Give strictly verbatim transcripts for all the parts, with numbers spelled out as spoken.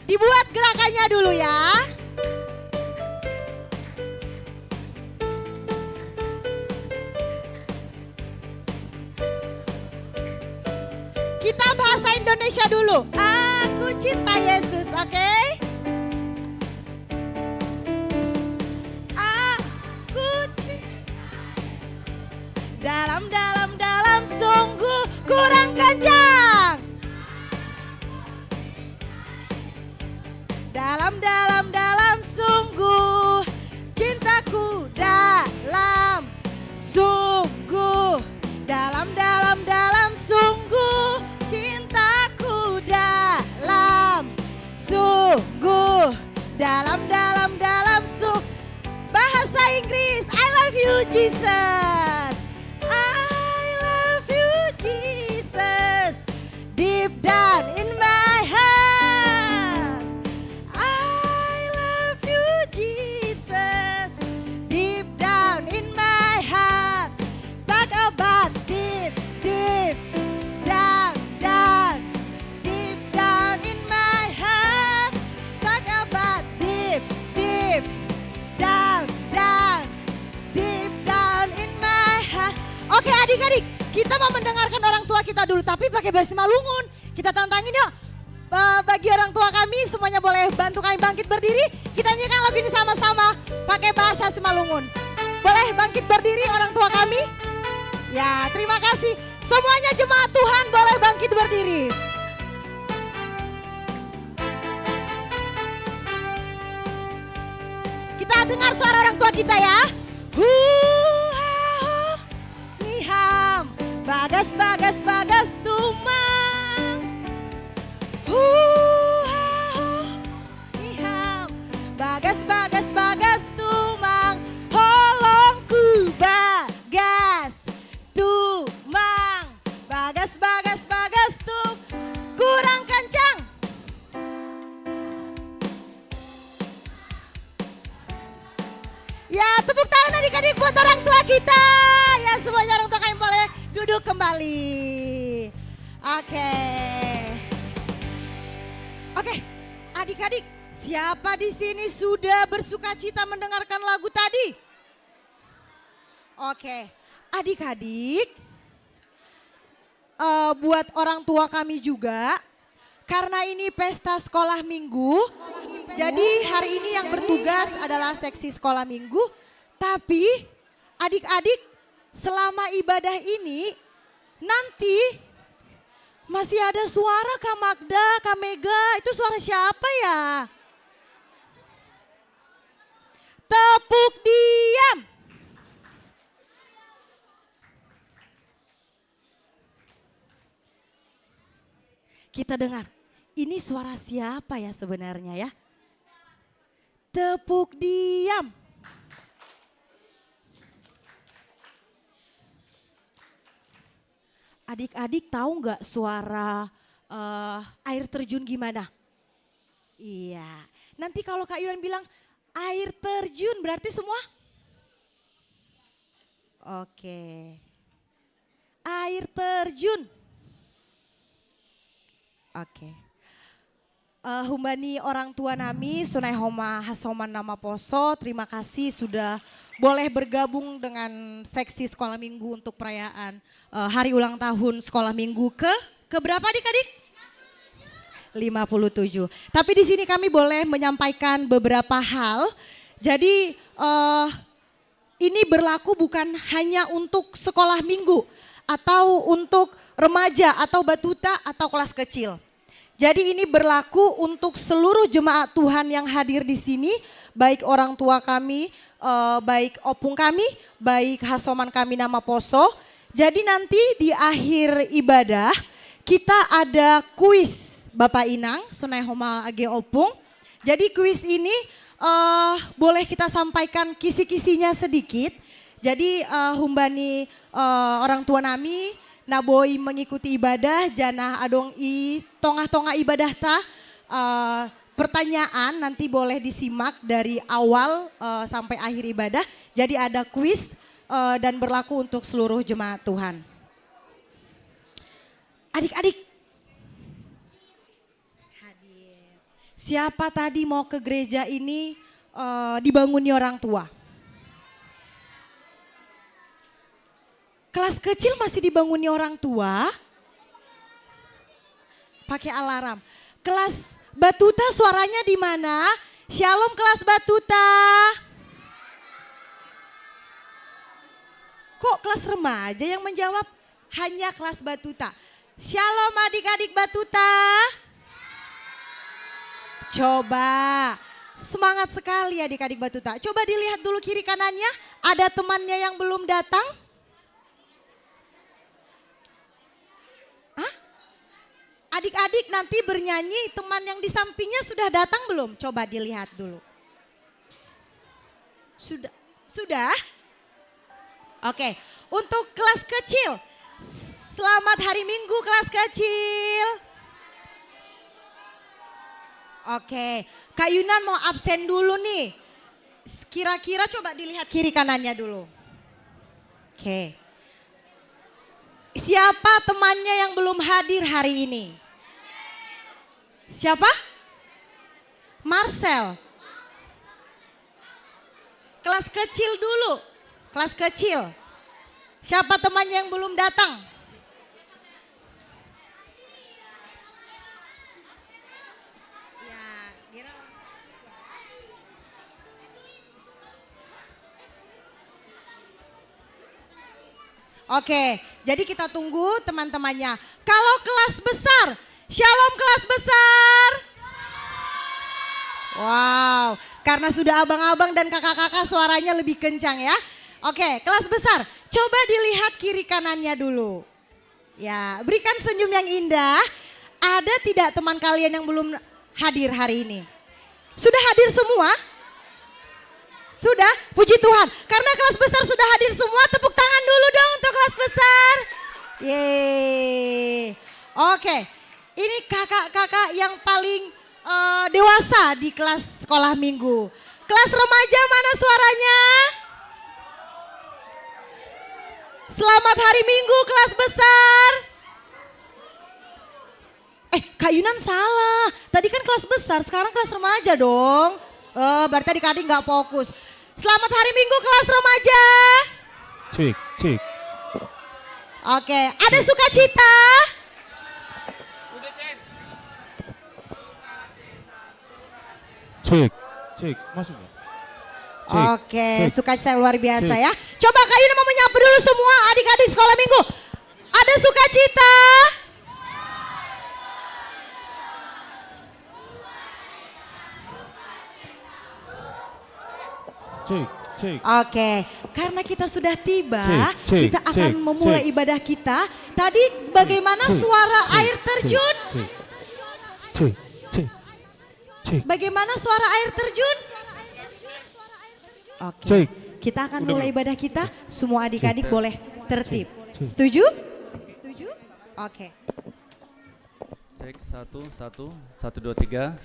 Dibuat gerakannya dulu ya. Kita bahasa Indonesia dulu. Aku cinta Yesus, oke? Aku cinta. Dalam, dalam, dalam, sungguh kurang kencang. Dalam, dalam, dalam, sungguh cintaku dalam, sungguh dalam, dalam, dalam, sungguh cintaku dalam, sungguh dalam, dalam, dalam, sungguh. Bahasa Inggris, I love you Jesus. I love you Jesus. Deep down in my heart. I love you Jesus. Deep down in my heart. Talk about deep, deep, down, down. Deep down in my heart. Talk about deep, deep, down, down. Deep down in my heart. Oke adik-adik, kita mau mendengarkan orang tua kita dulu, tapi pakai bahasa Simalungun. Kita tantangin yuk. Eh, bagi orang tua kami, semuanya boleh bantu kami bangkit berdiri. Kita nyanyikan lagu ini sama-sama pakai bahasa Simalungun. Boleh bangkit berdiri orang tua kami? Ya, terima kasih. Semuanya jemaat Tuhan boleh bangkit berdiri. Kita dengar suara orang tua kita ya. Hu, ha, hu, ni, ham. Bagas, bagas, bagas, tumang. Hu, ha, hu, ni, ham. Bagas, bagas, bagas, tumang. Holongku bagas, tumang. Bagas, bagas, bagas, tum. Kurang kencang. Ya, tepuk tangan adik-adik buat orang tua kita. Ya, semuanya orang tua kami boleh duduk kembali. Oke. Oke, adik-adik, siapa di sini sudah bersuka cita mendengarkan lagu tadi? Oke, adik-adik, eh, buat orang tua kami juga, karena ini pesta sekolah minggu, jadi hari ini yang bertugas adalah seksi sekolah minggu, tapi adik-adik selama ibadah ini nanti masih ada suara Kak Magda, Kak Mega, itu suara siapa ya? Tepuk diam. Kita dengar, ini suara siapa ya sebenarnya ya? Tepuk diam. Adik-adik tahu nggak suara eh, air terjun gimana? Iya. Nanti kalau Kak Yuran bilang air terjun berarti semua? Oke. Air terjun. Oke. Eh, humbani orang tua nami, Sunai Homa Hasoman Nama Poso, terima kasih sudah boleh bergabung dengan seksi sekolah minggu untuk perayaan eh, hari ulang tahun sekolah minggu ke ke berapa adik-adik? Lima puluh tujuh. Tapi di sini kami boleh menyampaikan beberapa hal. Jadi eh, ini berlaku bukan hanya untuk sekolah minggu atau untuk remaja atau batuta atau kelas kecil. Jadi ini berlaku untuk seluruh jemaat Tuhan yang hadir di sini, baik orang tua kami, eh, baik opung kami, baik hasoman kami Nama Poso. Jadi nanti di akhir ibadah kita ada kuis Bapak Inang, Sunai Homa Age Opung. Jadi kuis ini eh, boleh kita sampaikan kisi-kisinya sedikit. Jadi eh, humbani eh, orang tua nami, naboi mengikuti ibadah, janah adong i tongah-tongah ibadah ta. Eh, pertanyaan nanti boleh disimak dari awal eh, sampai akhir ibadah. Jadi ada kuis eh, dan berlaku untuk seluruh jemaat Tuhan. Adik-adik. Hadir. Siapa tadi mau ke gereja ini eh, dibanguni orang tua? Kelas kecil masih dibanguni orang tua? Pakai alarm. Kelas Batuta, suaranya di mana? Shalom kelas Batuta. Kok kelas remaja yang menjawab? Hanya kelas Batuta. Shalom adik-adik Batuta. Coba. Semangat sekali adik-adik Batuta. Coba dilihat dulu kiri kanannya. Ada temannya yang belum datang? Hah? Adik-adik nanti bernyanyi, teman yang di sampingnya sudah datang belum? Coba dilihat dulu. Sudah. Sudah? Oke, untuk kelas kecil. Selamat hari Minggu kelas kecil. Oke, Kak Yunan mau absen dulu nih. Kira-kira coba dilihat kiri kanannya dulu. Oke. Siapa temannya yang belum hadir hari ini? Siapa? Marcel. Kelas kecil dulu. Kelas kecil. Siapa temannya yang belum datang? Ya, Dira. Oke, jadi kita tunggu teman-temannya. Kalau kelas besar, shalom kelas besar. Wow, karena sudah abang-abang dan kakak-kakak suaranya lebih kencang ya. Oke, kelas besar, coba dilihat kiri kanannya dulu. Ya, berikan senyum yang indah. Ada tidak teman kalian yang belum hadir hari ini? Sudah hadir semua? Sudah, puji Tuhan. Karena kelas besar sudah hadir semua, tepuk tangan dulu dong untuk kelas besar. Yeay. Oke, ini kakak-kakak yang paling eh, dewasa di kelas sekolah minggu. Kelas remaja mana suaranya? Selamat hari Minggu kelas besar. Eh, Kak Yunan salah. Tadi kan kelas besar, sekarang kelas remaja dong. Eh, berarti adik-adik nggak fokus. Selamat hari Minggu kelas remaja. Cik, cik. Oke, ada sukacita? Cik, cik, masuk nggak? Cik, Oke, cik. Sukacita yang luar biasa Cik. Ya. Coba Kak Yuna mau menyapa dulu semua adik-adik sekolah minggu. Ada sukacita? Cik, cik. Oke, karena kita sudah tiba, Cik, cik, kita akan cik, memulai cik. Ibadah kita. Tadi bagaimana Cik, suara cik, air cik, terjun? Cik, cik, cik, cik. Bagaimana suara air terjun? Oke. Cik. Kita akan Udah mulai belum? Ibadah kita. Semua adik-adik Cik. Boleh tertib. Cik. Setuju? Setuju? Oke. Cek satu satu satu dua tiga.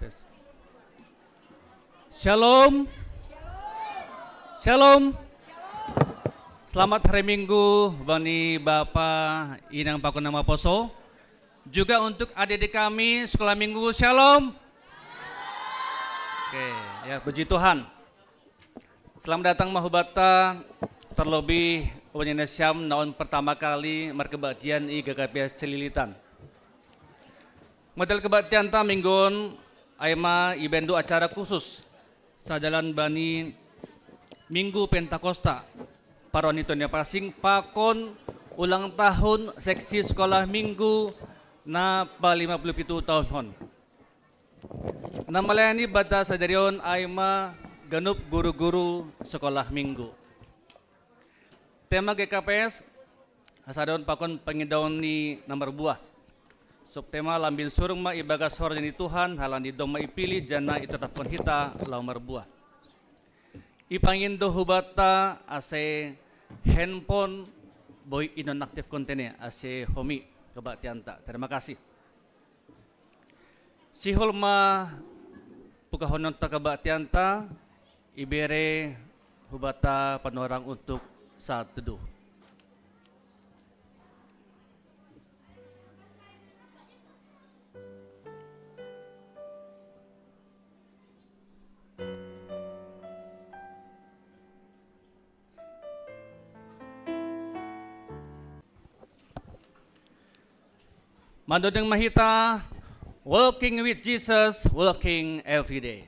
Tes. Shalom. Shalom. Selamat hari Minggu bani Bapa Inang Pakuna Maposo. Juga untuk adik-adik kami sekolah minggu Shalom. Oke, ya puji Tuhan. Selamat datang mahubata terlebih wanyana Syam naon pertama kali markebaktian i G K P S Celilitan. Model kebaktian ta minggon aima ibendu acara khusus sadalan bani Minggu Pentakosta. Paroni Tonia Pasing pakon ulang tahun seksi sekolah minggu na pa lima puluh pitu tahun hon. Na malayani bata sadarion aima ganup guru-guru sekolah minggu. Tema G K P S, hasadon pakon pangidaon ni na marbuah. Subtema lambin surung ma ibagas horja ni Tuhan, halani domma ipilih janah itetapkon hita laho marbuah. Ipangindo hubanta ase handphone boi inonaktifkon tene ase homi kebaktianta. Terima kasih. Sihol ma pukahononta kebaktianta, ibere hubanta panorang untuk saat teduh. Mandodeng ma hita, walking with Jesus, walking every day.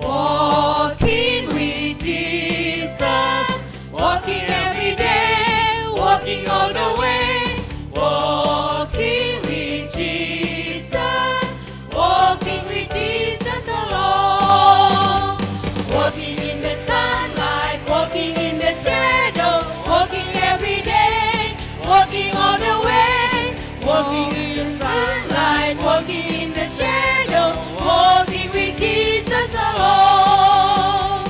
Walking with Jesus, walking every day, walking all the way, walking with Jesus, walking with Jesus alone. Walking in the sunlight, walking in the shadow, walking every day, walking all the way, walking in the sunlight, walking in the shadow, walking with Jesus alone.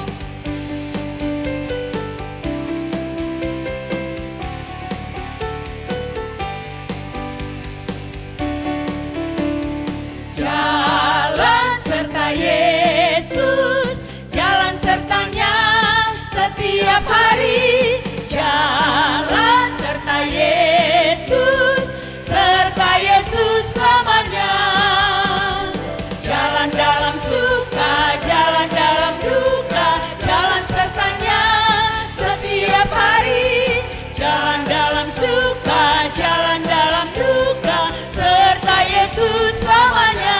Jalan serta Yesus, jalan sertanya setiap hari. Jalan serta Yesus, serta Yesus selamanya. Jalan dalam suka, jalan dalam duka, jalan sertanya setiap hari. Jalan dalam suka, jalan dalam duka, serta Yesus selamanya.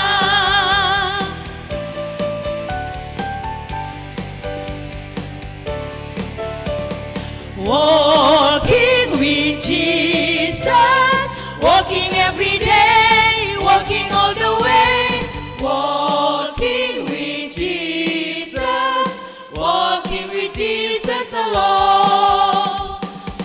Walking with Jesus, walking every day, walking all the way, walking with Jesus, walking with Jesus alone.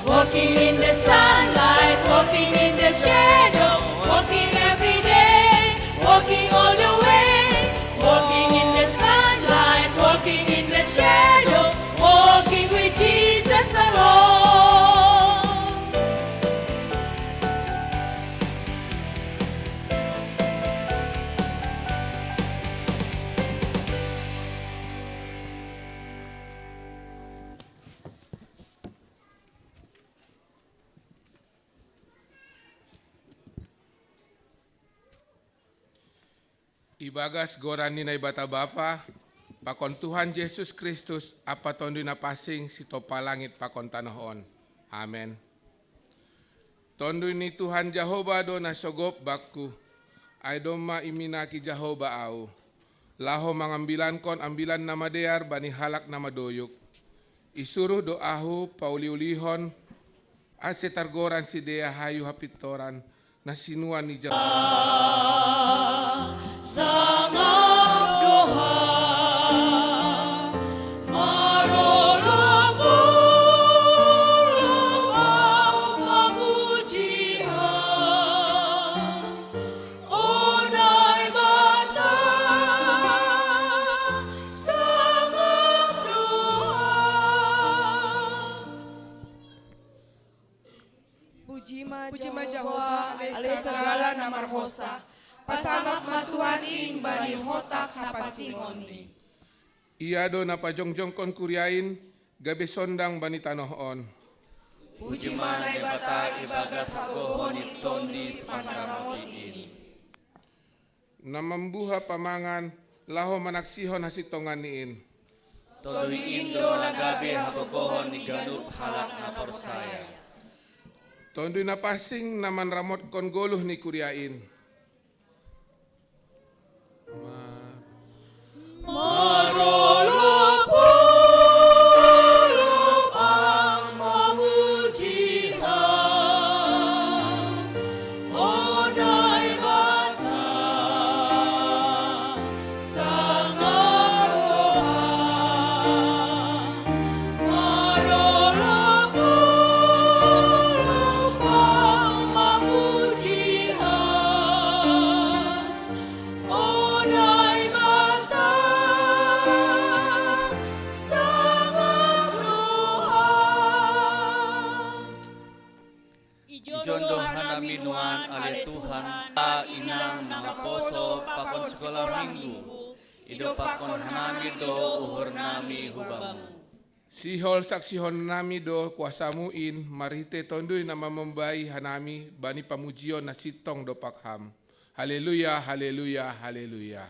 Walking in the sunlight, walking in the shadow, walking every day, walking all the way. Walking in the sunlight, walking in the shadow, walking with Jesus alone. Ibagas goran ni Naibata Bapa, pakon Tuhan Jesus Kristus, ampa Tonduy Napansing, sitompa langit pakon tanoh on. Amen. Tonduy ni Tuhan Jahowa do na sogop bakku, ai domma iminaki Jahowa ahu, laho mangambilankon ambilan na madear bani halak na maduyuk. Isuruh do ahu pauli-ulihon, ase targoran sidea hayu hapintoran, na sinuan ni Jahowa. Sangap do Ham, marolop-olop ahu mamuji Ham, o Naibata, sangap do Ham. Puji ma, puji ma Jahowa, ale sagala na marhosa. Pasangap ma Tuhan in bani hotak hapansingonni. Ia do na pajongjongkon kuria in, gabe sondang bani tanoh on. Puji ma Naibata ibagas hagogohon ni Tondi sipandaramot in. Na mambuha pamangan laho manaksihon hasintongan ni in. Tondi in do na gabe hagogohon ni ganup halak na porsaya. Tonduy Napansing na manramotkon goluh ni kuria in. Ijon do hanami nuan ale Tuhan, a inang mangaposo pakon sikolah minggu, idopakkon hanami do uhurnami hu Bamu. Sihol saksihon nami do kuasamu in marhite Tonduy na mamombai hanami bani pamujion na sintong dompak Ham. Haleluya, haleluya, haleluya.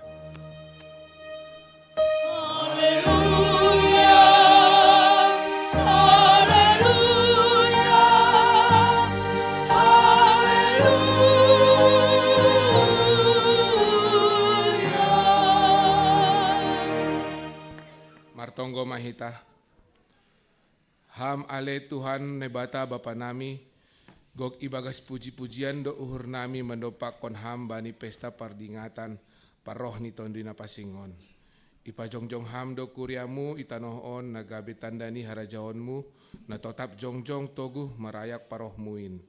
Haleluya, haleluya, haleluya. Martonggo ma hita. Ham ale Tuhan Naibata Bapa nami, gok ibagas puji-pujian do uhur nami mandompakkon Ham bani pesta pardingatan parroh ni Tonduy Napansing on. Ipajongjong Ham do kuria-Mu i tanoh on na gabe tanda ni harajaon-Mu, na totap jongjong toguh marayak parroh-Mu in.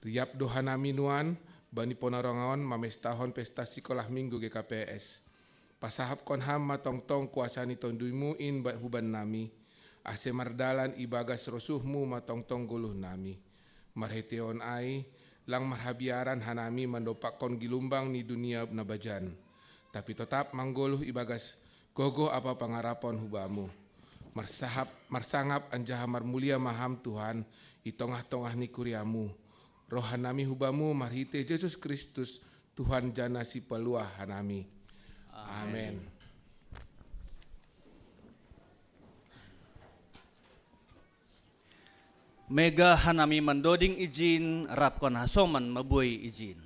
Riap do hanami nuan bani ponorang on mamestahon pesta sikolah minggu G K P S. Pasahapkon Ham ma tongtong kuasa ni Tonduy-Mu in ba-, huban nami, ase mardalan ibagas rosuh-Mu ma tongtong goluh nami. Marhite on ai, lang marhabiaran hanami mandompakkon gilumbang ni dunia na bajan, tapi totap manggoluh ibagas gogoh ampa pangarapon hu Bamu. Marsahap, marsangap anjaha marmulia ma Ham Tuhan i tongah-tongah ni kuria-Mu. Roh hanami hu Bamu marhite Jesus Kristus, Tuhan jana Sipaluah hanami. Amen. Amen. Mega hanami mandoding ijin, rapkon hasoman mabuei ijin.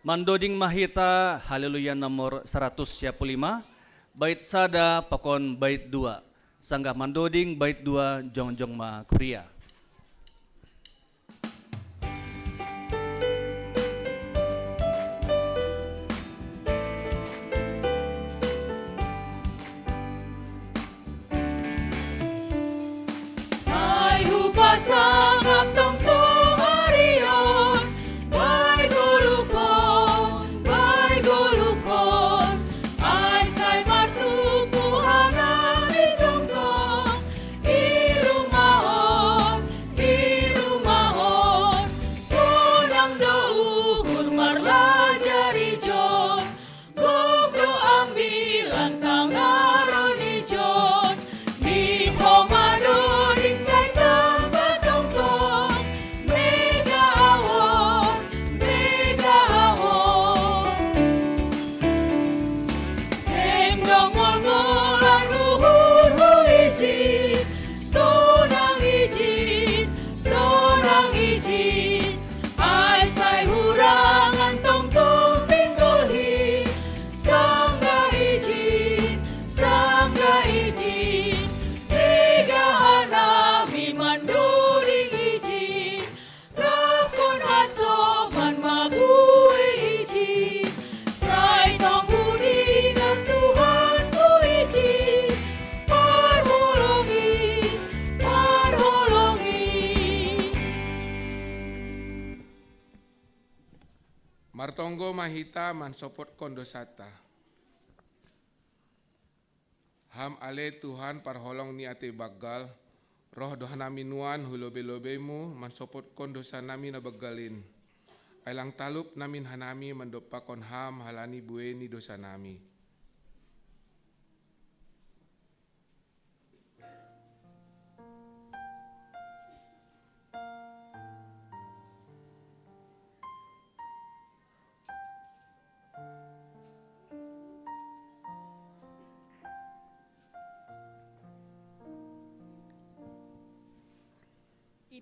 Mandoding ma hita Haleluya nomor saratus sia puluh lima, bait sada pakon bait dua. Sanggah mandoding bait dua, jongjong ma kuria. Sai hupasangap tongtong ari on, bae goluhkon, bae goluhkon, ai sai martumpu hanami tongtong, i rumah on, i rumah on, sonang do uhur marlajar ijon, gok do ambilan tangaron ijon, ni homa doding sai tamba tongtong, mega ahu on, mega ahu on. Seng dong ngolngolan uhurhu ijin, sonang ijin, sonang ijin, ai sai hurangan tongtong pinggol hi, sanggah ijin, sanggah ijin, mega hanami mandoding ijin, rapkon hasoman mabuei ijin, sai tong hudingan Tuhanku ijin, parholong i, parholong i. Martonggo ma hita mansopotkon dosanta. Ham ale Tuhan parholong ni atei banggal, roh do hanami nuan hu lobei-lobeimu mansopotkon dosa nami na banggal in. Ai lang talup namin hanami mandompakkon Ham halani buei ni dosa nami.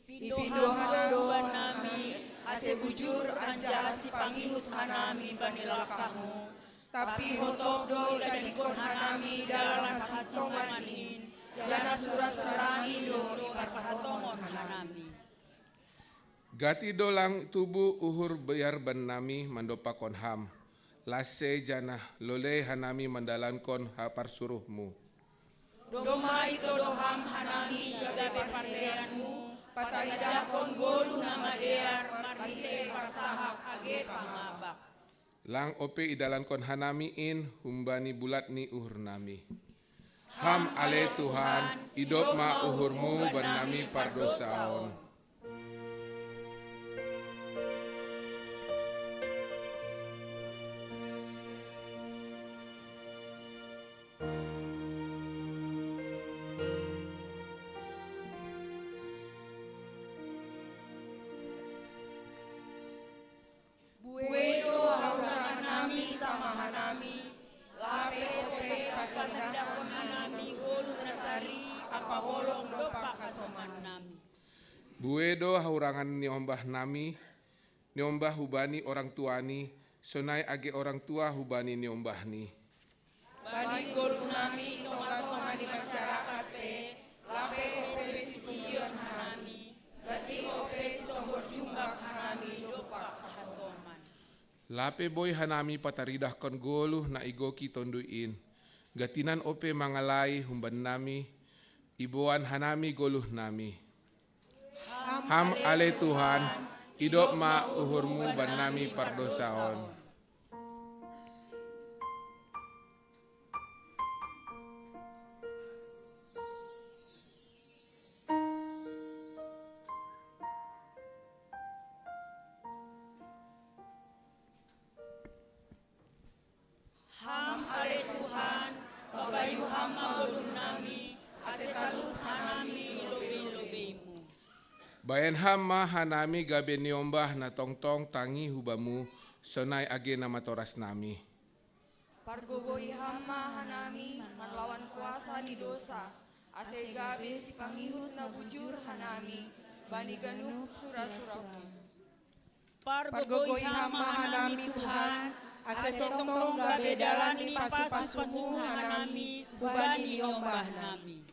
Pindo Ham do bannami, ase bujur anjaha sipangihut hanami bani langkahMu. Tapi hotop do itadingkon hanami dalan hasintongan in, janah sura-surami do iparhatongon hanami. Gati do lang tubu uhur biar bannami mandompakkon Ham, lasei janah lolei hanami mandalankon haparsuruhMu. Domma itodo Ham hanami gabe parleleanMu, pataridahkon goluh na madear marhitei parsahap age pangabak. Lang ope idalankon hanami in humbani bulat ni uhurnami. Ham ale Tuhan, idop ma uhurMu bannami pardousaon. Buei do hahurangan nami sama hanami, lape ope patandahkon hanami goluh na sari ampa holong dompak hasoman nami. Buei do hahurangan niombah nami, niombah hubani orang tuani, sonai age orang tua hubani niombahni. Bani goluh nami i tongah-tongah ni masyarakat pe, lape ope sipujion hanami, gati ope sitonggor jumbak hanami dompak hasoman. Lape boi hanami pataridahkon goluh na igoki Tonduy in, gati nan ope mangalai humbannami, iboan hanami goluh nami. Ham ale Tuhan, idop ma uhurMu bannami pardousaon. Ham ale Tuhan, pabayu Ham ma goluh nami, ase talup hanami i lobei-lobeiMu. Baen Ham ma hanami gabe niombah na tongtong tangi hu Bamu, sonai age na matoras nami. Pargogoi Ham ma hanami manlawan kuasa ni dousa, ase gabe sipangihut na bujur hanami bani ganup sura-suraMu. Pargogoi Ham ma hanami Tuhan, ase tongtong gabe dalan ni pasu-pasuMu hanami hubani niombah nami.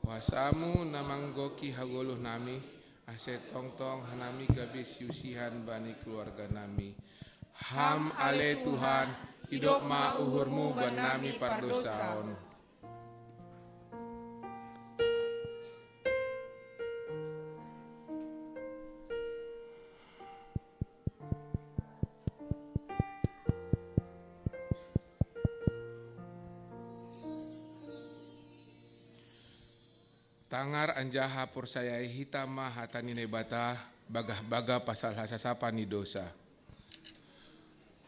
KuasaMu na manggoki hagoluh nami, ase tongtong hanami gabe siusihan bani keluarga nami. Ham ale Tuhan, idop ma uhurMu bannami pardousaon. Tangar anjaha porsayai hita ma hata ni Naibata, bagah-bagah pasal hasasapan ni dousa.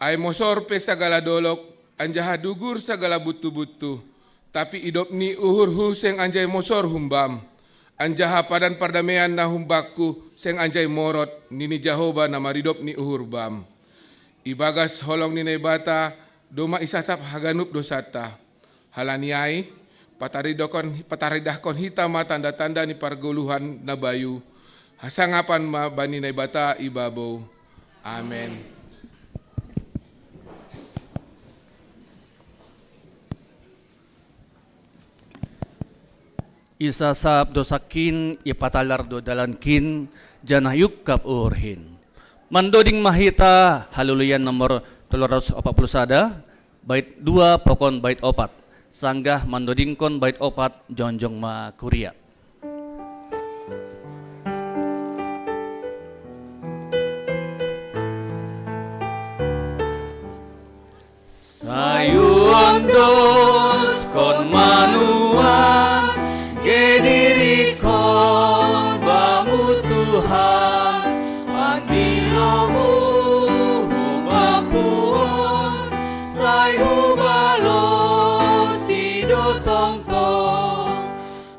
Ai mosor pe sagala dolog, anjaha dugur sagala buntu-buntu, tapi idop ni uhurhu seng anjai mosor humbam, anjaha padan pardameian na humbakku seng anjai morot, nini Jahowa na maridop ni uhur bam. Ibagas holong ni Naibata domma isasap haganup dousanta. Halani ai, pataridahkon, pataridahkon hita ma tanda-tanda ni pargoluhan na bayu, hasangapan ma bani Naibata i babou. Amen. Isasap dousakin, ipatalar do dalankin, janah iungkap uhurhin. Mandoding ma hita Haleluya nomor tolu ratus opat puluh sada, bait dua pakon bait opat, sanggah mandodingkon bait opat, jongjong ma kuria. Sai huondoskon manuan, gedirikkon Bamu Tuhan, pandiloMu hubakku on, sai hubalosi do tongtong.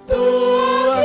Tuhan,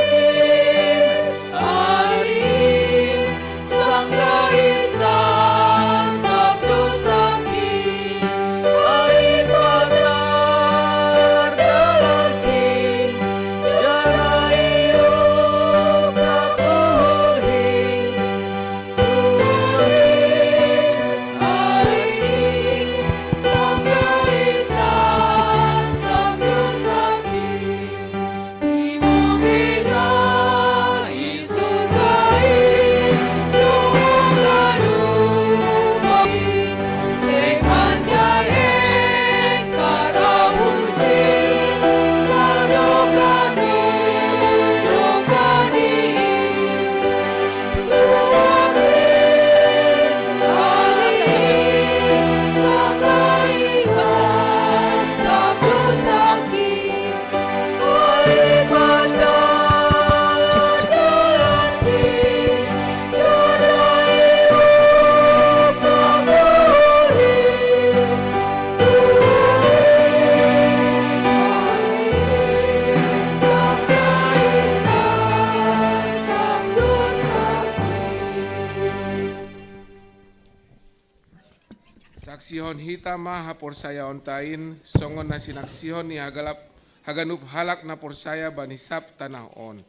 Sihon hita ma haporsayaonta in, songon na sinaksihon ni hagalap haganup halak na porsaya bani sab tanoh on.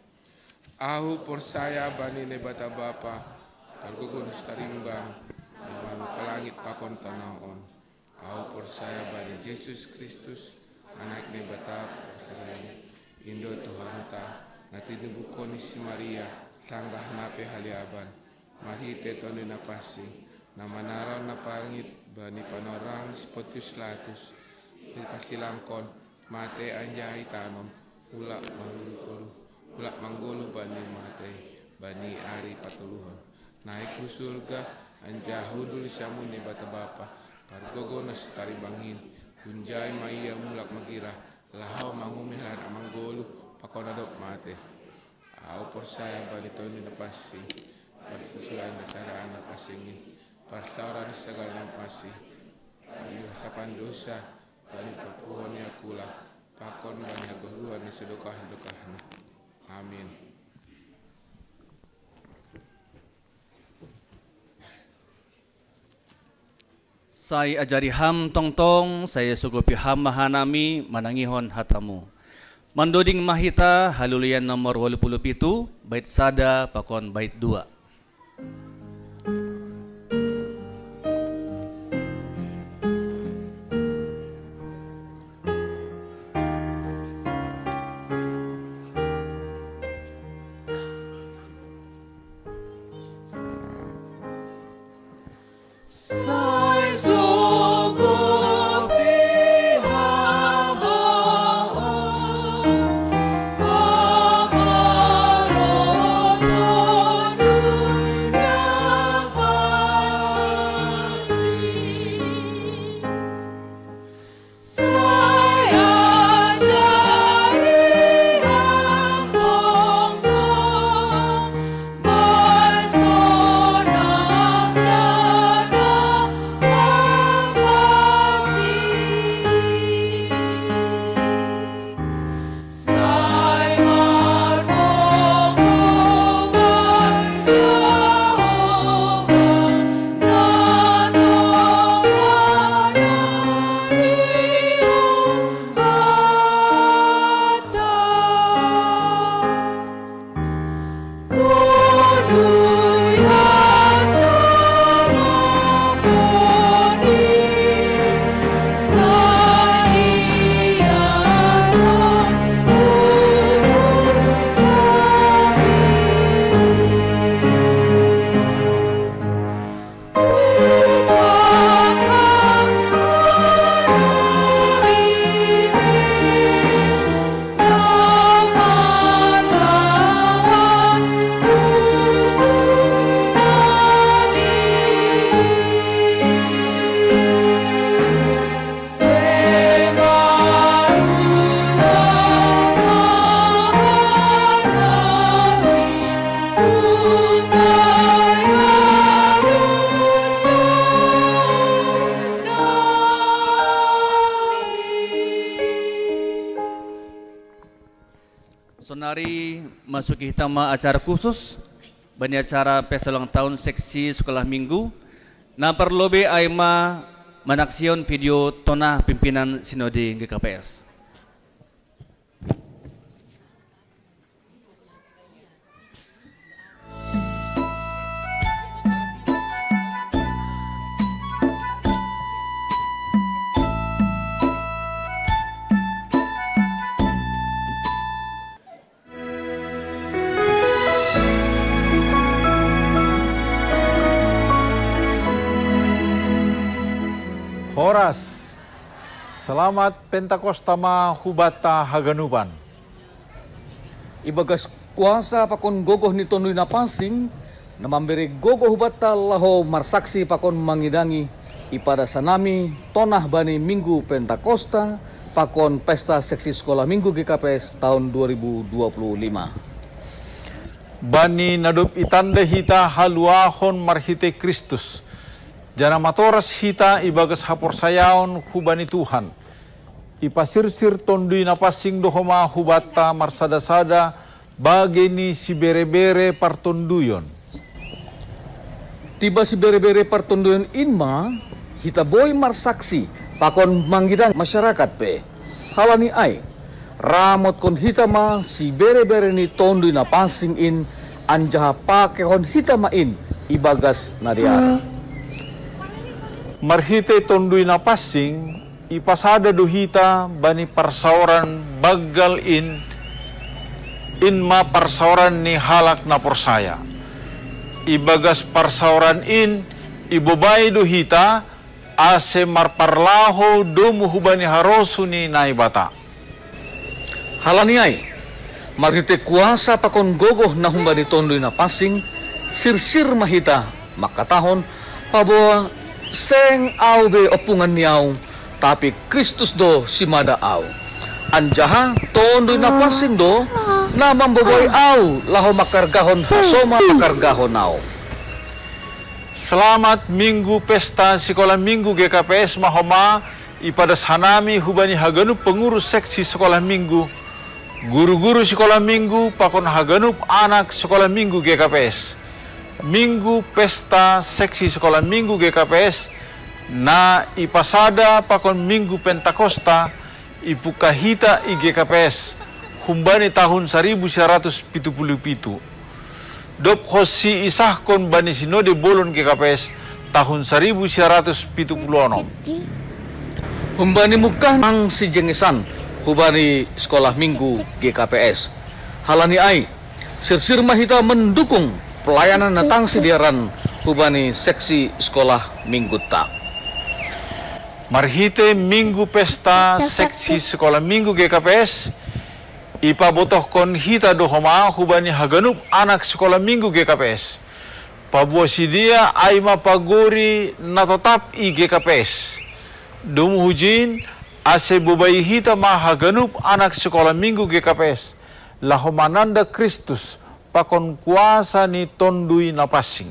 Ahu porsaya bani Naibata Bapa, pargogo na so tarimbang, na mampa langit pakon tanoh on. Ahu porsaya bani Jesus Kristus, Anak ni Naibata parsaoran, in do Tuhanta, na tinubuhon ni si Maria, sanggah na pe haleaban, marhite Tonduy Napansing, na manaraon na parngit bani panorang si Pontius Pilatus, dipasilangkon, mate anjaha itanom, mulak manggoluh, mulak manggoluh bani na matei, bani ari patoluhon. Naik hu surga, anjaha hundul siamun ni Naibata Bapa, pargogo na so tarimbang in, hunjai ma Ia mulak magira, laho manguhumi halak na manggoluh, pakon na dob mate. Ahu porsaya bani Tonduy Napansing, partuturan ni Tonduy Napansing in, parsaoran ni sagala na pansing, bani hasapan dosa, bani pampuhonon ni angkula, pakon bani hagoluhan ni sadokah-dokahna. Amin. Sai ajari ham tongtong, sai sogopi ham ma hanami manangihon hatamu. Mandoding ma hita Halulian nomor ualu pulu pitu, bait sada pakon bait dua. Sonari masuki hita ma acara khusus, bani acara pesta ulang tahun seksi sekolah minggu, na parlobei ai ma manaksihon video tonah pimpinan sinode G K P S. Horas. Selamat Pentakosta ma hubanta haganupan. Ibagas kuasa pakon gogoh ni Tonduy Napansing, na mambere gogoh hubanta laho marsaksi pakon mangidangi, ipadas hanami tonah bani Minggu Pentakosta pakon pesta seksi sekolah minggu G K P S tahun dua ribu dua puluh lima. Bani na dob itanda hita haluahon marhite Kristus, janah matoras hita ibagas haporsayaon hubani Tuhan, ipasirsir Tonduy Napansing do homa hubanta marsada-sada bagei ni siberebere partonduyon. Tiba siberebere partonduyon in ma, Hita boi marsaksi pakon mangidangi masyarakat pe. Halani ai, ramotkon hita ma sibere-bere ni Tonduy Napansing in, anjaha pakehon hita ma in ibagas na dear. Marhitei Tonduy Napansing, ipasada do hita bani parsaoran banggal in, in ma parsaoran ni halak na porsaya. Ibagas parsaoran in, ibobai do hita, ase marparlahou domu hubani harosuh ni Naibata. Halani ai, marhitei kuasa pakon gogoh na humbani Tonduy Napansing, sirsir ma hita mangkatahon, paboa seng ahu be ompungan ni ahu, tapi Kristus do simada ahu. Anjaha Tonduy Napansing do na mambobai ahu laho mangkargahon hasoman na mangkargahon ahu. Selamat Minggu Pesta Sikolah Minggu G K P S ma homa ipadas hanami hubani haganup pengurus seksi Sikolah Minggu, guru-guru Sikolah Minggu pakon haganup anak Sikolah Minggu G K P S. Minggu Pesta Seksi Sikolah Minggu G K P S na ipasada pakon Minggu Pentakosta, ipungka hita i G K P S humbani tahun saribu sia ratus pitu puluh pitu. Dob hos si isahkon bani Sinode Bolon G K P S tahun saribu sia ratus pitu puluh onom. Humbani mungkah nang sijengesan hubani Sikolah Minggu G K P S. Halani ai, sirsir ma hita mendukung pelayanan na tangsi dearan hubani seksi Sikolah Minggunta. Marhitei Minggu Pesta Seksi Sikolah Minggu G K P S, ipabotohkon hita do homa hubani haganup anak Sikolah Minggu G K P S, paboa sidea ai ma pagori na totap i G K P S. Domu hujin, ase bobai hita ma haganup anak Sikolah Minggu G K P S laho mananda Kristus pakon kuasa ni Tonduy Napansing.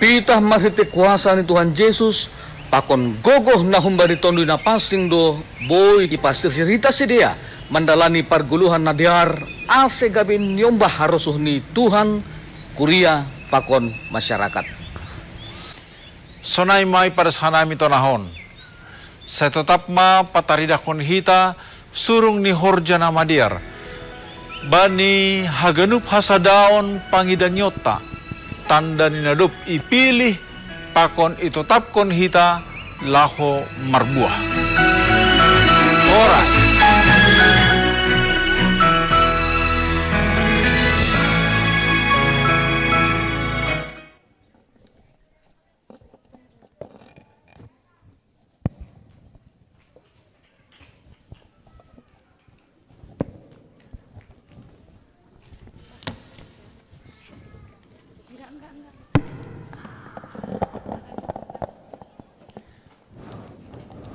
Pitah marhitei kuasa ni Tuhan Jesus, pakon gogoh na humbani Tonduy Napansing do boi ipasirsir hita sidea mandalani pargoluhan na dear, ase gabe niombah harosuh ni Tuhan, kuria pakon masyarakat. Sonai ma ipadas hanami tonahon. Sai totap ma pataridahkon hita surung ni horja na madear bani haganup hasadaon pangidanionta, tanda ni na dob ipilih pakon itotapkon hita laho marbuah. Horas.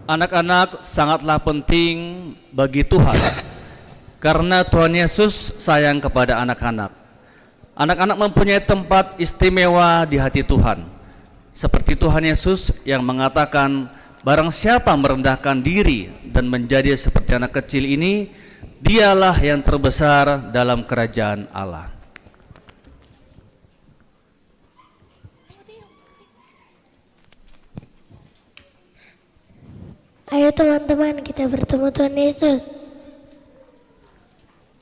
Anak-anak sangatlah penting bagi Tuhan, karena Tuhan Yesus sayang kepada anak-anak. Anak-anak mempunyai tempat istimewa di hati Tuhan. Seperti Tuhan Yesus yang mengatakan, "Barang siapa merendahkan diri dan menjadi seperti anak kecil ini, dialah yang terbesar dalam kerajaan Allah." Ayo teman-teman, kita bertemu Tuhan Yesus.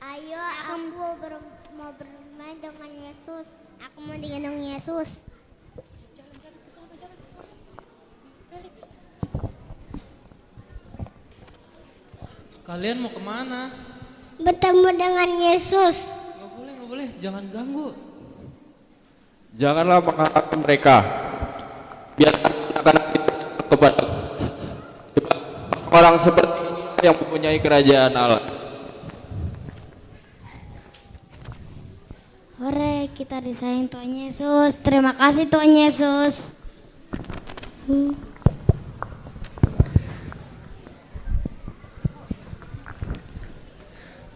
Ayo, aku ber-, mau bermain dengan Yesus. Aku mau digendong Yesus. Kalian mau kemana? Bertemu dengan Yesus. Nggak boleh, nggak boleh. Jangan ganggu. Janganlah menghalangi mereka. Biarkan anak-anak kita kepada orang seperti inilah yang mempunyai kerajaan Allah. Hore, kita disayang Tuhan Yesus. Terima kasih Tuhan Yesus. Hmm.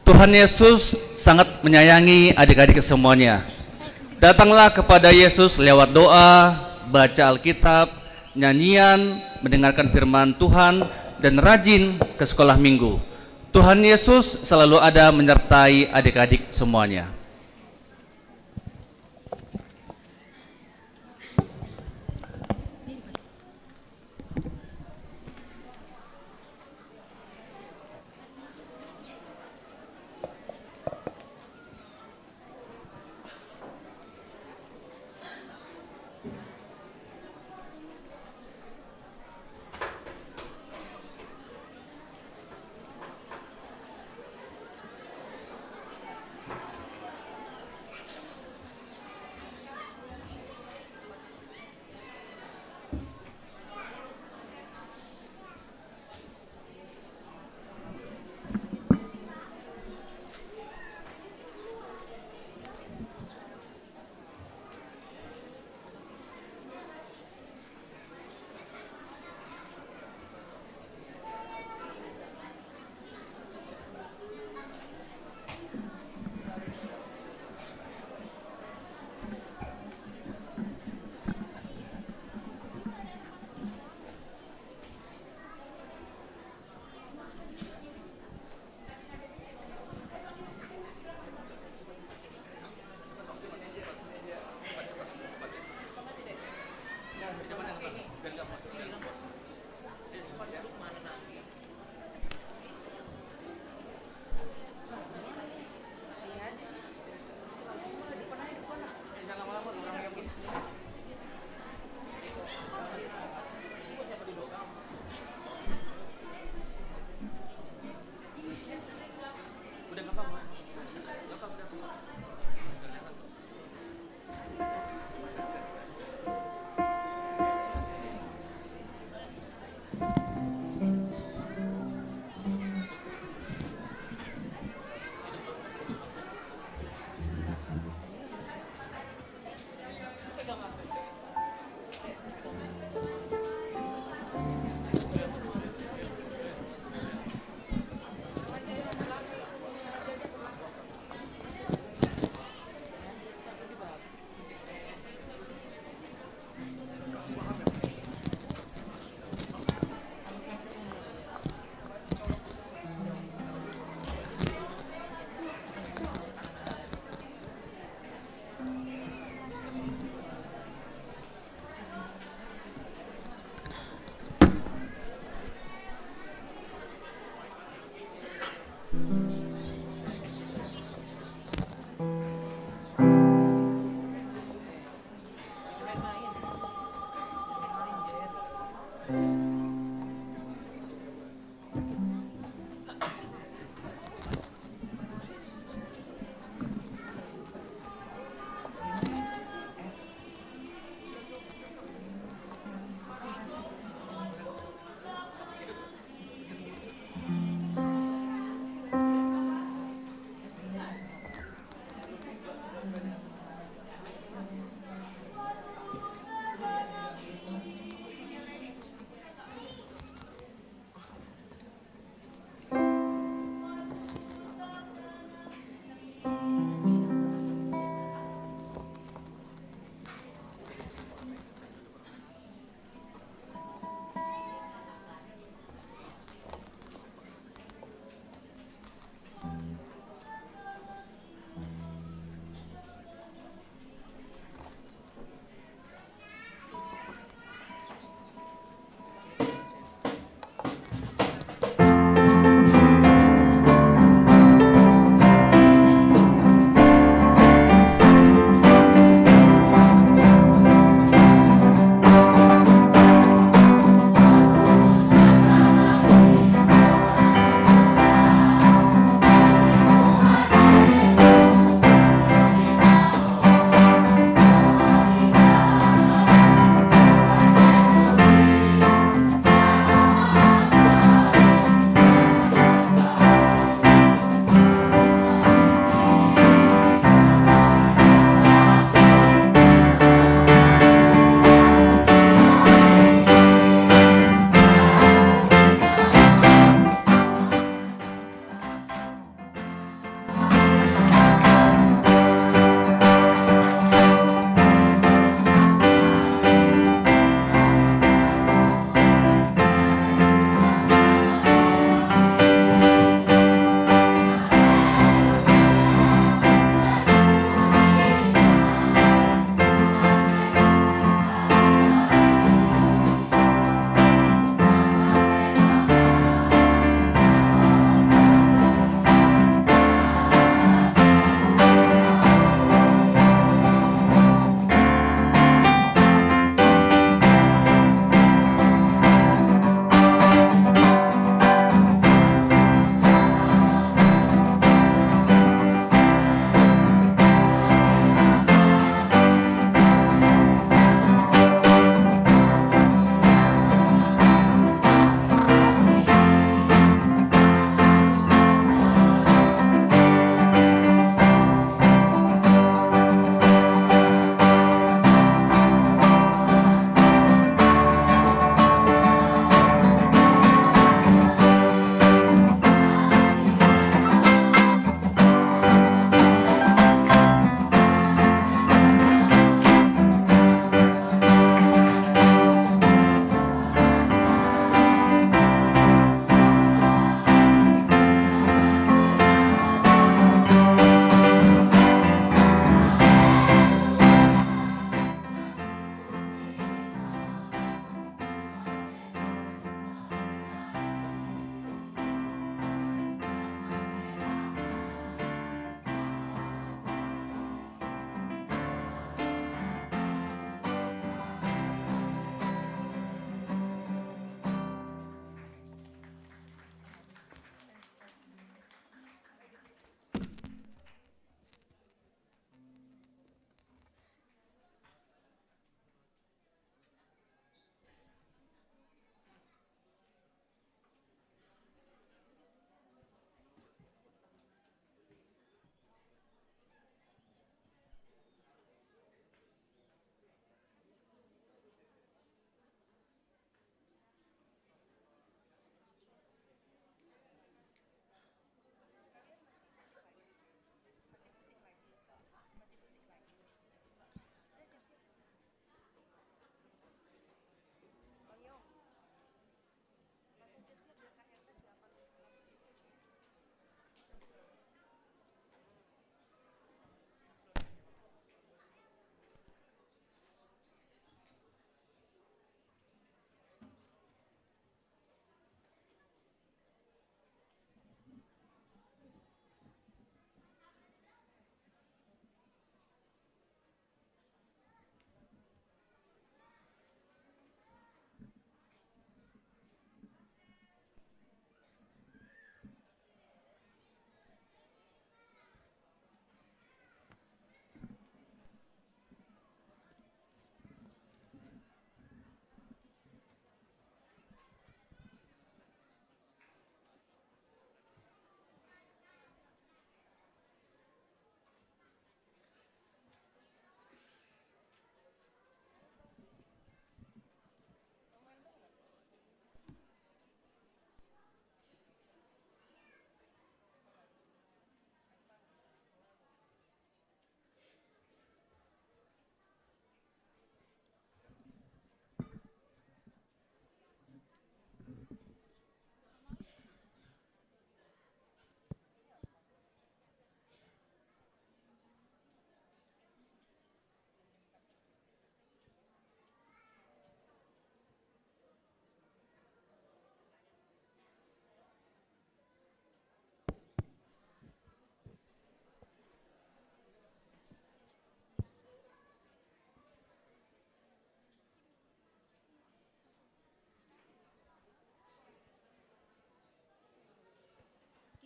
Tuhan Yesus sangat menyayangi adik-adik semuanya. Datanglah kepada Yesus lewat doa, baca Alkitab, nyanyian, mendengarkan firman Tuhan, dan rajin ke sekolah minggu. Tuhan Yesus selalu ada menyertai adik-adik semuanya.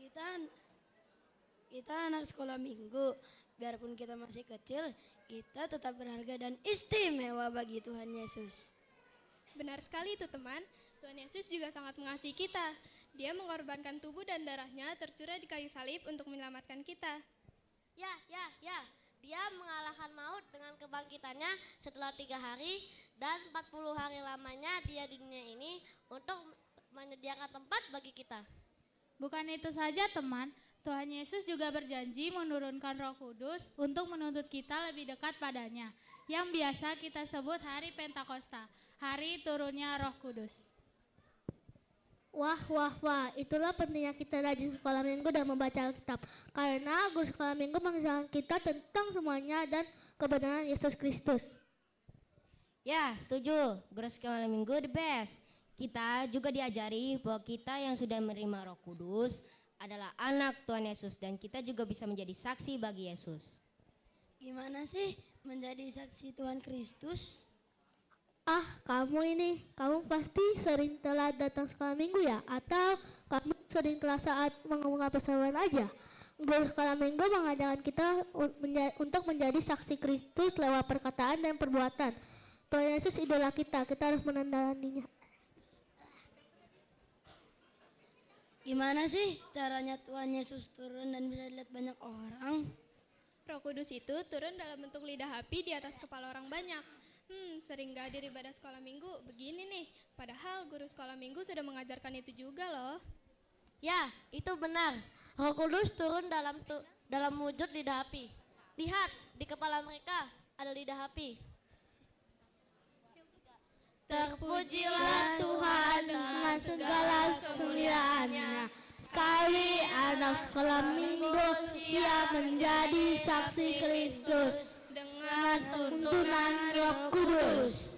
Kita kita anak sekolah minggu, biarpun kita masih kecil, kita tetap berharga dan istimewa bagi Tuhan Yesus. Benar sekali itu, teman. Tuhan Yesus juga sangat mengasihi kita. Dia mengorbankan tubuh dan darahnya tercurah di kayu salib untuk menyelamatkan kita. Ya, ya, ya. Dia mengalahkan maut dengan kebangkitannya setelah tiga hari dan empat puluh hari lamanya dia di dunia ini untuk menyediakan tempat bagi kita. Bukan itu saja, teman. Tuhan Yesus juga berjanji menurunkan Roh Kudus untuk menuntut kita lebih dekat padanya, yang biasa kita sebut hari Pentakosta, hari turunnya Roh Kudus. Wah, wah, wah, itulah pentingnya kita rajin sekolah minggu dan membaca Alkitab. Karena guru sekolah minggu mengajarkan kita tentang semuanya dan kebenaran Yesus Kristus. Ya, setuju. Guru sekolah minggu the best. Kita juga diajari bahwa kita yang sudah menerima Roh Kudus adalah anak Tuhan Yesus dan kita juga bisa menjadi saksi bagi Yesus. Gimana sih menjadi saksi Tuhan Kristus? Ah, kamu ini, kamu pasti sering telat datang sekolah minggu ya? Atau kamu sering telat saat mengumumkan persembahan aja? Guru sekolah minggu mengajarkan kita un- menja- untuk menjadi saksi Kristus lewat perkataan dan perbuatan. Tuhan Yesus idola kita, kita harus menandalaninya. Gimana sih caranya Tuhan Yesus turun dan bisa dilihat banyak orang? Roh Kudus itu turun dalam bentuk lidah api di atas kepala orang banyak. Hmm, sering gak hadir ibadah sekolah minggu, begini nih. Padahal guru sekolah minggu sudah mengajarkan itu juga loh. Ya, itu benar. Roh Kudus turun dalam tu- dalam wujud lidah api. Lihat, di kepala mereka ada lidah api. Terpujilah Tuhan dengan segala kemuliaannya. Kami anak sekolah minggu siap menjadi saksi Kristus dengan tuntunan Roh Kudus.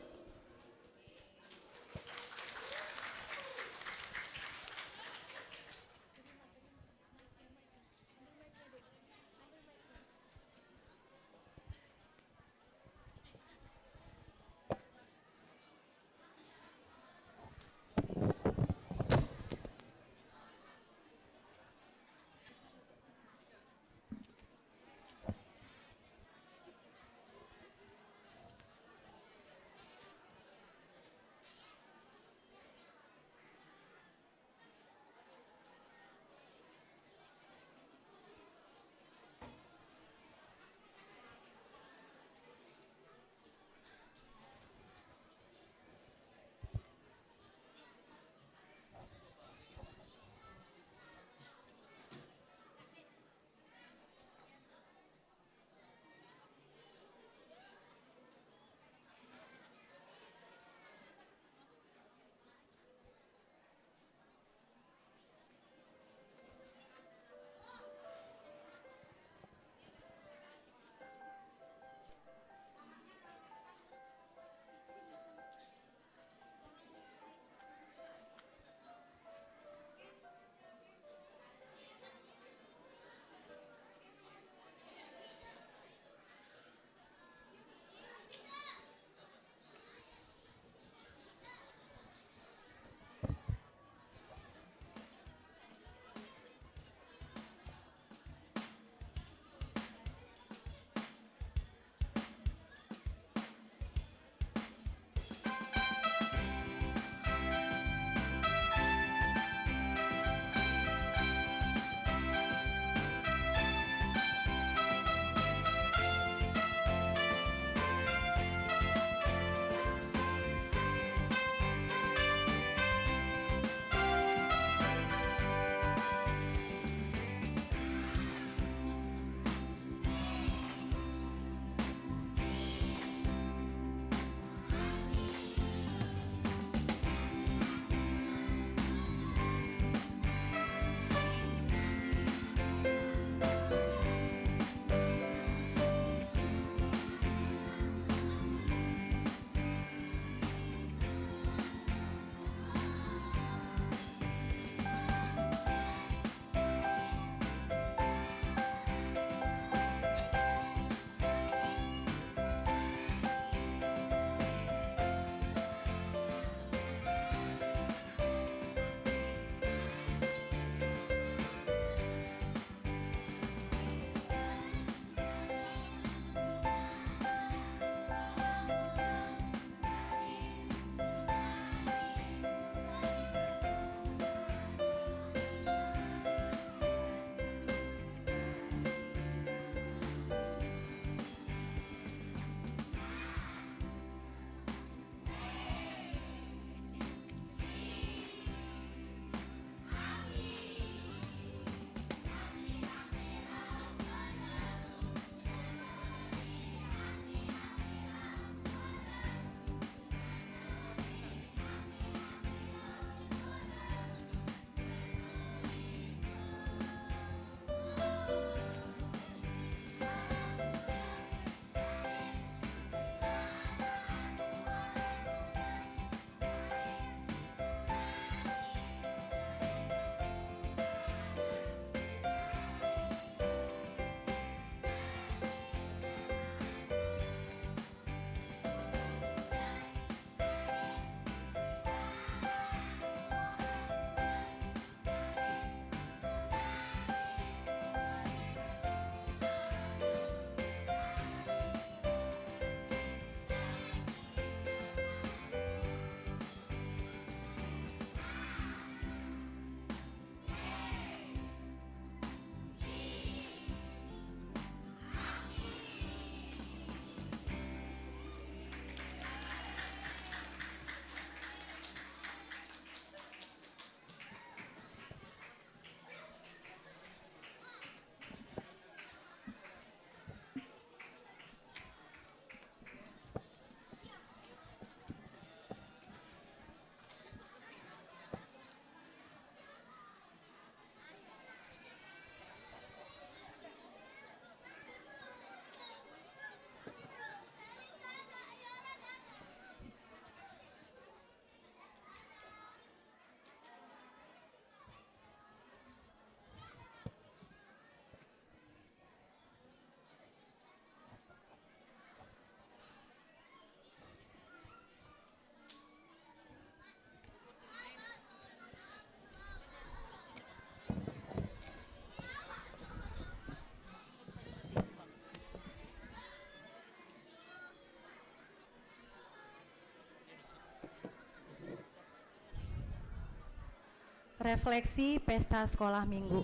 Refleksi Pesta Sekolah Minggu.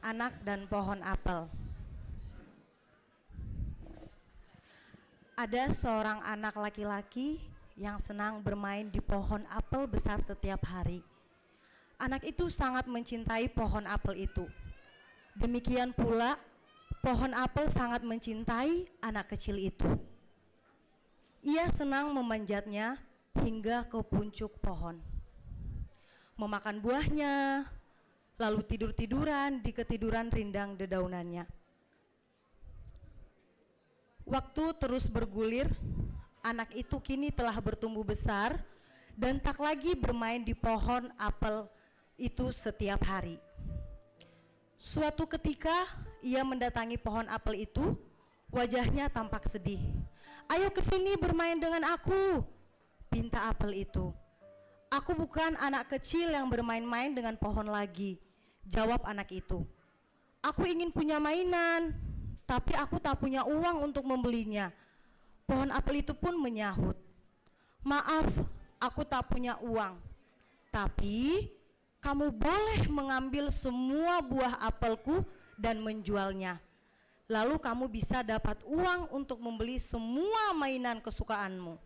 Anak dan pohon apel. Ada seorang anak laki-laki yang senang bermain di pohon apel besar setiap hari. Anak itu sangat mencintai pohon apel itu. Demikian pula, pohon apel sangat mencintai anak kecil itu. Ia senang memanjatnya hingga ke puncak pohon, memakan buahnya, lalu tidur-tiduran di ketiduran rindang dedaunannya. Waktu terus bergulir, anak itu kini telah bertumbuh besar dan tak lagi bermain di pohon apel itu setiap hari. Suatu ketika, ia mendatangi pohon apel itu, wajahnya tampak sedih. "Ayo ke sini bermain dengan aku," pinta apel itu. "Aku bukan anak kecil yang bermain-main dengan pohon lagi," jawab anak itu. "Aku ingin punya mainan, tapi aku tak punya uang untuk membelinya." Pohon apel itu pun menyahut, "Maaf, aku tak punya uang. Tapi kamu boleh mengambil semua buah apelku dan menjualnya. Lalu kamu bisa dapat uang untuk membeli semua mainan kesukaanmu."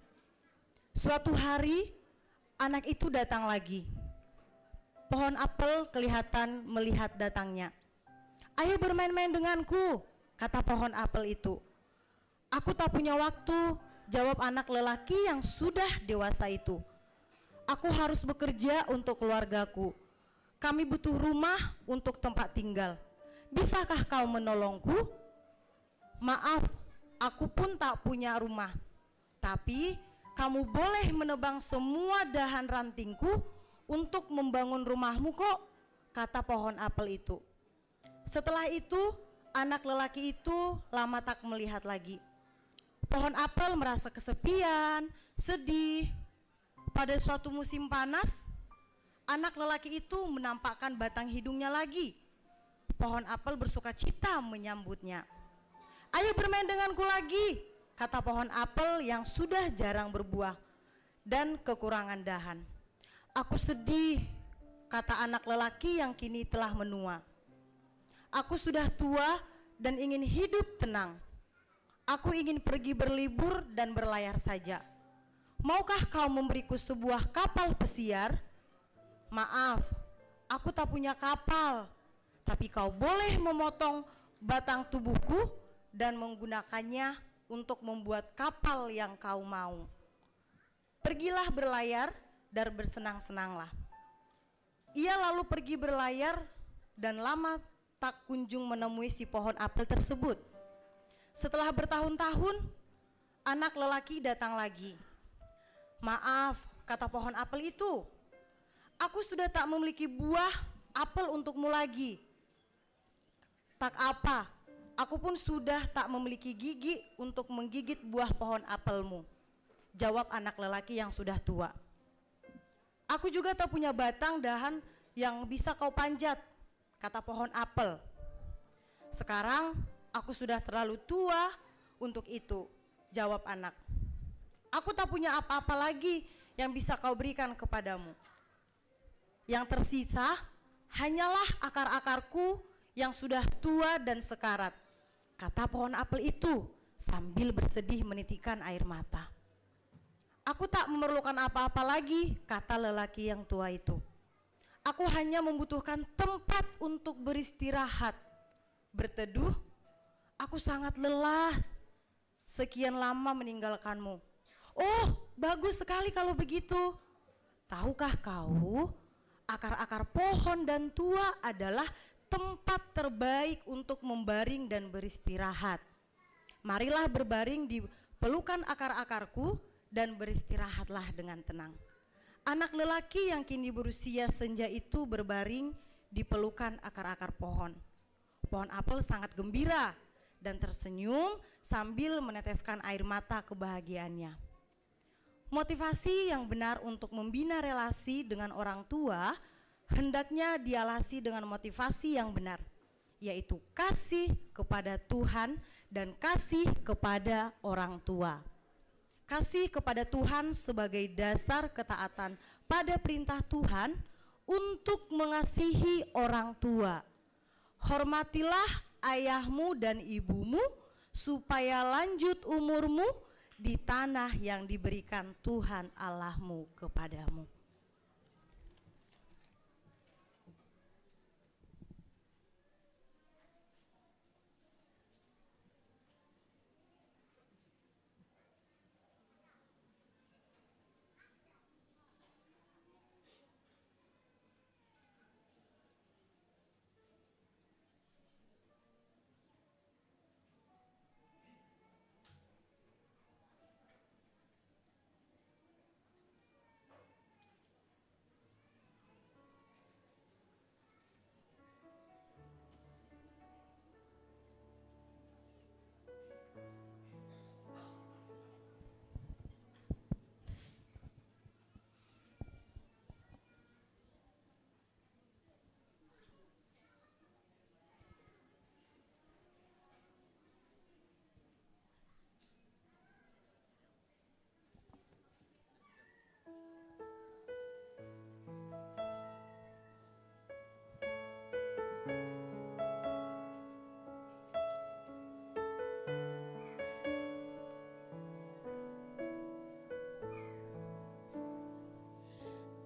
Suatu hari, anak itu datang lagi. Pohon apel kelihatan melihat datangnya. "Ayo bermain-main denganku," kata pohon apel itu. "Aku tak punya waktu," jawab anak lelaki yang sudah dewasa itu. "Aku harus bekerja untuk keluargaku. Kami butuh rumah untuk tempat tinggal. Bisakah kau menolongku?" "Maaf, aku pun tak punya rumah. Tapi kamu boleh menebang semua dahan rantingku untuk membangun rumahmu kok," kata pohon apel itu. Setelah itu, anak lelaki itu lama tak melihat lagi. Pohon apel merasa kesepian, sedih. Pada suatu musim panas, anak lelaki itu menampakkan batang hidungnya lagi. Pohon apel bersuka cita menyambutnya. "Ayo bermain denganku lagi," kata pohon apel yang sudah jarang berbuah dan kekurangan dahan. "Aku sedih," kata anak lelaki yang kini telah menua. "Aku sudah tua dan ingin hidup tenang. Aku ingin pergi berlibur dan berlayar saja. Maukah kau memberiku sebuah kapal pesiar?" "Maaf, aku tak punya kapal. Tapi kau boleh memotong batang tubuhku dan menggunakannya untuk membuat kapal yang kau mau. Pergilah berlayar dan bersenang-senanglah." Ia lalu pergi berlayar dan lama tak kunjung menemui si pohon apel tersebut. Setelah bertahun-tahun, anak lelaki datang lagi. "Maaf," kata pohon apel itu, "aku sudah tak memiliki buah apel untukmu lagi." "Tak apa, aku pun sudah tak memiliki gigi untuk menggigit buah pohon apelmu," jawab anak lelaki yang sudah tua. "Aku juga tak punya batang dahan yang bisa kau panjat," kata pohon apel. "Sekarang aku sudah terlalu tua untuk itu," jawab anak. "Aku tak punya apa-apa lagi yang bisa kau berikan kepadamu. Yang tersisa hanyalah akar-akarku yang sudah tua dan sekarat," kata pohon apel itu sambil bersedih menitikkan air mata. "Aku tak memerlukan apa-apa lagi," kata lelaki yang tua itu. "Aku hanya membutuhkan tempat untuk beristirahat, berteduh. Aku sangat lelah sekian lama meninggalkanmu." "Oh, bagus sekali kalau begitu. Tahukah kau, akar-akar pohon dan tua adalah tempat terbaik untuk membaring dan beristirahat. Marilah berbaring di pelukan akar-akarku dan beristirahatlah dengan tenang." Anak lelaki yang kini berusia senja itu berbaring di pelukan akar-akar pohon. Pohon apel sangat gembira dan tersenyum sambil meneteskan air mata kebahagiaannya. Motivasi yang benar untuk membina relasi dengan orang tua hendaknya dialasi dengan motivasi yang benar, yaitu kasih kepada Tuhan dan kasih kepada orang tua. Kasih kepada Tuhan sebagai dasar ketaatan pada perintah Tuhan untuk mengasihi orang tua. Hormatilah ayahmu dan ibumu, supaya lanjut umurmu di tanah yang diberikan Tuhan Allahmu kepadamu.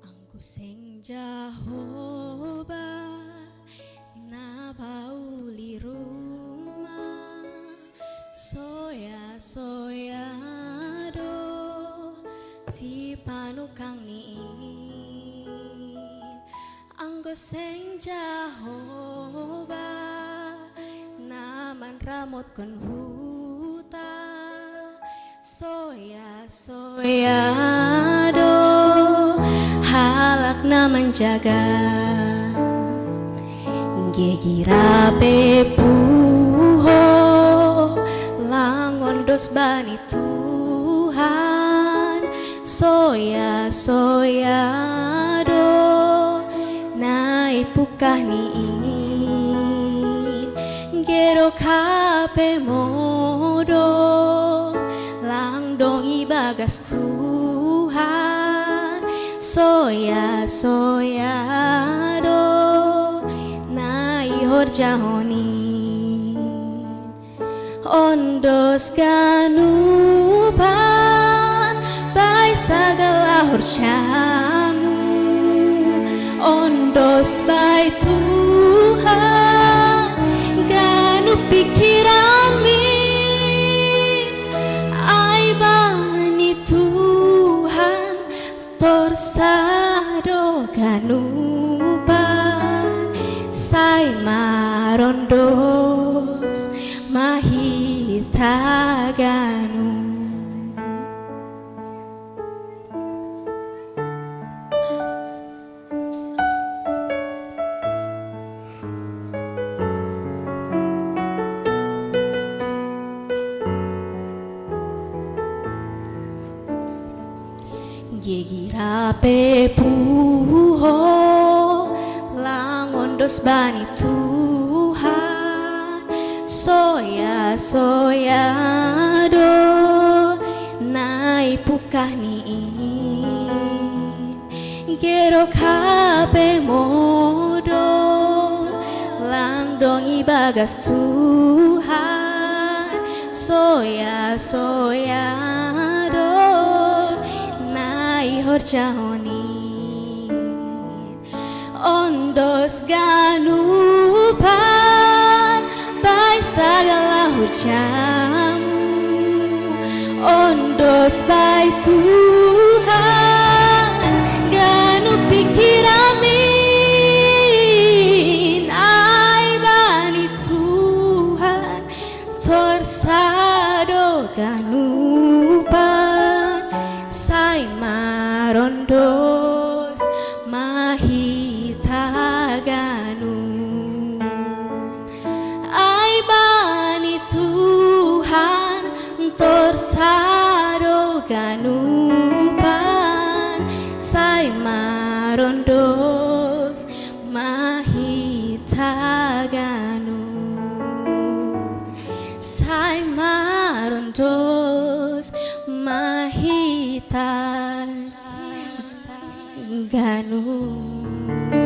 Angku seng Jahowa na pauli ruma, soya-soya do sipanukangni in. Anggo seng Jahowa na manramotkon huta, soya-soya do halak na manjaga. Gegira pe puho, lang ondos bani Tuhan, soya-soya do na ipungkah ni in. Gedok hape modom, lang dong ibagas Tuhan, soya-soya do na ihorjahon in. Ondos ganupan bai sagala horjamu, ondos bai Tuhan ganup pingkiranmi. Ai bani Tuhan torsa do ganupan, sai marondos ma hita ganup. Gegira pe puho, lang ondos bani Tuhan, soya-soya do na ipungkah ni in. Gedok hape modom, lang dong ibagas Tuhan, soya-soya do na ihorjahon in. Ondos ganupan bai sagala horjamu, ondos bai Tuhan ganup pingkiranmi. Ai bani Tuhan torsa do ganupan, sai marondos ma hita ganup. Ai bani Tuhan torsa do ganupan, sai marondos ma hita ganup. Sai marondos ma hita ganup.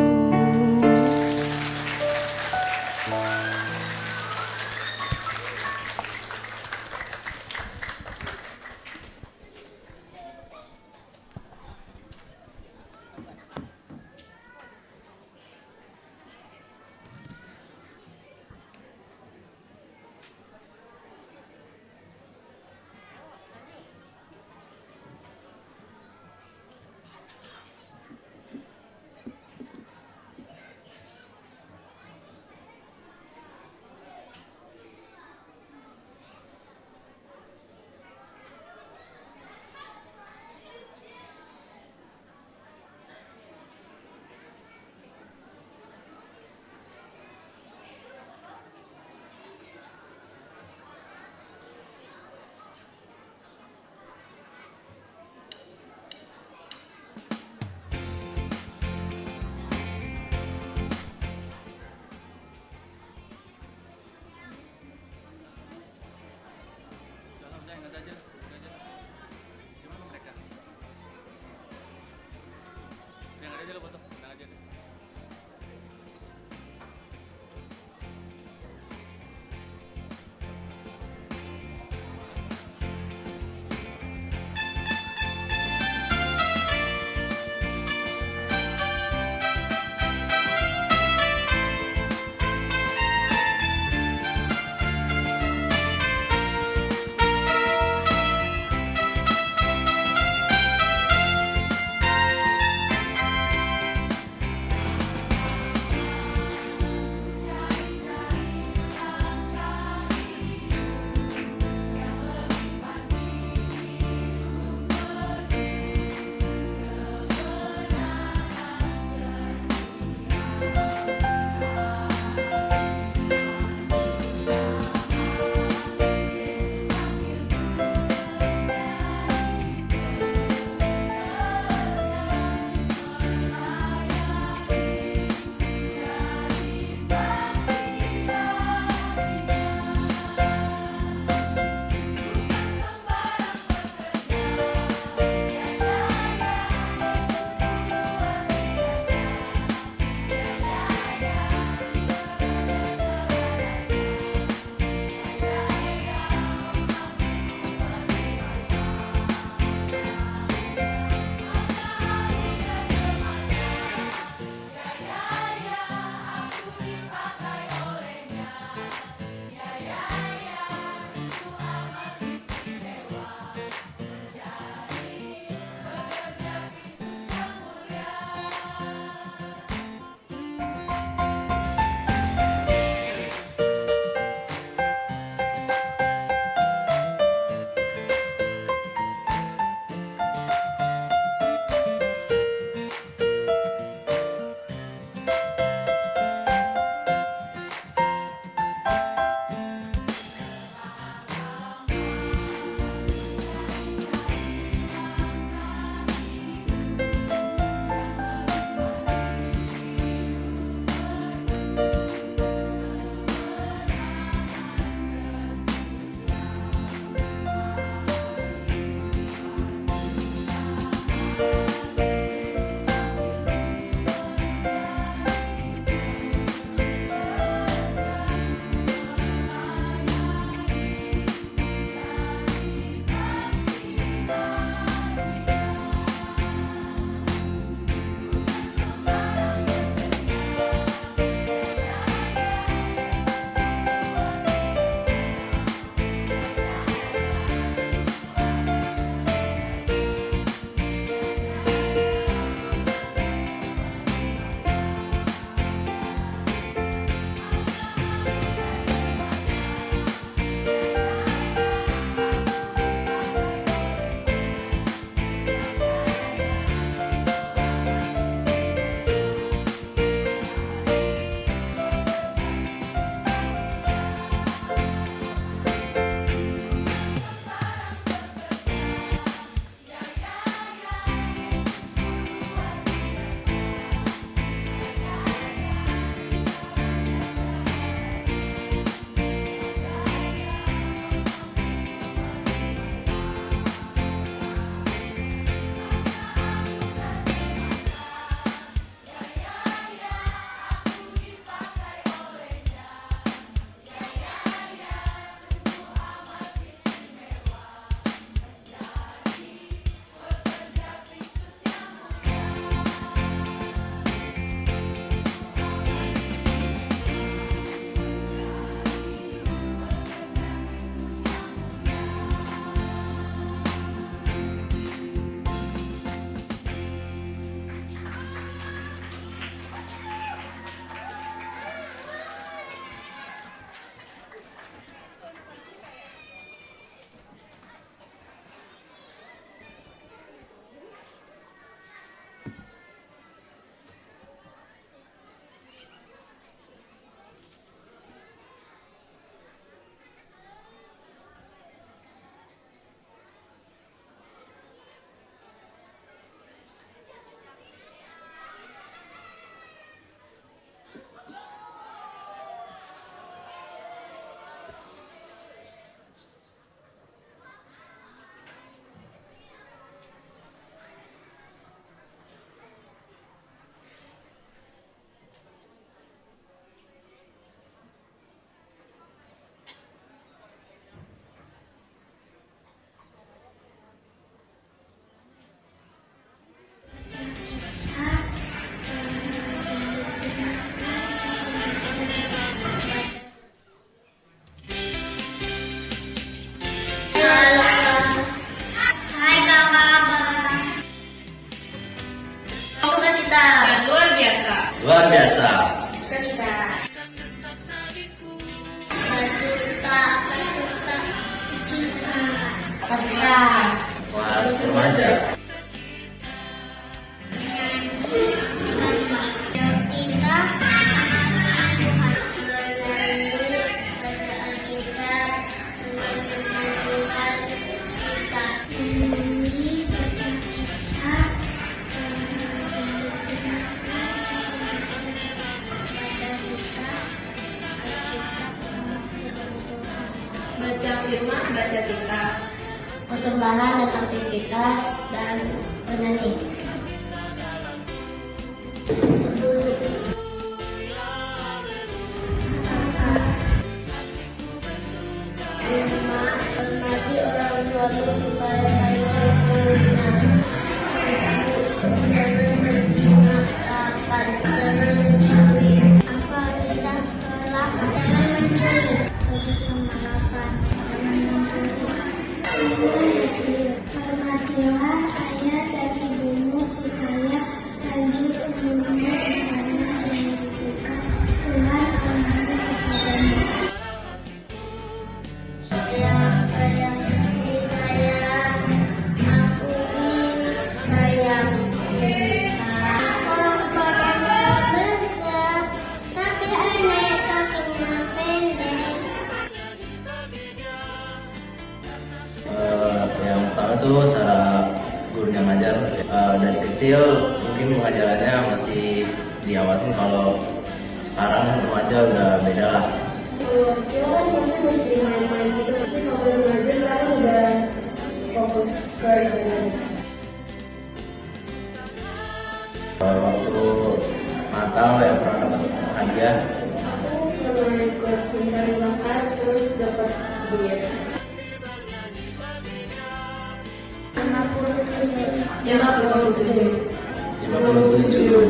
Luar biasa. Suka cita. Berjuta. Cinta. Pecah. Kelas remaja. Kita sama-sama Tuhan, menyanyi, baca Alkitab, menyanyi Tuhan kita. Menyanyi, baca Alkitab, menyanyi Tuhan, baca Alkitab, baca firman, baca Alkitab. Persembahan dan aktivitas dan penyanyi. Hormati orang tuamu supaya lancar umurnya. Jangan berzina, jangan mencuri. Hafal kita telah, jangan mencuri. Tujuh sama delapan, jangan mencuri. Jangan berzina. Hormatilah ayah dan ibumu supaya lanjut umurnya di tanah yang diberikan Tuhan Allahmu kepadamu. Sayang, sayang, sayang, aku sayang. Aku badannya besar, tapi aneh, kakinya pendek. Eh, yang pertama tuh cara gurunya ngajar. Eh, dari kecil mungkin pengajarannya masih diawasin, kalau sekarang remaja udah beda lah. Kalau kecil kan pasti masih main-main gitu, tapi kalau remaja sekarang udah fokus ke ibadah. Waktu Natal ya pernah dapat hadiah. Aku pernah ikut mencari bakat, terus dapat hadiah. Lima puluh tujuh. Ya, Pak, lima puluh tujuh. Lima puluh tujuh.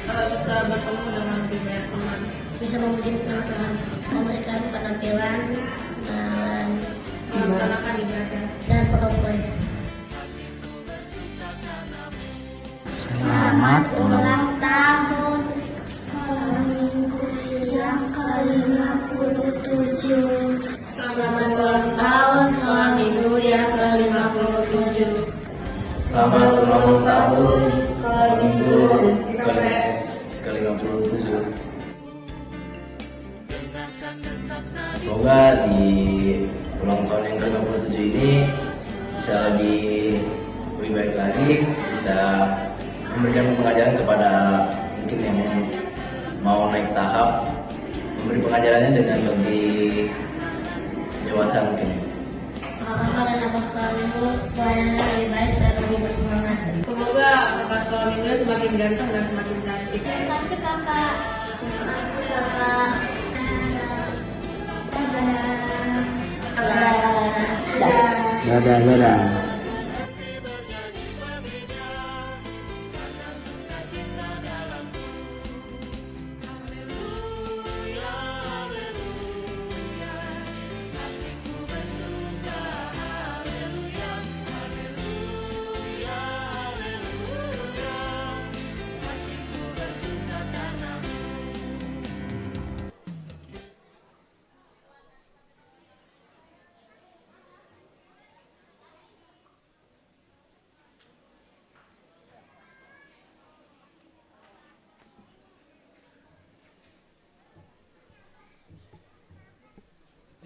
Kalau bisa bertemu dengan lebih banyak teman. Bisa memuji nama Tuhan, memberikan penampilan dan melaksanakan ibadah dan perobohan. Selamat ulang tahun Sekolah Minggu yang ke lima puluh tujuh. Selamat ulang tahun Sekolah Minggu yang ke lima puluh tujuh. Selamat ulang tahun Sekolah Minggu ke lima puluh tujuh. Semoga di ulang tahun yang ke lima puluh tujuh ini bisa lebih, lebih baik lagi, bisa memberikan pengajaran kepada mungkin yang mau naik tahap, memberi pengajarannya dengan lebih dewasa mungkin. Apa-apa dan apa sekolah Minggu, pelayanannya lebih baik dan lebih bersemangat. Semoga Kakak Sekolah Minggu semakin ganteng dan semakin cantik. Terima kasih, Kakak. Terima kasih, Kakak. Dadah. Dadah. Dadah. Dadah, dadah.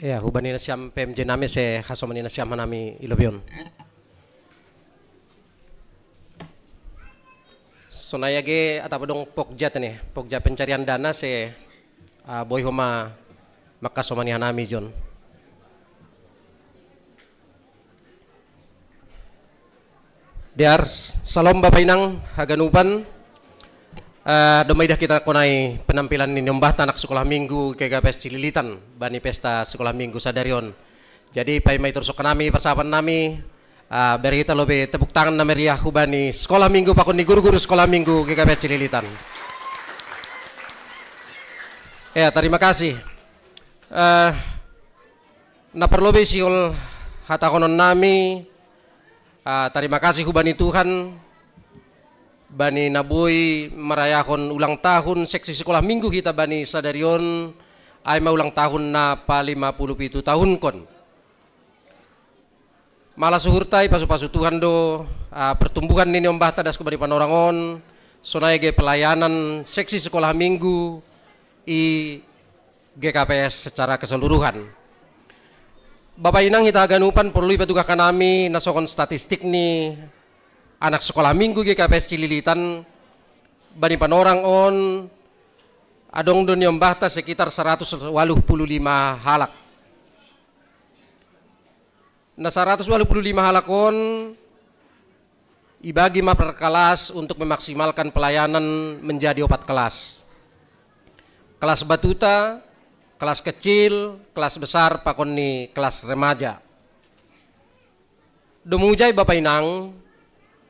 Ya, hubani nasiam P M J nami, se hasomani nasiam hanami i lobi on. Sonai age atap adong pokja te ne, pokja pencarian dana se, ah, boi homa mangkasomani hanami jon. Dear, salom Bapa Inang haganupan, eh, domma idah hita konai penampilan ni niombahta anak Sekolah Minggu G K P S Cililitan bani pesta Sekolah Minggu sadari on. Jadi paima i torus nami, parsahapan nami, eh, bere hita lobi tepuk tangan na meriah hubani Sekolah Minggu pakon ni guru-guru Sekolah Minggu G K P S Cililitan. Ya, terima kasih. Eh, Na parlobei sihol hatahonon nami, ah, tarima kasih hubani Tuhan, bani na boi marayahon ulang tahun seksi sikolah minggu hita bani sadari on, ai ma ulang tahun na palima pulu pitu tahunkon. Malas uhurta, ipasu-pasu Tuhan do, ah, pertumbuhan ni niombahta das hubani panorang on, sonai ge pelayanan seksi sikolah minggu i G K P S secara keseluruhan. Bapa inang hita haganupan, porlu ipatugahkan nami na songon statistik ni anak sikolah minggu G K P S Cililitan, bani panorang on adong do niombahta sekitar saratus waluh pulu lima halak. Na saratus waluh pulu lima halak on ibagi ma per kelas untuk memaksimalkan pelayanan menjadi opat kelas. Kelas batuta, kelas kecil, kelas besar, pakon ni kelas remaja. Domu jai bapa inang,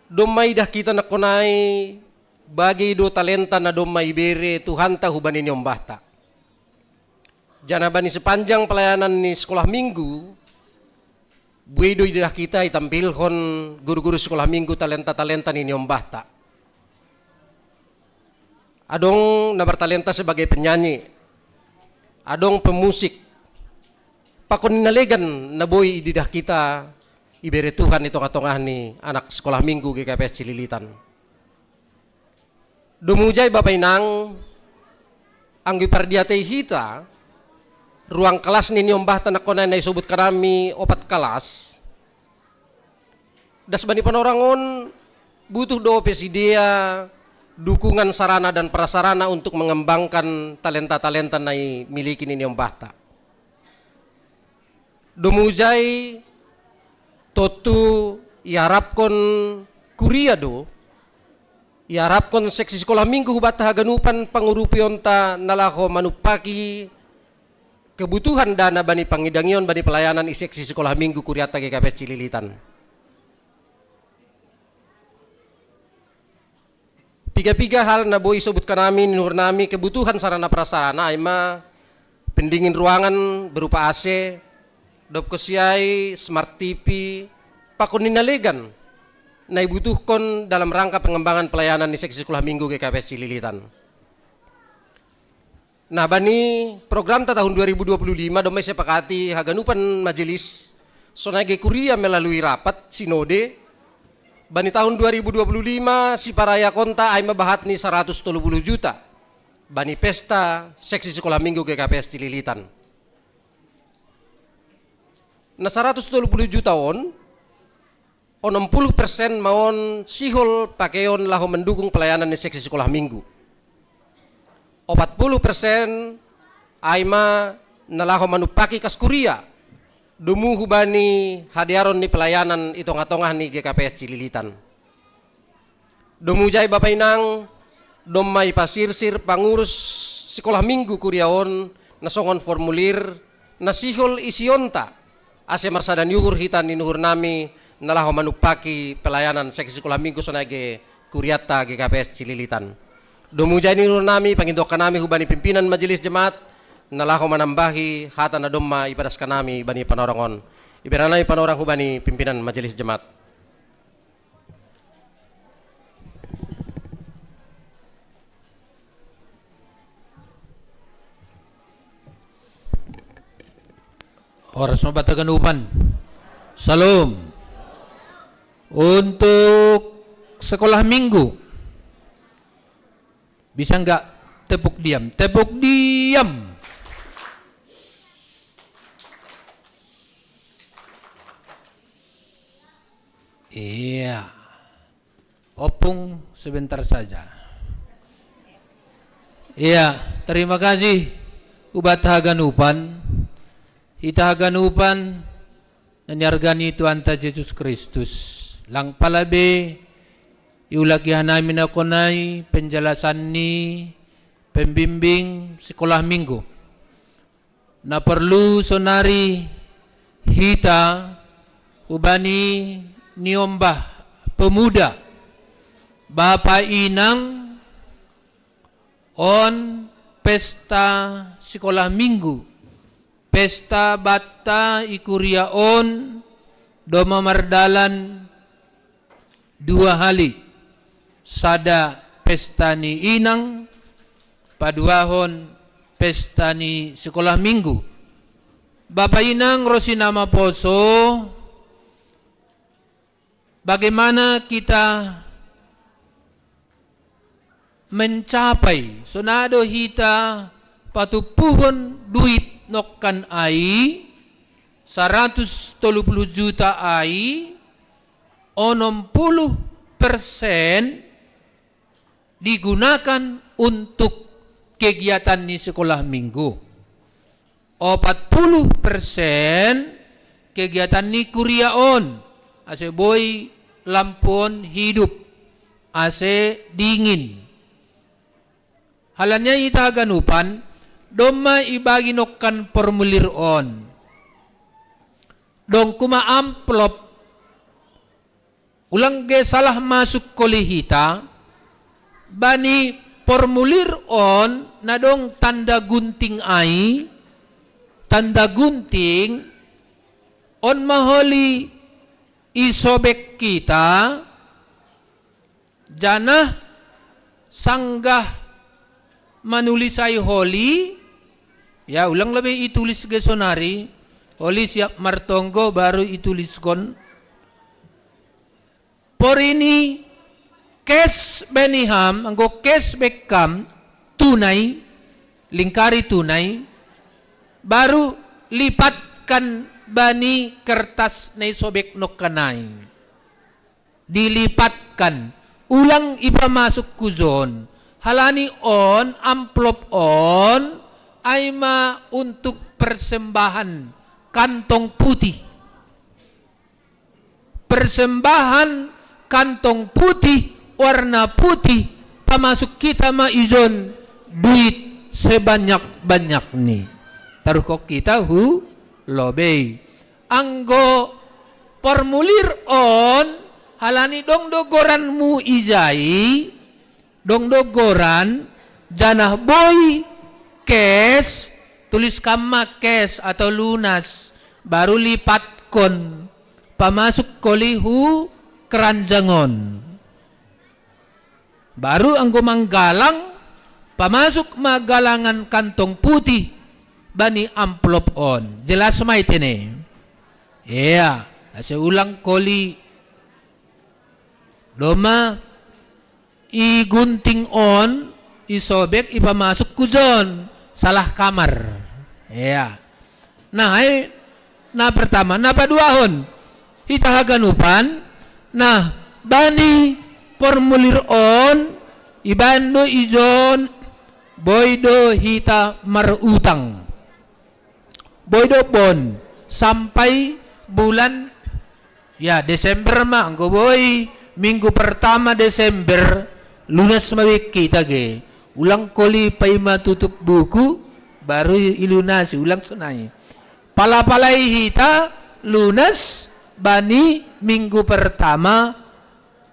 domma idah hita nangkon i bagi do talenta na domma ibere Tuhanta hubani niombahta. Janah bani sepanjang pelayanan ni sikolah minggu, buei do idah hita itampilhon guru-guru sikolah minggu talenta-talenta ni niombahta. Adong na bertalenta sebagai penyanyi, adong pemusik. Pakon ni na legan na boi ididah hita ibere Tuhan i tongah-tongah ni anak sikolah minggu G K P S Cililitan. Domu jai bapa inang, anggo ipardiatei hita, ruang kelas ni niombahta nangkon i na isobutkan nami opat kelas, das bani panorang on butuh dope sidea dukungan sarana dan prasarana untuk mengembangkan talenta-talenta na imiliki ni niombahta. Domu jai tontu iarapkon kuria do, iarapkon seksi sikolah minggu hubanta haganupan pangurupionta na laho manumpaki kebutuhan dana bani pangidangion bani pelayanan i seksi sikolah minggu kurianta G K P S Cililitan. Piga-piga hal na boi isobutkan nami ni uhur nami kebutuhan sarana prasarana, ai ma pendingin ruangan berupa A C, dob konsi ai smart T V, pakon ni na legan na ibutuhkon dalam rangka pengembangan pelayanan ni seksi sikolah minggu G K P S Cililitan. Nah, bani programta tahun dua ribu dua puluh lima domma isepakati haganupan majelis, sonai ge kuria melalui rapat sinode, bani tahun dua ribu dua puluh lima siparayakonta ai ma bahat ni saratus tolu puluh juta bani pesta seksi sikolah minggu G K P S Cililitan. Na saratus tolu puluh juta on, onom puluh persen ma on sihol pakeon laho mendukung pelayanan ni seksi sikolah minggu. Opat puluh persen ai ma na laho manumpaki kas kuria, domu hubani hadearon ni pelayanan i tongah-tongah ni G K P S Cililitan. Domu jai bapa inang, domma ipasirsir pangurus sikolah minggu kuria on na songon formulir na sihol isionta, ase marsada ni uhur hita ni uhur nami na laho manumpaki pelayanan seksi sikolah minggu sonai ge kurianta G K P S Cililitan. Domu jai ni uhur nami, pangidoan nami hubani pimpinan majelis jemaat na laho manambahi hata na domma ipadaskon nami bani panorang on. Iberang nami panorang hubani pimpinan majelis jemaat. Horas ma banta haganupan. Salam. Untuk sekolah minggu, bisa nggak tepuk diam? Tepuk diam. Iya. Ompung sebentar saja. Iya, terima kasih. Hubanta haganupan, hita haganupan na niarga ni Tuhanta Jesus Kristus. Lang pala be iulak ia hanami nangkon i penjelasan ni pembimbing sekolah minggu. Na porlu sonari hita hubani niombah pemuda, bapa inang, on pesta sikolah minggu Pesta banta i kuria on domma mardalan dua hali, sada pesta ni inang, paduahon pesta ni sekolah minggu. Bapa inang ro sinama poso, bagaimana kita mencapai, sonado hita patumpuhon duit nongkan ai, saratus tolu puluh juta ai, onom puluh persen digunakan untuk kegiatan ni sekolah minggu. Opat puluh persen kegiatan ni kuria on, ase boi lampu on hidup, ase dingin. Halani ai hita haganupan, domma ibagi nongkan formulir on. Dong kuma amplop, ulang ge salah masuk koli hita, bani formulir on na dong tanda gunting ai, tanda gunting on ma holi isobek hita, janah sanggah manulis ai holi, ya, ulang lobei itulis ge sonari, holi siap martonggo baru ituliskon. Porini cash bani ham, anggo cash bekam, tunai, lingkari tunai, baru lipatkan bani kertas na isobek nongkan ai. Dilipatkan, ulang ipamasuk hujon. Halani on, amplop on, ai ma untuk persembahan kantong putih. Persembahan kantong putih, warna putih, pamasuk hita ma ijon duit sebanyak-banyakni. Taruhkon hita hu lobei. Anggo formulir on, halani dong do goranmu ijai, dong do goran, janah boi cash, tuliskan ma cash atau lunas, baru lipatkon, pamasuk holi hu keranjang on. Baru anggo manggalang, pamasuk ma galangan kantong putih bani amplop on. Jelas ma i tene? Ea, ase ulang holi domma i gunting on, isobek, ipamasuk hujon, salah kamar. Ea. Nah, ai na pertama, na paduahon, hita haganupan, nah, bani formulir on, ibaen do ijon, boi do hita marutang. Boi do bon, sampai bulan, ya, Desember ma, anggo boi minggu pertama Desember, lunas ma be hita ge. Ulang holi paima tutup buku, baru ilunasi, ulang sonai. Pala-palai hita lunas bani minggu pertama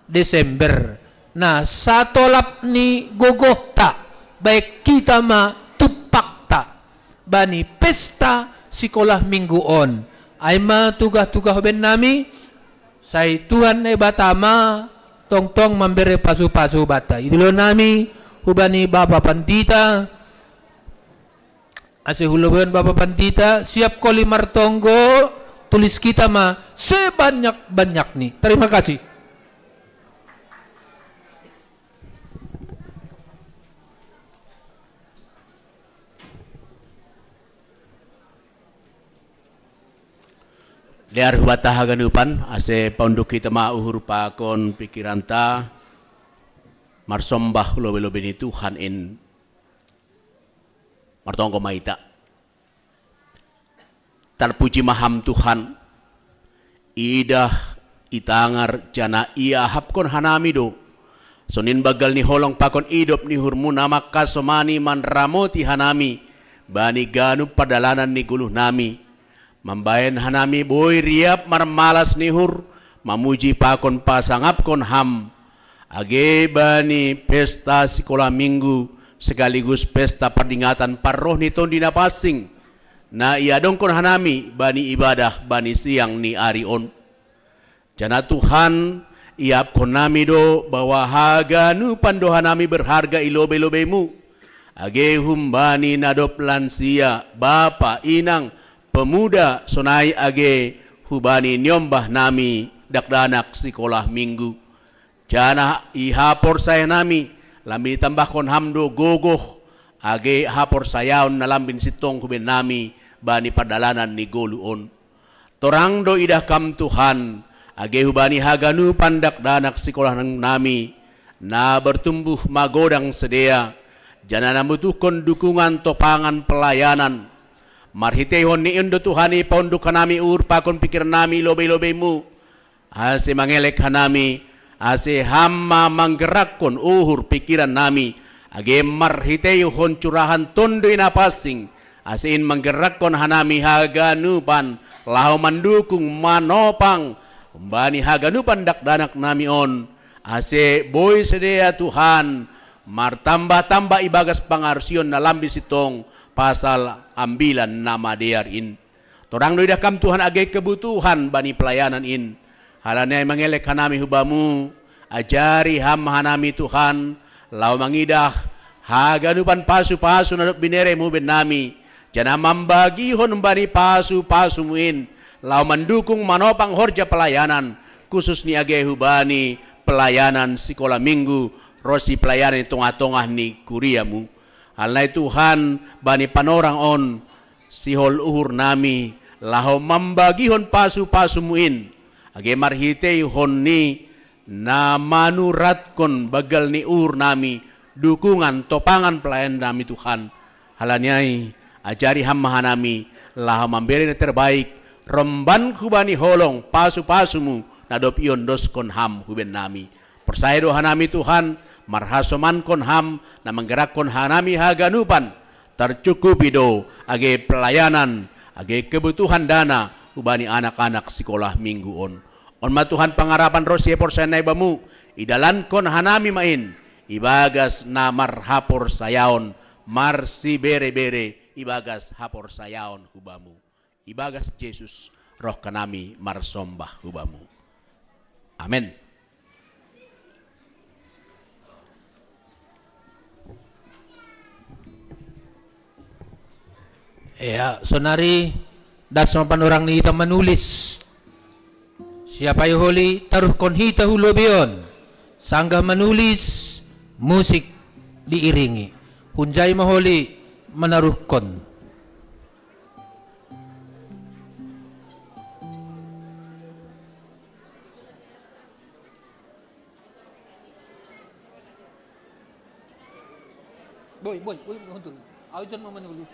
Desember. Nah, satolap ni gogohta, baen hita ma tumpakta bani pesta sikolah minggu on. Ai ma tugah-tugah bennami, sai Tuhan Naibata ma tongtong mambere pasu-pasu banta. I do ilonami hubani Bapa Pandita, ase hu lobeion Bapa Pandita, siap holi martonggo, tulis hita ma sebanyak-banyakni. Terima kasih. Dear hubanta haganupan, ase paunduk hita ma uhur pakon pikiranta, marsombah hu lobei-lobei ni Tuhan in. Martonggo ma hita. Tarpuji ma Ham Tuhan, idah, itangar, janah iahapkon hanami do songon banggal ni holong pakon idop ni uhurmu na mangkasomani manramoti hanami bani ganup pardalanan ni goluhnami. Mambaen hanami boi riap marmalas ni uhur, mamuji pakon pasangapkon Ham, age bani pesta sikolah minggu sekaligus pesta pardingatan parroh ni Tondi Napansing, na iadongkon hanami bani ibadah bani siang ni ari on. Janah Tuhan, iapkon nami do bahwa haganupan do hanami berharga i lobei-lobeimu, age humbani na dob lansia, bapa, inang, pemuda, sonai age hubani niombah nami dakdanak sikolah Minggu. Janah i haporsaya nami, lambin itambahkon ham do gogoh, age haporsayaon na lambin sintong hubaen nami bani pardalanan ni goluh on. Torang do idah kam Tuhan, age hubani haganupan dakdanak sikolah nami, na bertumbuh magodang sidea, janah na mambutuhkon dukungan topangan pelayanan. Marhiteihon ni in do Tuhan ipaunduk hanami uhur pakon pingkiran nami lobei-lobeimu, ase mangelek hanami, ase ham ma manggerakkon uhur pingkiran nami, age marhiteihon curahan Tonduy Napansing, ase in manggerakkon hanami haganupan, laho mandukung, manopang, humbani haganupan dakdanak nami on, ase boi sidea Tuhan, martambah-tambah ibagas pangarusion na lambin sintong pasal Ambilan Namadear in. Torang do idah kam Tuhan age kebutuhan bani pelayanan in. Halani ai mangelek hanami hubamu, ajari ham hanami Tuhan, laho mangidah haganupan pasu-pasu na dob bineremu hubaen nami, janah mambagihon bani pasu-pasumu in, laho mandukung manopang horja pelayanan, khusus ni age hubani pelayanan sikolah Minggu, ronsi pelayanan i tongah-tongah ni kuriamu. Halani ai Tuhan, bani panorang on, sihol uhur nami, laho mambagihon pasu-pasumu in, age marhiteihon ni na manuratkon banggal ni uhur nami, dukungan topangan pelayanan nami Tuhan. Halani ai, ajari ham ma hanami, laho mambere na terbaik, romban hubani holong pasu-pasumu, na dob iondoskon ham hubaen nami. Porsaya do hanami Tuhan, marhasomankon ham, na manggerakkon hanami haganupan, tercukupi do, age pelayanan, age kebutuhan dana, hubani anak-anak sikolah Minggu on. On ma Tuhan pangarapan ronsi haporsayaon nami bamu, idalankon hanami ma in, ibagas na marhaporsayaon, marsibere-bere, ibagas haporsayaon hubamu. Ibagas Jesus, roh hanami marsombah hubamu. Amen. Ya, sonari das ma panorang ni hita manulis. Siapa i holi taruhkon hita hu lobei on, sanggah manulis, musik diiringi. Hunjai ma holi manaruhkon. Boy, boy, boy, boy, boy. Ayo, jangan mama dulu.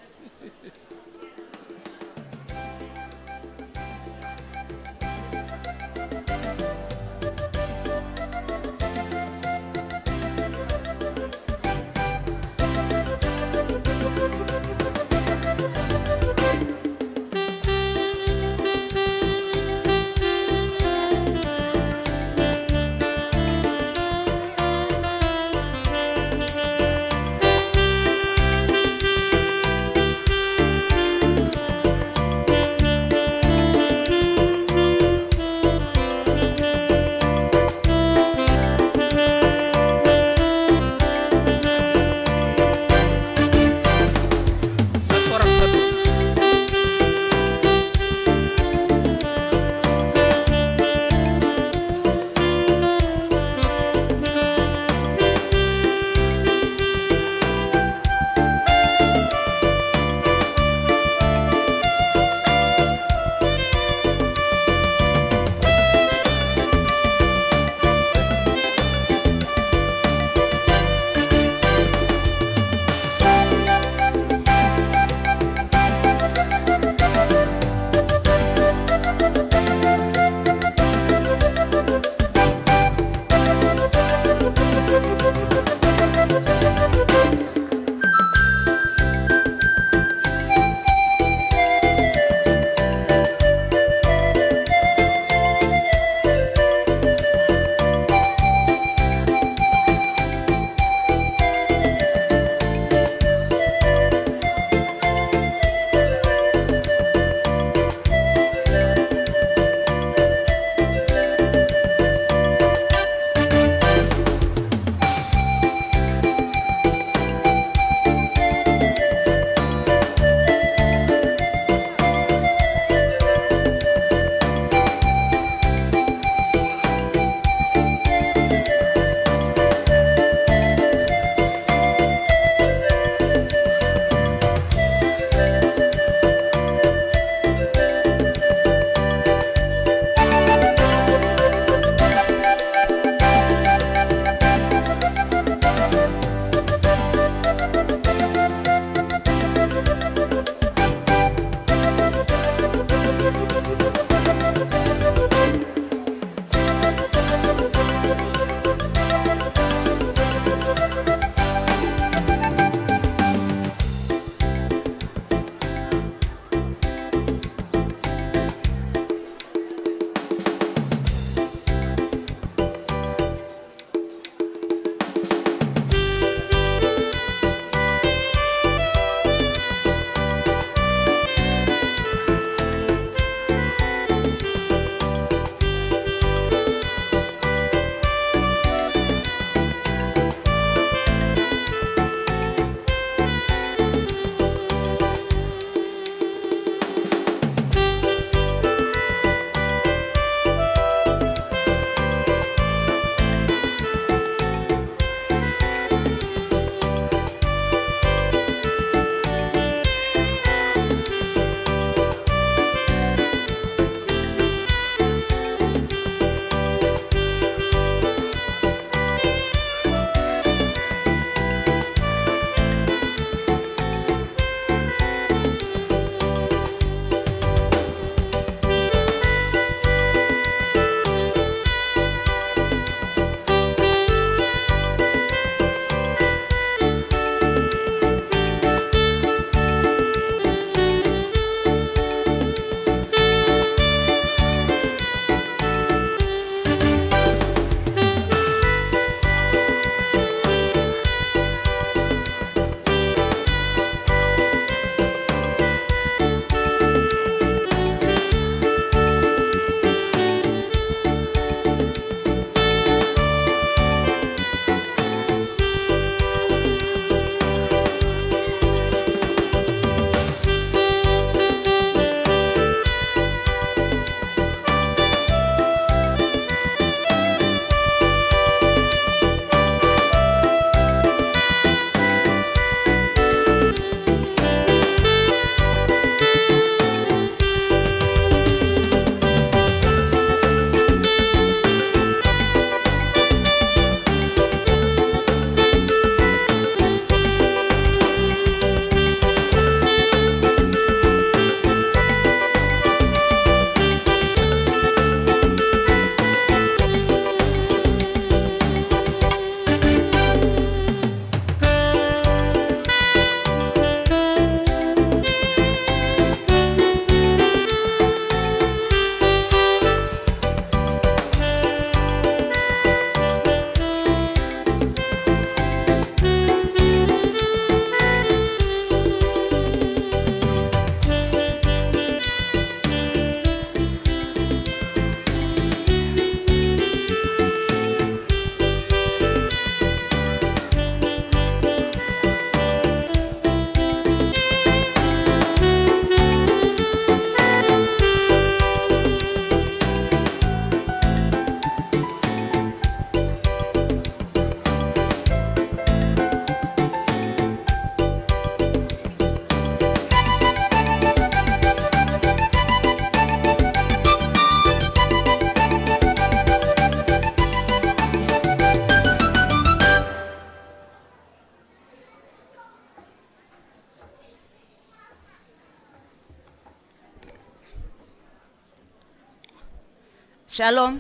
Shalom.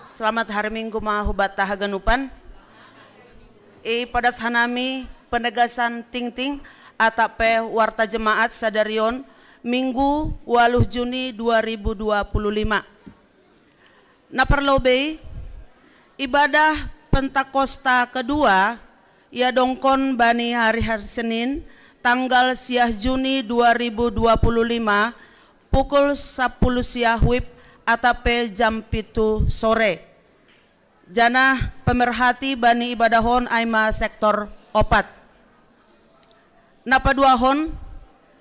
Selamat hari Minggu ma hubat ta haganupan. I padas hanami penegasan tingting atau pe warta jemaat sadarion Minggu waluh Juni dua ribu dua puluh lima. Na parlobei, ibadah Pentakosta kedua ia dongkon bani hari-hari Senin tanggal siah Juni dua ribu dua puluh lima pukul sapuluh siah wib atau pe jam pitu sore. Janah pemerhati bani ibadahon ai ma sektor opat. Na paduahon,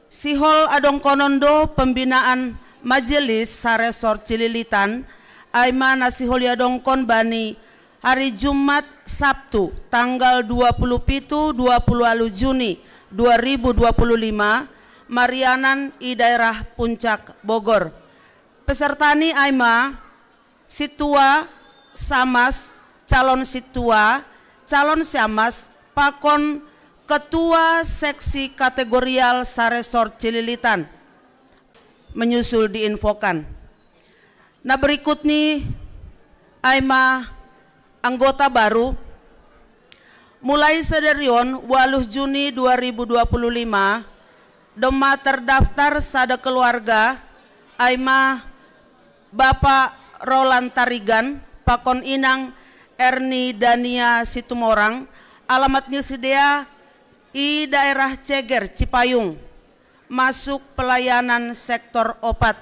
sihol adongkonon do pembinaan majelis saresor Cililitan, ai ma na sihol iadongkon bani hari Jumat Sabtu tanggal dua puluh pitu dua puluh alu Juni dua ribu dua puluh lima, marianan i daerah Puncak Bogor. Pesertani ai ma situa, samas, calon situa, calon siamas, pakon ketua seksi kategorial saresor Cililitan. Menyusul diinfokan. Na berikut ni ai ma anggota baru. Mulai sadarion waluh Juni dua ribu dua puluh lima, domma terdaftar sada keluarga, ai ma Bapak Roland Tarigan pakon Inang Erni Dania Situmorang, alamat ni sidea i daerah Ceger, Cipayung, masuk pelayanan sektor opat.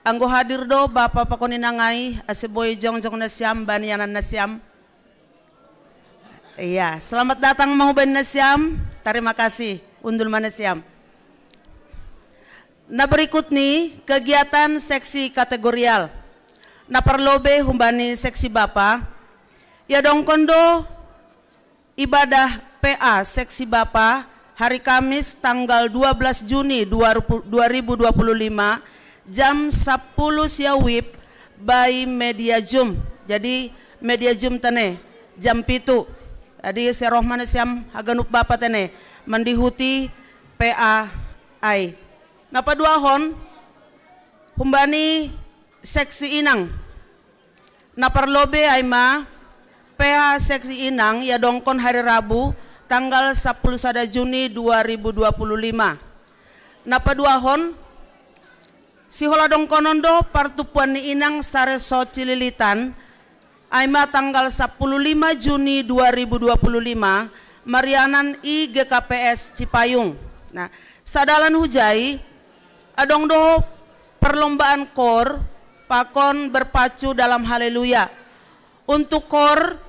Anggo hadir do Bapa pakon Inang ai, ase boi jongjong nasiam bani ianan nasiam. Iya, selamat datang ma humbani nasiam. Tarima kasih, undul ma nasiam. Na berikut ni kegiatan seksi kategorial. Na parlobei humbani seksi Bapa, iadongkon do ibadah P A seksi Bapa hari Kamis tanggal dua belas Juni dua ribu dua puluh lima, jam sapuluh siah wib by media Zoom. Jadi media Zoom tene jam pitu. Jadi seroh ma nasiam haganup Bapa tene mandihuti P A ai. Na paduahon, humbani seksi Inang. Na parlobei ai ma P A seksi Inang iadongkon hari Rabu tanggal sapuluh sada Juni dua ribu dua puluh lima. Na paduahon, sihol adongkonon do partumpuan ni Inang saresor Cililitan, ai ma tanggal sapuluh lima Juni dua ribu dua puluh lima, marianan i G K P S Cipayung. Nah, sadalan hujai, adong do perlombaan kor pakon berpacu dalam haleluya. Untuk kor,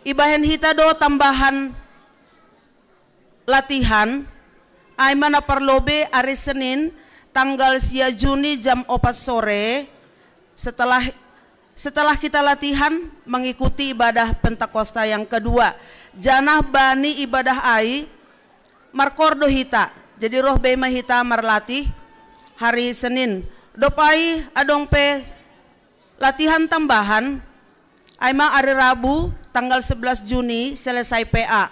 ibahen hita do tambahan latihan, ai ma na parlobei ari Senin tanggal sia Juni jam opat sore, setelah setelah kita latihan mengikuti ibadah Pentakosta yang kedua. Janah bani ibadah ai markor do hita. Jadi roh bei ma hita marlatih hari Senin. Dob ai adong pe latihan tambahan, ai ma ari Rabu tanggal sebelas Juni selesai P A.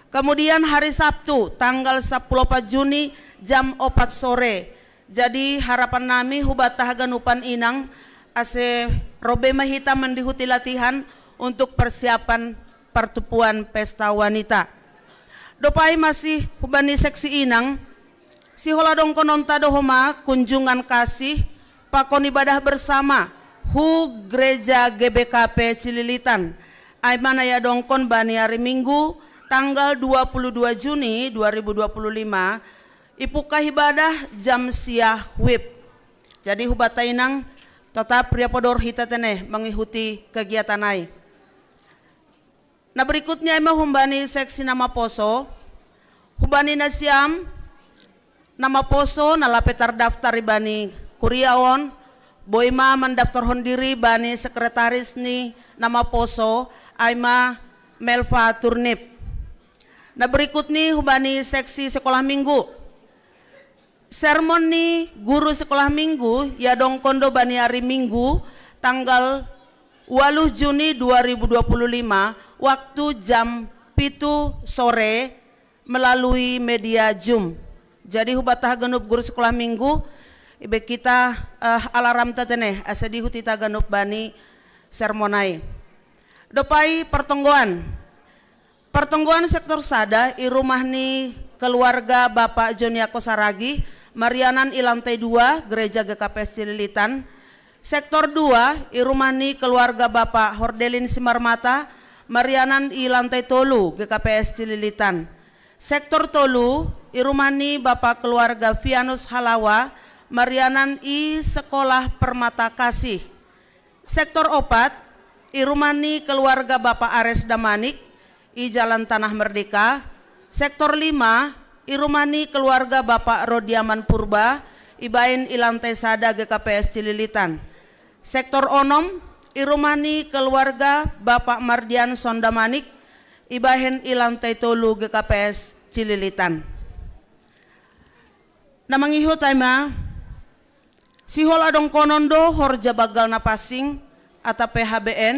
Kemudian hari Sabtu tanggal sapuluh opat Juni jam opat sore. Jadi harapan nami hubat ta haganupan Inang, ase roh bei ma hita mandihuti latihan untuk persiapan partumpuan pesta wanita. Dob ai masih humbani seksi Inang, sihol adongkononta do homa kunjungan kasih pakon ibadah bersama hu Gereja G B K P Cililitan. Ai ma na iadongkon bani ari Minggu tanggal dua puluh dua Juni dua ribu dua puluh lima, ipungkah ibadah jam siah wib. Jadi hubat ta Inang, tetap riap do roh hita tene mangihuti kegiatan ai. Na berikut ni ai ma humbani seksi na maposo. Humbani nasiam na maposo na lape tardaftar ibani kuria on, boi ma mandaftarhon diri bani sekretaris ni na maposo, ai ma Melva Turnip. Na berikut ni humbani seksi sekolah minggu. Sermon ni guru sekolah minggu iadongkon do bani ari Minggu tanggal waluh Juni dua ribu dua puluh lima, waktu jam pitu sore melalui media Zoom. Jadi hubat ta haganup guru sekolah minggu, Ibe kita, eh, alaram tatene, asa dihut ita ganup bani sermonai. Dopai pertonggoan. Pertonggoan sektor sada i rumah ni keluarga Bapak Joniako Saragi, marianan i lantai dua, Gereja G K P S Cililitan. Sektor dua, i rumah ni keluarga Bapak Hordelin Simarmata, marianan i lantai tolu, G K P S Cililitan. Sektor tolu, i rumah ni Bapak keluarga Fianus Halawa, marianan i Sekolah Permata Kasih. Sektor opat, i rumah ni keluarga Bapak Ares Damanik, i Jalan Tanah Merdeka. Sektor lima, i rumah ni keluarga Bapak Rodiaman Purba, ibaen i lantai sada G K P S Cililitan. Sektor onom, i rumah ni keluarga Bapak Mardian Sondamanik, ibaen i lantai tolu G K P S Cililitan. Na mangihut ai ma, sihol adong konon do horja bagal na pansing, atap H B N,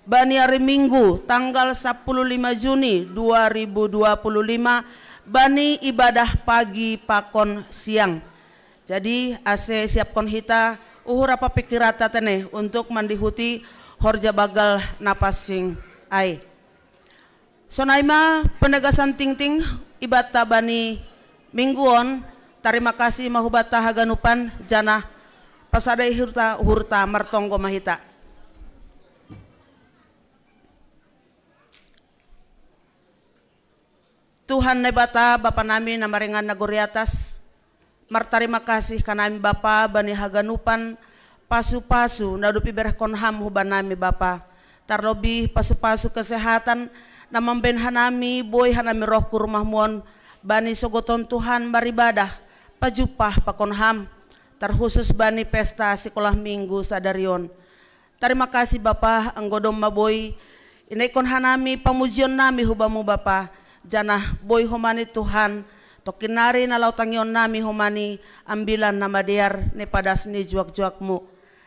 bani ari Minggu, tanggal sapuluh lima Juni dua ribu dua puluh lima, bani ibadah pagi pakon siang. Jadi, ase siapkon hita uhur apa pikiranta tene untuk mandihuti horja bagal na pansing ai. Sonai ma penegasan tingting ibanta bani Minggu on. Tarima kasih ma hubanta haganupan, janah pasadai hita uhurta, martonggo ma hita. Tuhan Naibata, Bapa nami na maringan nagori atas, martarima kasih hanami Bapa bani haganupan pasu-pasu na dob iberehkon Ham hubanami Bapa. Tarlobih pasu-pasu kesehatan na mambaen hanami boi hanami roh hu rumah-Mu on bani sogot on Tuhan maribadah pajumpah pakon Ham, tarhusus bani pesta sikolah Minggu sadari on. Tarima kasih Bapa, anggo domma boi inaikkon hanami pamujionnami hu Bamu Bapa, janah boi homani Tuhan, tongkin nari na laho tangionnami homani ambilan na madear ni padas ni juak-juak-Mu.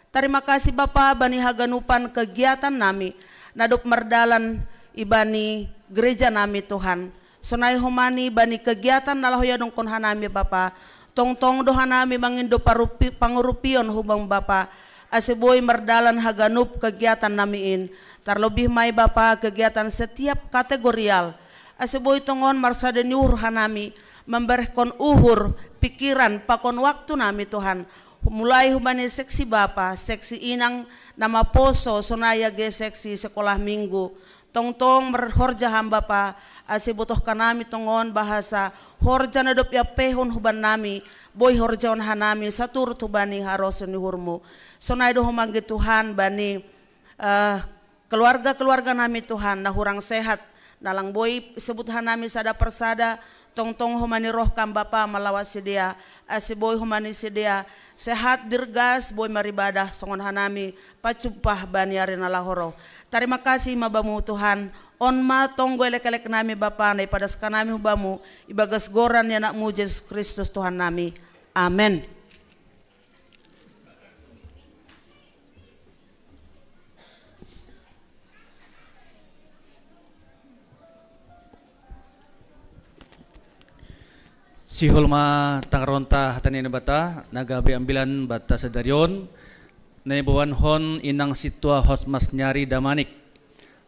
Tarima kasih Bapa bani haganupan kegiatannami na dob mardalan ibani gerejanami Tuhan. Sonai homani bani kegiatan na laho iadongkon hanami Bapa, tongtong do hanami mangindo parupi-, pangurupion hu Bamu Bapa, ase boi mardalan haganup kegiatannami in. Tarlobih ma i Bapa kegiatan setiap kategorial, ase boi tongon marsada ni uhur hanami, mamberehkon uhur, pikiran, pakon waktunami Tuhan. Mulai hubani seksi bapa, seksi inang, na maposo, sonai age seksi sekolah Minggu. Tongtong marhorja Ham Bapa, ase ibotohkan nami tongon bahasa horja na dob iampeihon hubannami, boi horjahon hanami saturut hubani harosuh ni uhur-Mu. Sonai do homa anggi Tuhan bani, eh, keluarga-keluarganami Tuhan na hurang sehat, na lang boi sebut hanami sada parsada, tongtong homani roh Kam Bapa malawat sidea, ase boi homani sidea sehat, dirgas, boi maribadah songon hanami pajumpah bani ari na laho ro. Tarima kasih ma Bamu Tuhan, on ma tonggo elek-eleknami Bapa na ipadaskan nami hu Bamu, ibagas goran ni Anak-Mu Jesus Kristus Tuhannami. Amen. Sihol ma tangaronta hata ni Naibata, na gabe ambilan banta sadari on, na iboanhon inang sintua Hotmas Nyari Damanik,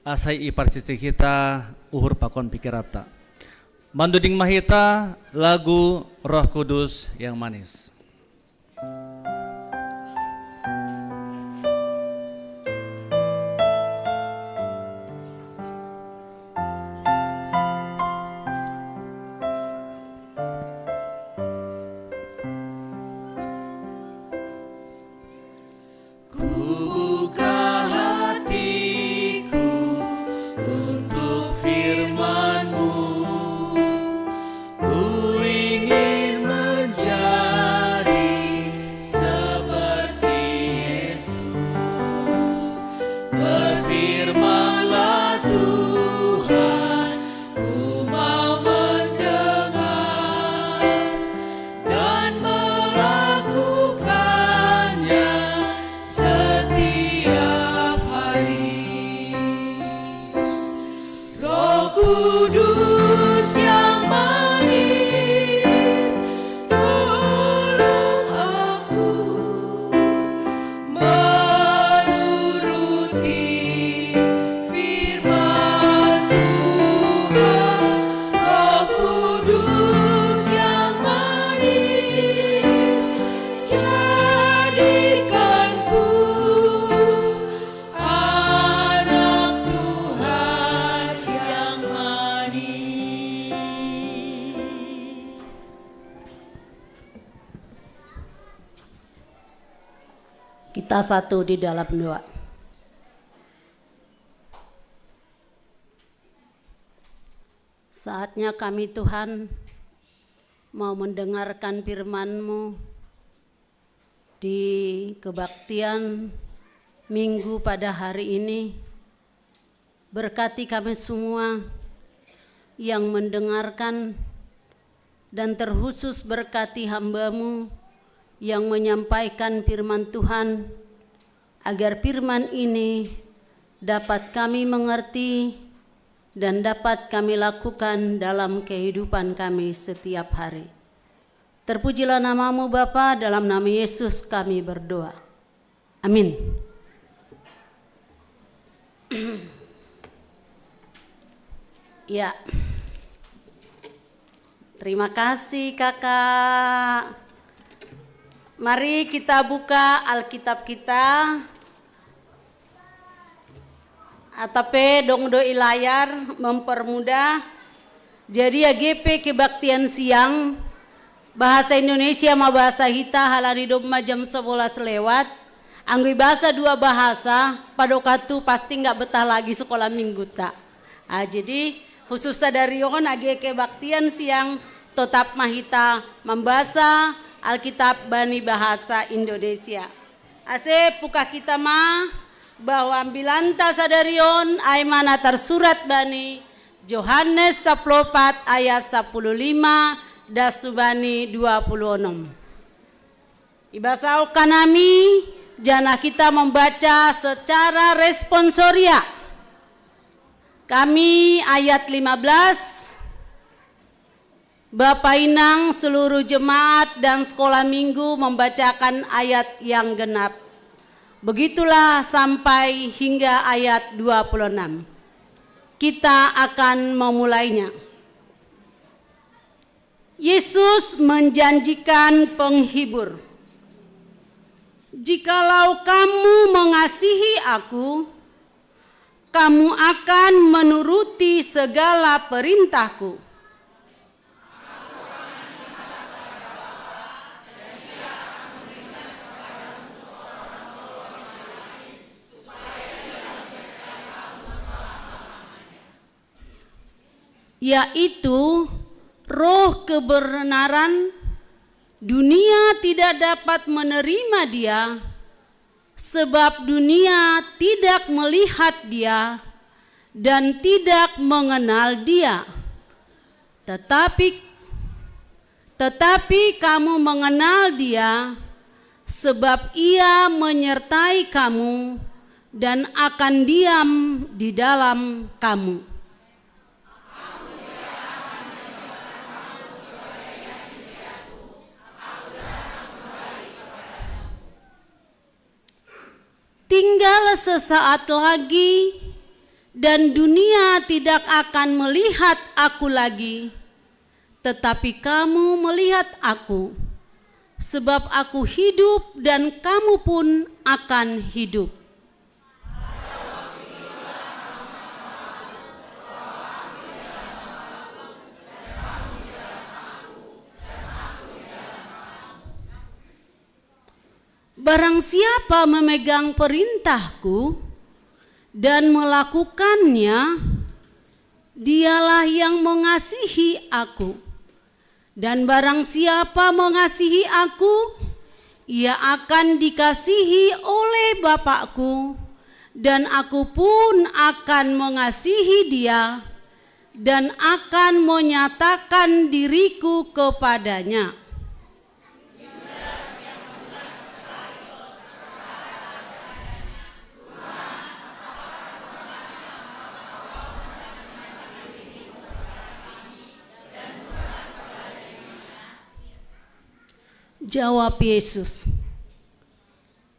asa iparsisi hita uhur pakon pikiranta. Mandoding ma hita lagu Roh Kudus yang Manis. Kubuka hatiku untuk firman-Mu. Ku ingin menjadi seperti Yesus. Berfirmanlah Tuhan, ku mau mendengar dan melakukannya setiap hari. Roh Kudus yang manis, tolong aku Kita satu di dalam doa. Saatnya kami, Tuhan, mau mendengarkan firman-Mu di kebaktian Minggu pada hari ini. Berkati kami semua yang mendengarkan, dan terkhusus berkati hamba-Mu yang menyampaikan firman Tuhan, agar firman ini dapat kami mengerti dan dapat kami lakukan dalam kehidupan kami setiap hari. Terpujilah nama-Mu, Bapa, dalam nama Yesus kami berdoa. Amin. Ya. Terima kasih, Kakak. Mari kita buka Alkitab kita. Atape dong do i layar mempermudah. Jadi, A G P kebaktian siang, bahasa Indonesia ma bahasa hita, halani domma jam sebelas lewat. Anggo i bahasa dua bahasa, padokatu pasti nggak betah lagi sekolah mingguta. Ah, jadi, khusus sadari on, A G P kebaktian siang, totap ma hita mambasa Alkitab bani bahasa Indonesia. Ase pukah hita ma bahwa ambilanta sadari on ai ma na tarsurat bani Johannes sapuluh opat ayat sapuluh lima das subani dua puluh onom. Ibasahon hanami, janah hita membaca secara responsoria. Kami ayat lima belas, Bapa, Inang, seluruh jemaat dan sekolah minggu membacakan ayat yang genap. Begitulah sampai hingga ayat dua puluh enam. Kita akan memulainya. Yesus menjanjikan penghibur. "Jikalau kamu mengasihi aku, kamu akan menuruti segala perintahku." Yaitu Roh kebenaran. Dunia tidak dapat menerima Dia, sebab dunia tidak melihat Dia dan tidak mengenal Dia. Tetapi, tetapi kamu mengenal Dia, sebab Ia menyertai kamu dan akan diam di dalam kamu. Tinggal sesaat lagi, dan dunia tidak akan melihat aku lagi, tetapi kamu melihat aku, sebab aku hidup dan kamu pun akan hidup. Barang siapa memegang perintahku dan melakukannya, dialah yang mengasihi aku. Dan barang siapa mengasihi aku, ia akan dikasihi oleh Bapakku, dan aku pun akan mengasihi dia dan akan menyatakan diriku kepadanya. Jawab Yesus,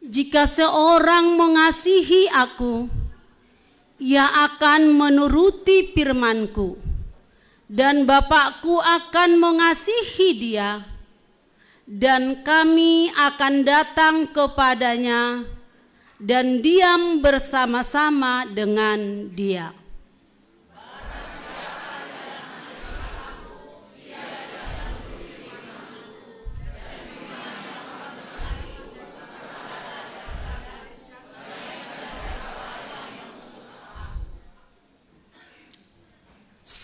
"Jika seorang mengasihi aku, ia akan menuruti firman-Ku, dan Bapakku akan mengasihi dia, dan Kami akan datang kepadanya dan diam bersama-sama dengan dia."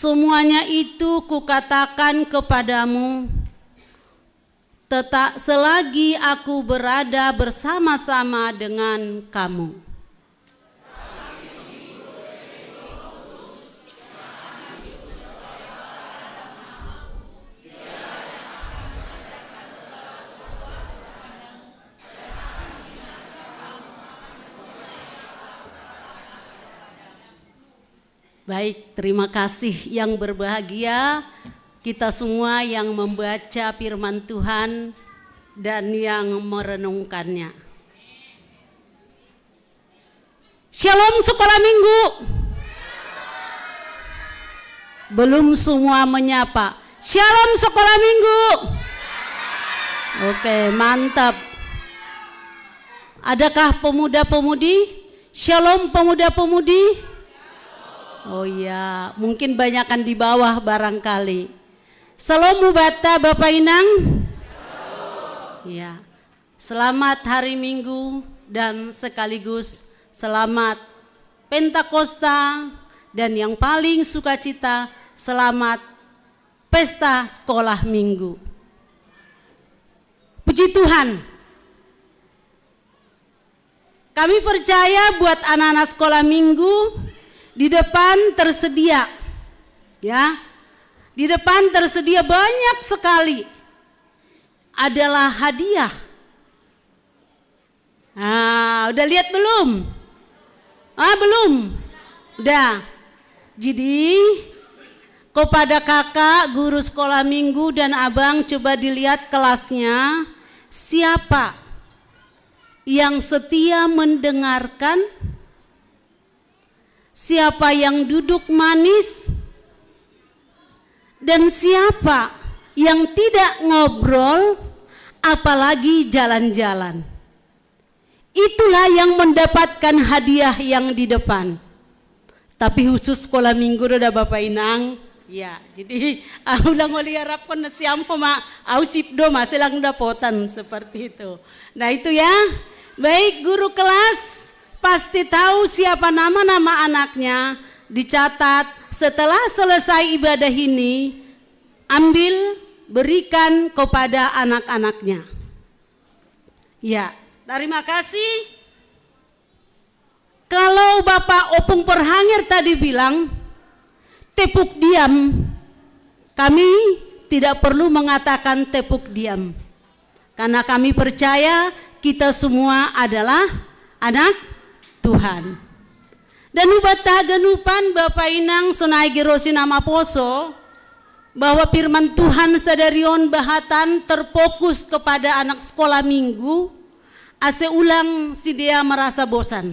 Semuanya itu kukatakan kepadamu, tetap selagi aku berada bersama-sama dengan kamu. Baik, terima kasih yang berbahagia kita semua yang membaca firman Tuhan dan yang merenungkannya. Shalom sekolah minggu. Belum semua menyapa. Shalom sekolah minggu. Oke, mantap. Adakah pemuda-pemudi? Shalom pemuda-pemudi. Oh iya, mungkin banyakan di bawah barangkali. Shalom Mubata Bapak Inang. Ya. Selamat hari Minggu dan sekaligus selamat Pentakosta dan yang paling sukacita, selamat pesta sekolah minggu. Puji Tuhan. Kami percaya buat anak-anak sekolah minggu di depan tersedia, ya. Di depan tersedia banyak sekali adalah hadiah. Nah, udah lihat belum? Ah, belum. Udah. Jadi, kepada kakak guru sekolah minggu dan abang, coba dilihat kelasnya, siapa yang setia mendengarkan, siapa yang duduk manis, dan siapa yang tidak ngobrol, apalagi jalan-jalan. Itulah yang mendapatkan hadiah yang di depan. Tapi khusus sekolah minggu do da Bapak Inang. Ya, jadi, ah, ulang oli harapkan na siapa ma, au sip do ma, selang dapotan seperti itu. Nah, itu ya. Baik, guru kelas pasti tahu siapa nama-nama anaknya, dicatat. Setelah selesai ibadah ini, ambil, berikan kepada anak-anaknya. Ya, terima kasih. Kalau Bapak Opung Perhangir tadi bilang, tepuk diam, kami tidak perlu mengatakan tepuk diam. Karena kami percaya kita semua adalah anak Tuhan. Dan ubat taganupan Bapak Inang sonai girosi nama poso, bahwa firman Tuhan sadarion bahatan terfokus kepada anak sekolah minggu, ase ulang sidea merasa bosan.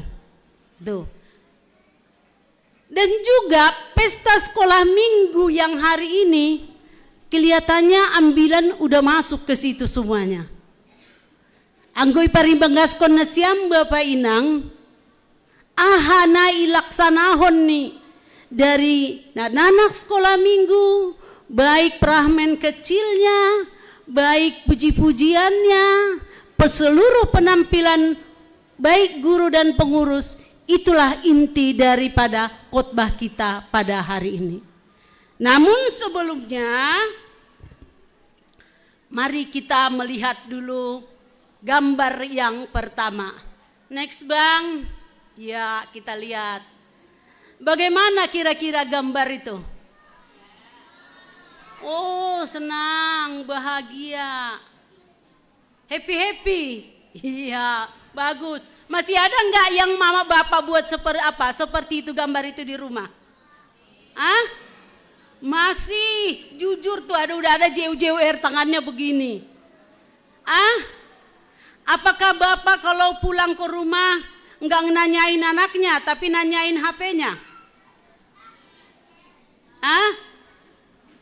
Tuh. Dan juga pesta sekolah minggu yang hari ini, kelihatannya ambilan udah masuk ke situ semuanya. Anggo iparimbanggaskon na siam Bapak Inang, aha na ilaksanahon ni dari anak sekolah minggu, baik prahmen kecilnya, baik puji-pujiannya, seluruh penampilan baik guru dan pengurus, itulah inti daripada khotbah kita pada hari ini. Namun sebelumnya, mari kita melihat dulu gambar yang pertama. Next, Bang. Ya, kita lihat. Bagaimana kira-kira gambar itu? Oh, senang, bahagia. Happy-happy. Iya, bagus. Masih ada nggak yang mama bapak buat seperti apa? Seperti itu gambar itu di rumah? Ah? Masih. Jujur tuh, ada, udah ada jeu-jeu air tangannya begini. Ah? Apakah bapak kalau pulang ke rumah nggak nanyain anaknya, tapi nanyain H P-nya? Ah?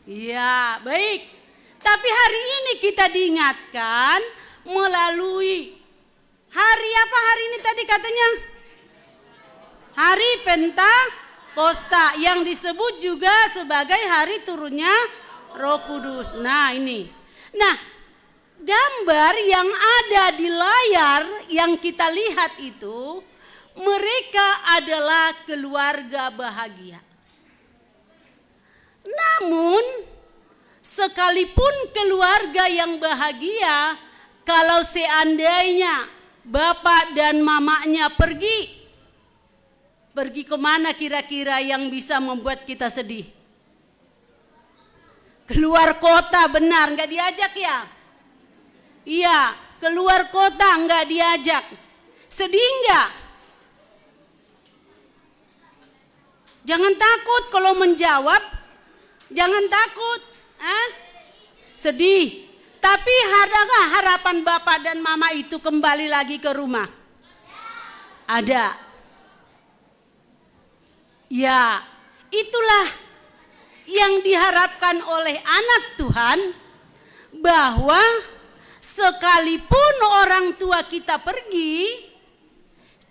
Iya, baik. Tapi hari ini kita diingatkan melalui hari apa hari ini tadi katanya? Hari Pentakosta yang disebut juga sebagai hari turunnya Roh Kudus. Nah, ini. Nah, gambar yang ada di layar yang kita lihat itu, mereka adalah keluarga bahagia. Sekalipun keluarga yang bahagia, kalau seandainya bapak dan mamanya pergi, pergi kemana kira-kira yang bisa membuat kita sedih? Keluar kota, benar, nggak diajak ya? Iya, keluar kota nggak diajak. Sedih nggak? Jangan takut kalau menjawab. Jangan takut. Ah? Sedih. Tapi adakah harapan bapak dan mama itu kembali lagi ke rumah? Ada. Ya, itulah yang diharapkan oleh anak Tuhan, bahwa sekalipun orang tua kita pergi,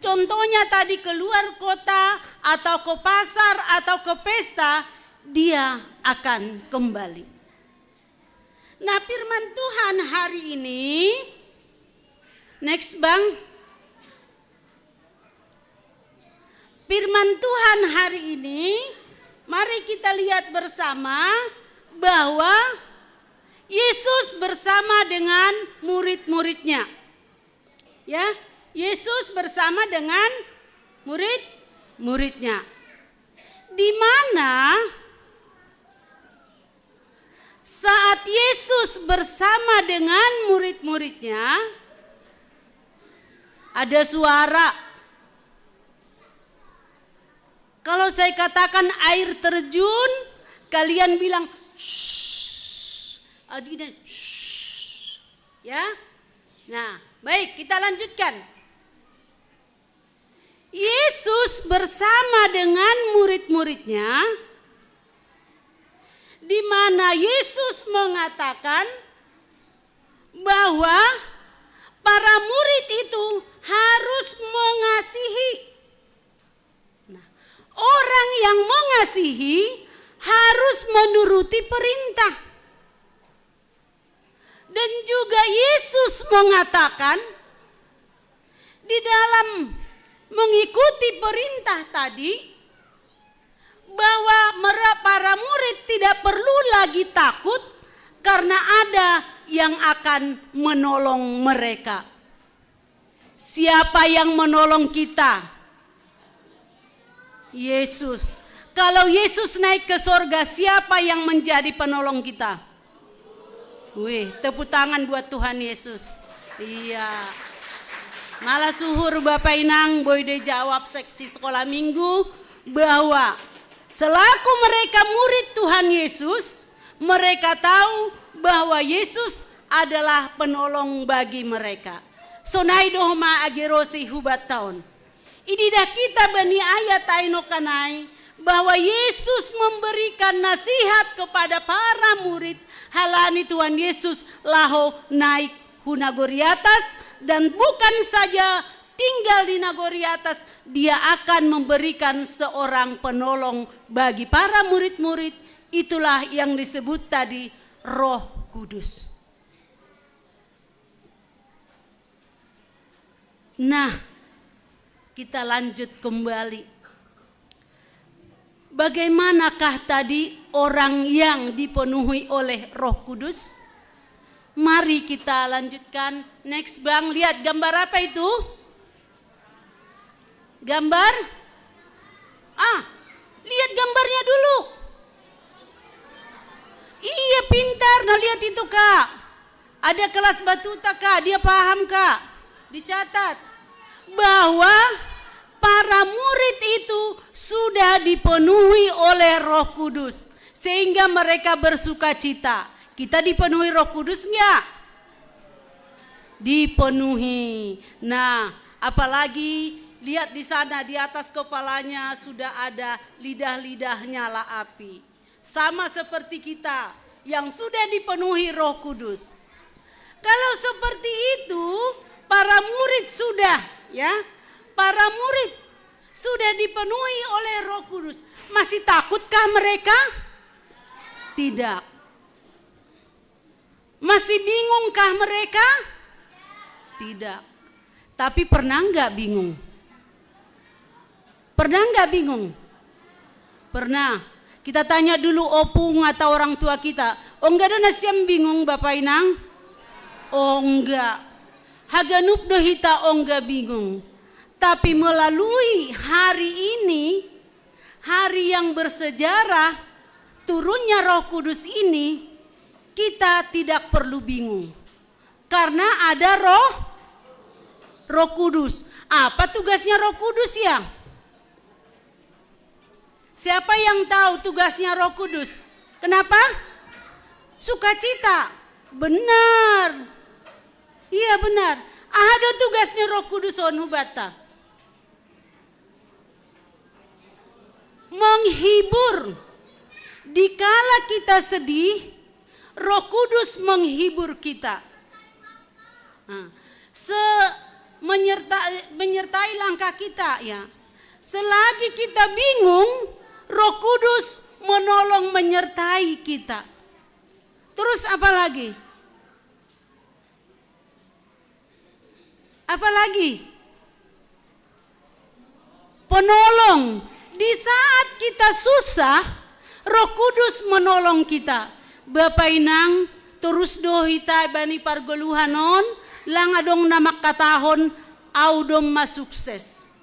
contohnya tadi keluar kota atau ke pasar atau ke pesta, dia akan kembali. Nah, firman Tuhan hari ini, next Bang. Firman Tuhan hari ini, mari kita lihat bersama bahwa Yesus bersama dengan murid-muridnya. Ya, Yesus bersama dengan murid-muridnya. Di mana saat Yesus bersama dengan murid-muridnya, ada suara. Kalau saya katakan air terjun, kalian bilang, "Shh." Atau gini, "Shh." Ya. Nah, baik, kita lanjutkan. Yesus bersama dengan murid-muridnya, di mana Yesus mengatakan bahwa para murid itu harus mengasihi. Nah, orang yang mengasihi harus menuruti perintah. Dan juga Yesus mengatakan, di dalam mengikuti perintah tadi, bahwa mera-, para murid tidak perlu lagi takut karena ada yang akan menolong mereka. Siapa yang menolong kita? Yesus. Kalau Yesus naik ke sorga, siapa yang menjadi penolong kita? Wih, tepuk tangan buat Tuhan Yesus. Iya. Malah suhur Bapak Inang, boy de jawab seksi sekolah minggu bahwa selaku mereka murid Tuhan Yesus, mereka tahu bahwa Yesus adalah penolong bagi mereka. Sonai dohma agerosi hubat taon. Ididah kita bani ayat aino kanai bahwa Yesus memberikan nasihat kepada para murid halani Tuhan Yesus laho naik hu nagori atas, dan bukan saja tinggal di nagori atas, dia akan memberikan seorang penolong bagi para murid-murid. Itulah yang disebut tadi Roh Kudus. Nah, kita lanjut kembali. Bagaimanakah tadi orang yang dipenuhi oleh Roh Kudus? Mari kita lanjutkan. Next, Bang, lihat gambar apa itu? Gambar? Ah, lihat gambarnya dulu. Iya, pintar. Nah, lihat itu, Kak. Ada kelas batuta, Kak. Dia paham, Kak. Dicatat bahwa para murid itu sudah dipenuhi oleh Roh Kudus, sehingga mereka bersuka cita. Kita dipenuhi Roh Kudus enggak? Dipenuhi. Nah, apalagi lihat di sana, di atas kepalanya sudah ada lidah-lidah nyala api. Sama seperti kita yang sudah dipenuhi Roh Kudus. Kalau seperti itu, para murid sudah, ya, para murid sudah dipenuhi oleh Roh Kudus. Masih takutkah mereka? Tidak. Masih bingungkah mereka? Tidak. Tapi pernah nggak bingung? Pernah nggak bingung? Pernah. Kita tanya dulu opung atau orang tua kita, Ongga do nasiam bingung, Bapa Inang? Ongga. Haganup do hita ongga bingung. Tapi melalui hari ini, hari yang bersejarah turunnya Roh Kudus ini, kita tidak perlu bingung. Karena ada Roh, Roh Kudus. Apa tugasnya Roh Kudus, ya? Siapa yang tahu tugasnya Roh Kudus? Kenapa? Sukacita. Benar. Iya, benar. Aha do tugasnya Roh Kudus on hubata? Menghibur. Dikala kita sedih, Roh Kudus menghibur kita. Nah, se menyerta, menyertai langkah kita, ya. Selagi kita bingung, Roh Kudus menolong menyertai kita. Terus apa lagi? Apa lagi? Penolong. Di saat kita susah, Roh Kudus menolong kita. Bapa Inang, terus do hita bani pargoluhan on, lang adong na mangkatahon, au domma sukses.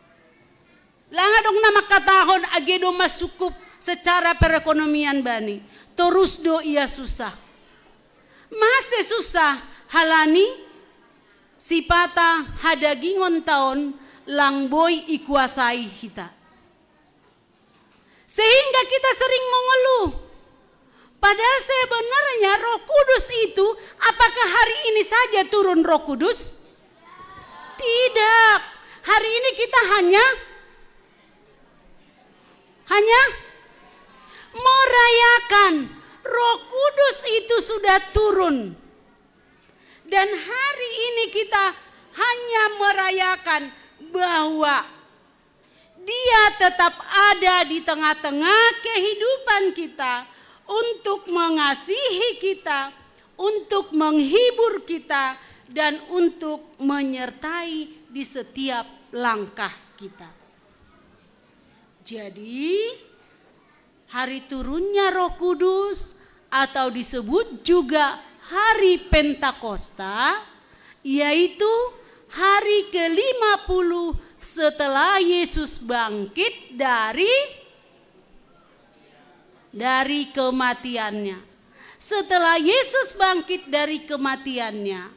Lang adong na mangkatahon, age domma sukup secara perekonomian bani. Torus do ia susah. Mase susah? Halani sipata hadagingonta on lang boi ikuasai hita. Sehingga kita sering mengeluh. Padahal sebenarnya Roh Kudus itu, apakah hari ini saja turun Roh Kudus? Tidak. Hari ini kita hanya, hanya merayakan Roh Kudus itu sudah turun. Dan hari ini kita hanya merayakan bahwa Dia tetap ada di tengah-tengah kehidupan kita untuk mengasihi kita, untuk menghibur kita, dan untuk menyertai di setiap langkah kita. Jadi, hari turunnya Roh Kudus atau disebut juga hari Pentakosta, yaitu hari kelima puluh setelah Yesus bangkit dari, dari kematiannya. Setelah Yesus bangkit dari kematiannya,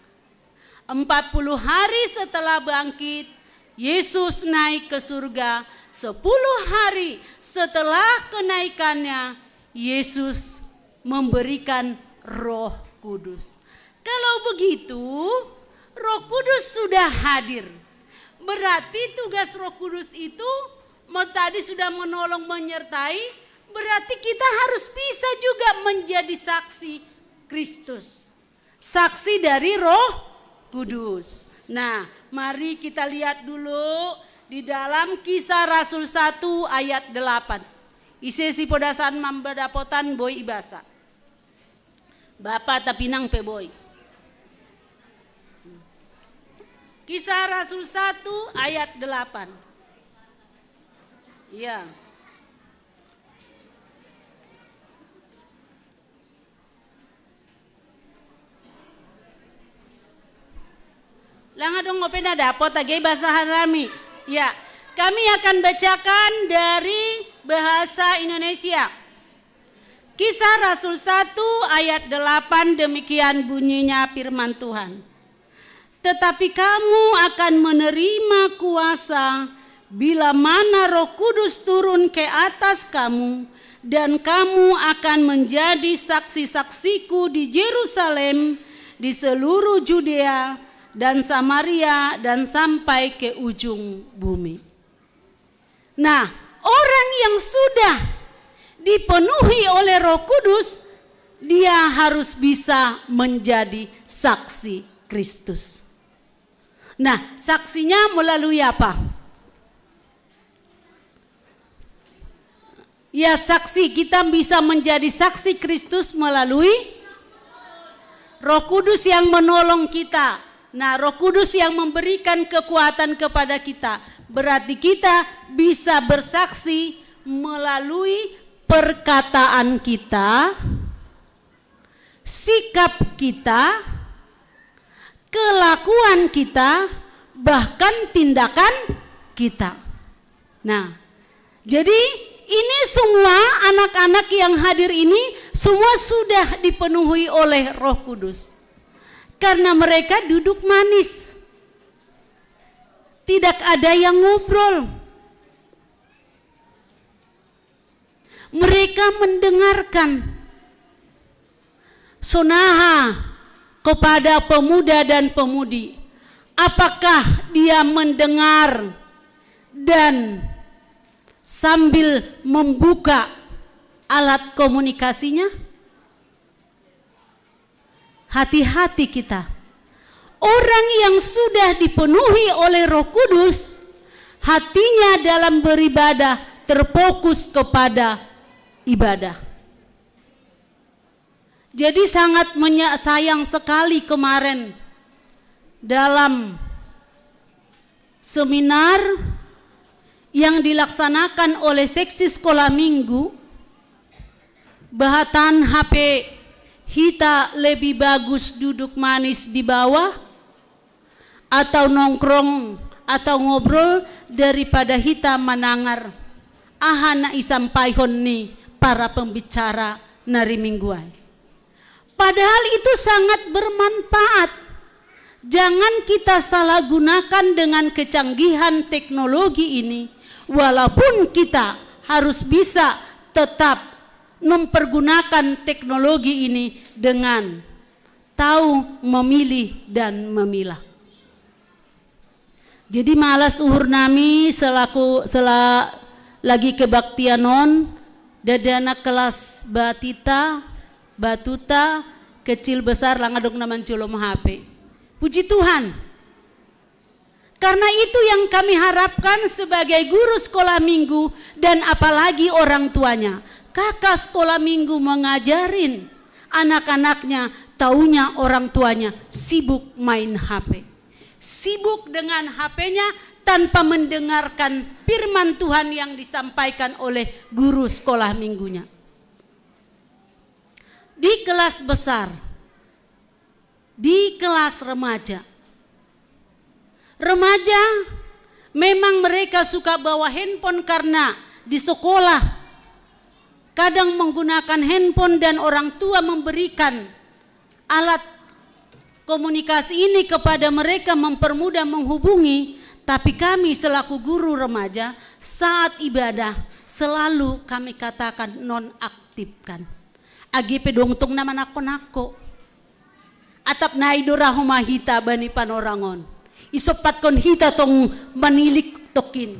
empat puluh hari setelah bangkit, Yesus naik ke surga. Sepuluh hari setelah kenaikannya, Yesus memberikan Roh Kudus. Kalau begitu, Roh Kudus sudah hadir. Berarti tugas Roh Kudus itu, mau tadi sudah menolong, menyertai, berarti kita harus bisa juga menjadi saksi Kristus. Saksi dari Roh Kudus. Nah, mari kita lihat dulu di dalam Kisah Rasul satu ayat delapan. Ise si podasan mambadapotan, boi ibasa. Bapa tapinang pe boi. Kisah Rasul satu ayat delapan. Iya. Lang adong ope na dapot age basahan nami. Ya, kami akan bacakan dari bahasa Indonesia. Kisah Rasul satu ayat delapan, demikian bunyinya firman Tuhan. Tetapi kamu akan menerima kuasa bila mana Roh Kudus turun ke atas kamu, dan kamu akan menjadi saksi-saksiku di Yerusalem, di seluruh Judea dan Samaria, dan sampai ke ujung bumi. Nah, orang yang sudah dipenuhi oleh Roh Kudus, dia harus bisa menjadi saksi Kristus. Nah, saksinya melalui apa? Ya, saksi, kita bisa menjadi saksi Kristus melalui Roh Kudus yang menolong kita. Nah, Roh Kudus yang memberikan kekuatan kepada kita. Berarti kita bisa bersaksi melalui perkataan kita, sikap kita, kelakuan kita, bahkan tindakan kita. Nah, jadi ini semua anak-anak yang hadir ini semua sudah dipenuhi oleh Roh Kudus. Karena mereka duduk manis. Tidak ada yang ngobrol. Mereka mendengarkan. Sonaha kepada pemuda dan pemudi. Apakah dia mendengar dan sambil membuka alat komunikasinya? Hati-hati kita. Orang yang sudah dipenuhi oleh Roh Kudus, hatinya dalam beribadah terfokus kepada ibadah. Jadi sangat menya-, sayang sekali kemarin dalam seminar yang dilaksanakan oleh seksi sekolah minggu, bahatan H P hita lebih bagus duduk manis di bawah atau nongkrong atau ngobrol daripada hita manangar aha na isampaihon ni para pembicara nari mingguai. Padahal itu sangat bermanfaat. Jangan kita salah gunakan dengan kecanggihan teknologi ini, walaupun kita harus bisa tetap mempergunakan teknologi ini dengan tahu memilih dan memilah. Jadi malas uhur nami selaku sela lagi kebaktianon, dadana kelas batita, batuta, kecil besar langadong naman colom H P. Puji Tuhan. Karena itu yang kami harapkan sebagai guru sekolah minggu dan apalagi orang tuanya. Kakak sekolah minggu mengajarin anak-anaknya, taunya orang tuanya sibuk main H P. Sibuk dengan H P-nya tanpa mendengarkan firman Tuhan yang disampaikan oleh guru sekolah minggunya. Di kelas besar, di kelas remaja. Remaja memang mereka suka bawa handphone karena di sekolah kadang menggunakan handphone dan orang tua memberikan alat komunikasi ini kepada mereka mempermudah menghubungi, tapi kami selaku guru remaja saat ibadah selalu kami katakan nonaktifkan. Age pe dong tong na manakko-nakko. Atap nai do ra homa hita bani panorangon. Isompatkon hita tong manilik tokin.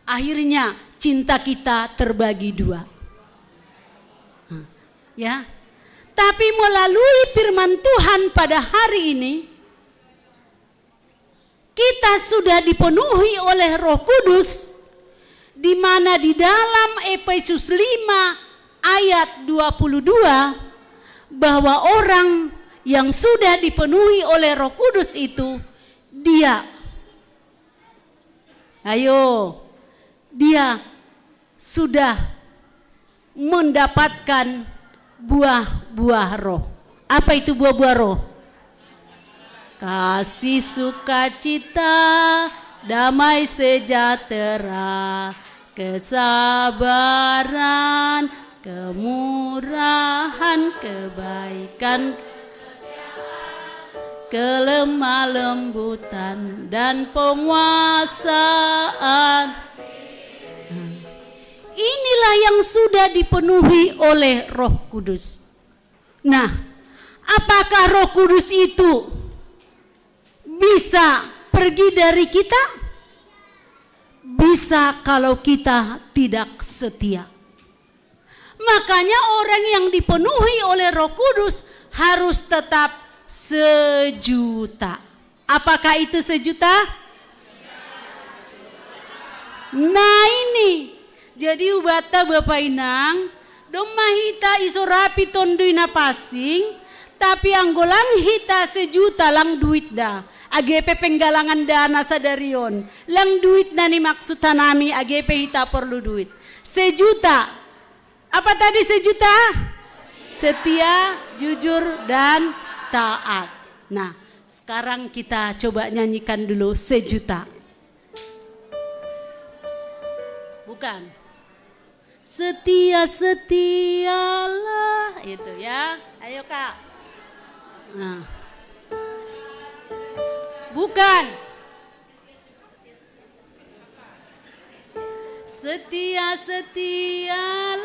Akhirnya cinta kita terbagi dua. Nah, ya. Tapi melalui firman Tuhan pada hari ini, kita sudah dipenuhi oleh Roh Kudus, di mana di dalam Efesus lima ayat dua puluh dua, bahwa orang yang sudah dipenuhi oleh Roh Kudus itu, dia, ayo, dia sudah mendapatkan buah-buah Roh. Apa itu buah-buah Roh? Kasih, sukacita, damai sejahtera, kesabaran, kemurahan, kebaikan, kelemah lembutan, dan penguasaan. Inilah yang sudah dipenuhi oleh Roh Kudus. Nah, apakah Roh Kudus itu bisa pergi dari kita? Bisa kalau kita tidak setia. Makanya orang yang dipenuhi oleh Roh Kudus harus tetap sejuta. Apakah itu sejuta? Nah ini, jadi ubata bapa inang, domma hita iso rapi tondoi na passing, tapi anggo lang hita sejuta lang duit da. Age pe penggalangan dana sadari on, lang duit na nimaksud hanami age pe hita porlu duit. Sejuta. Apa tadi sejuta? Setia, jujur, dan taat. Nah, sekarang kita coba nyanyikan dulu sejuta. Bukan. Setia, setialah. Itu ya. Ayo, Kak. Nah. Bukan. Setia, setialah,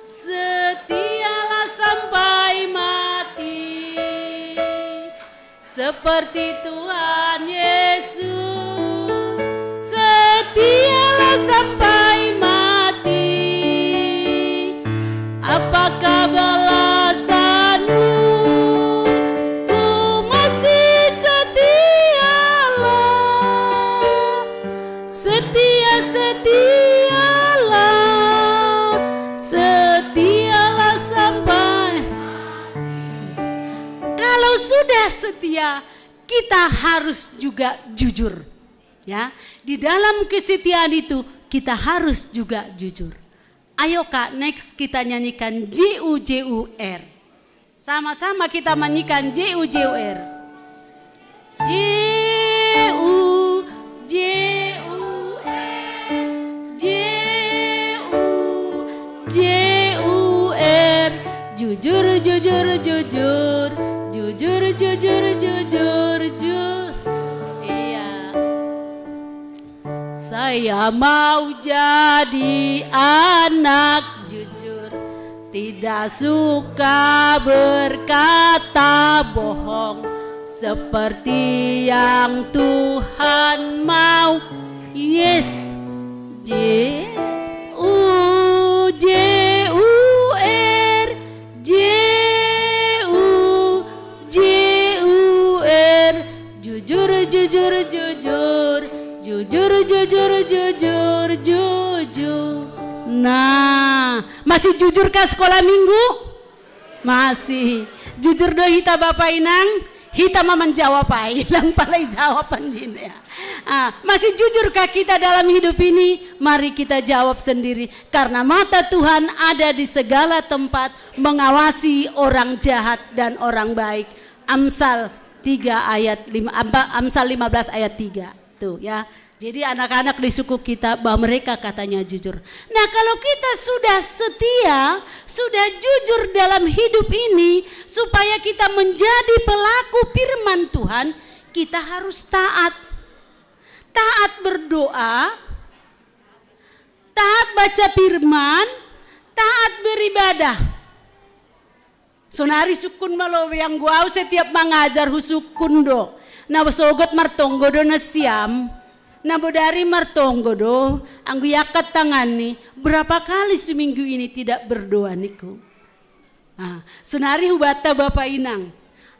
setialah sampai mati. Seperti Tuhan Yesus, setialah sampai mati. Apakah balasanmu? Ku masih setialah. Setia, setialah, setialah sampai. Kalau sudah setia, kita harus juga jujur. Ya, di dalam kesetiaan itu kita harus juga jujur. Ayo, Kak, next kita nyanyikan J U J U R. Sama-sama kita nyanyikan J U J U R. J U J U R, J U J U R. Jujur, jujur, jujur, jujur, jujur, jujur, jujur. Iya. Saya mau jadi anak jujur, tidak suka berkata bohong, seperti yang Tuhan mau. Yes. J U J U R, J U J U R. Jujur, jujur, jujur, jujur, jujur, jujur, jujur. Nah, masih jujurkah sekolah minggu? Masih. Jujur do hita, Bapa Inang? Hita ma manjawab ai, lang palai jawaban jin ya. Ah, masih jujurkah kita dalam hidup ini? Mari kita jawab sendiri. Karena mata Tuhan ada di segala tempat, mengawasi orang jahat dan orang baik. Amsal tiga ayat lima, Amsal lima belas ayat tiga. Tuh ya. Jadi anak-anak di suku kita, bahwa mereka katanya jujur. Nah, kalau kita sudah setia, sudah jujur dalam hidup ini, supaya kita menjadi pelaku firman Tuhan, kita harus taat. Taat berdoa, taat baca firman, taat beribadah. Sonari sungkun ma lo, anggo au setiap mangajar husungkun do. Na sogot martonggo do nasiam. Na bodari martonggo do, anggo iangkat tanganni, berapa kali seminggu ini tidak berdoa niku? Nah, sonari hubanta, Bapa Inang,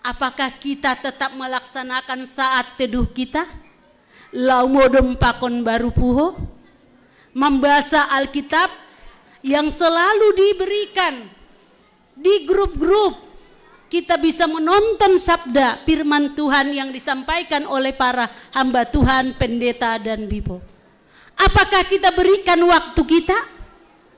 apakah kita tetap melaksanakan saat teduh kita? Laho modom pakon baru puho? Mambasa Alkitab yang selalu diberikan di grup-grup, kita bisa menonton sabda firman Tuhan yang disampaikan oleh para hamba Tuhan, pendeta, dan bibo. Apakah kita berikan waktu kita?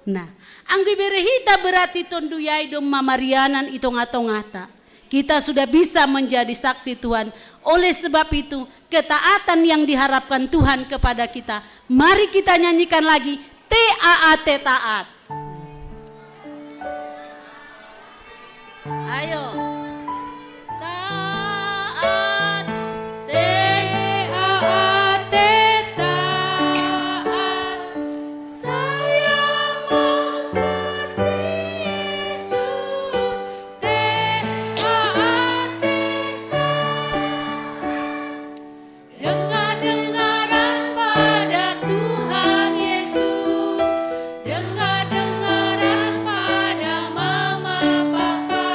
Nah, anggo ibere hita berarti tondu i ai do mamarianan i tonga-tongata. Kita sudah bisa menjadi saksi Tuhan. Oleh sebab itu, ketaatan yang diharapkan Tuhan kepada kita, mari kita nyanyikan lagi, T A A T, taat. Ayo. Taat. T A A T, taat. Saya mau seperti Yesus. T A A T, taat. Dengar-dengaran pada Tuhan Yesus, dengar-dengaran pada mama papa,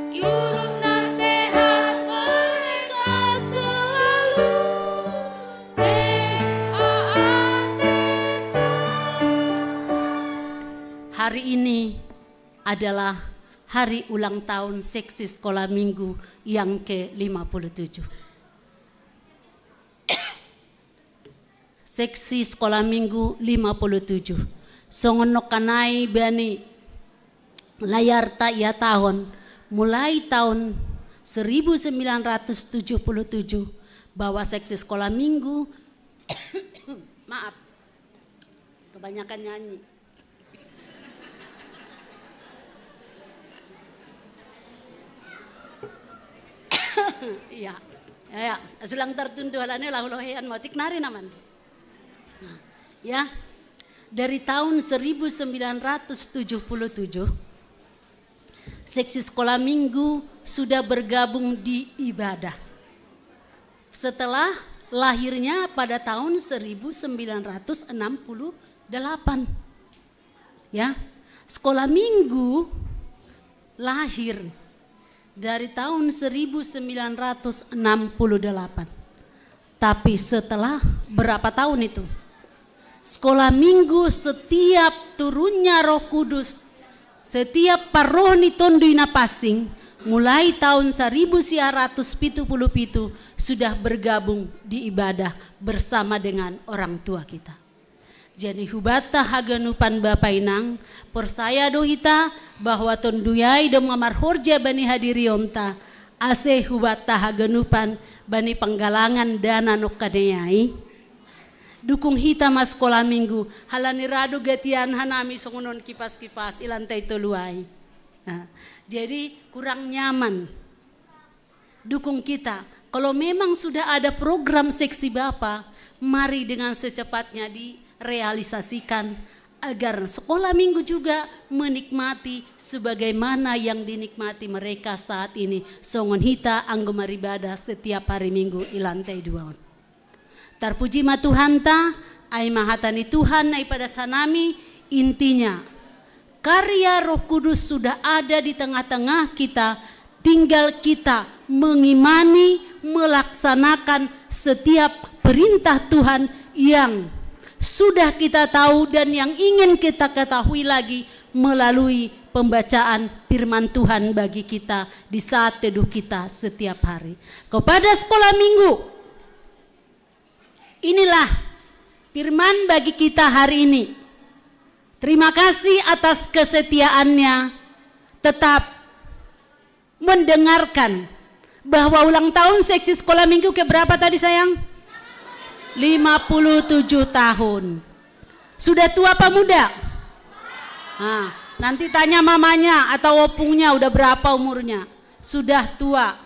turut nasihat mereka selalu. T A A T. Hari ini adalah hari ulang tahun Seksi Sekolah Minggu yang ke lima puluh tujuh. Seksi Sekolah Minggu lima puluh tujuh. Songon nongkanai bani layar ta ia tahun, mulai tahun seribu sembilan ratus tujuh puluh tujuh, bahwa seksi sekolah minggu, maaf, kebanyakan nyanyi. Iya. Ya, ya. Sulang tertunduh halane lahu lohean mau tik nari naman. Nah, ya. Dari tahun seribu sembilan ratus tujuh puluh tujuh, seksi sekolah minggu sudah bergabung di ibadah. Setelah lahirnya pada tahun seribu sembilan ratus enam puluh delapan. Ya, sekolah minggu lahir dari tahun seribu sembilan ratus enam puluh delapan. Tapi setelah berapa tahun itu? Sekolah minggu setiap turunnya Roh Kudus, setiap parroh ni Tondu Ina Passing, mulai tahun seribu sembilan ratus tujuh puluh tujuh sudah bergabung di ibadah bersama dengan orang tua kita. Jadi hubata haganupan bapa inang, porsaya do hita bahwa Tondu yai do mangamarhorja bani hadirionta, ase hubata haganupan bani panggalangan dana nokkadeai. Dukung hita ma sekolah minggu, halani ra do gatian hanami songon on kipas-kipas i lantai tolu ai. Nah, jadi kurang nyaman. Dukung kita. Kalau memang sudah ada program seksi bapa, mari dengan secepatnya direalisasikan agar sekolah minggu juga menikmati sebagaimana yang dinikmati mereka saat ini. Songon hita anggo maribadah setiap hari Minggu i lantai dua on. Tarpuji ma Tuhanta, ai ma hata ni Tuhan na ipadas hanami, intinya karya Roh Kudus sudah ada di tengah-tengah kita, tinggal kita mengimani, melaksanakan setiap perintah Tuhan yang sudah kita tahu dan yang ingin kita ketahui lagi melalui pembacaan firman Tuhan bagi kita di saat teduh kita setiap hari. Kepada sekolah minggu, inilah firman bagi kita hari ini. Terima kasih atas kesetiaannya tetap mendengarkan bahwa ulang tahun seksi sekolah minggu keberapa tadi, sayang? Lima puluh tujuh tahun. Sudah tua apa muda? Nah, nanti tanya mamanya atau opungnya udah berapa umurnya. Sudah tua.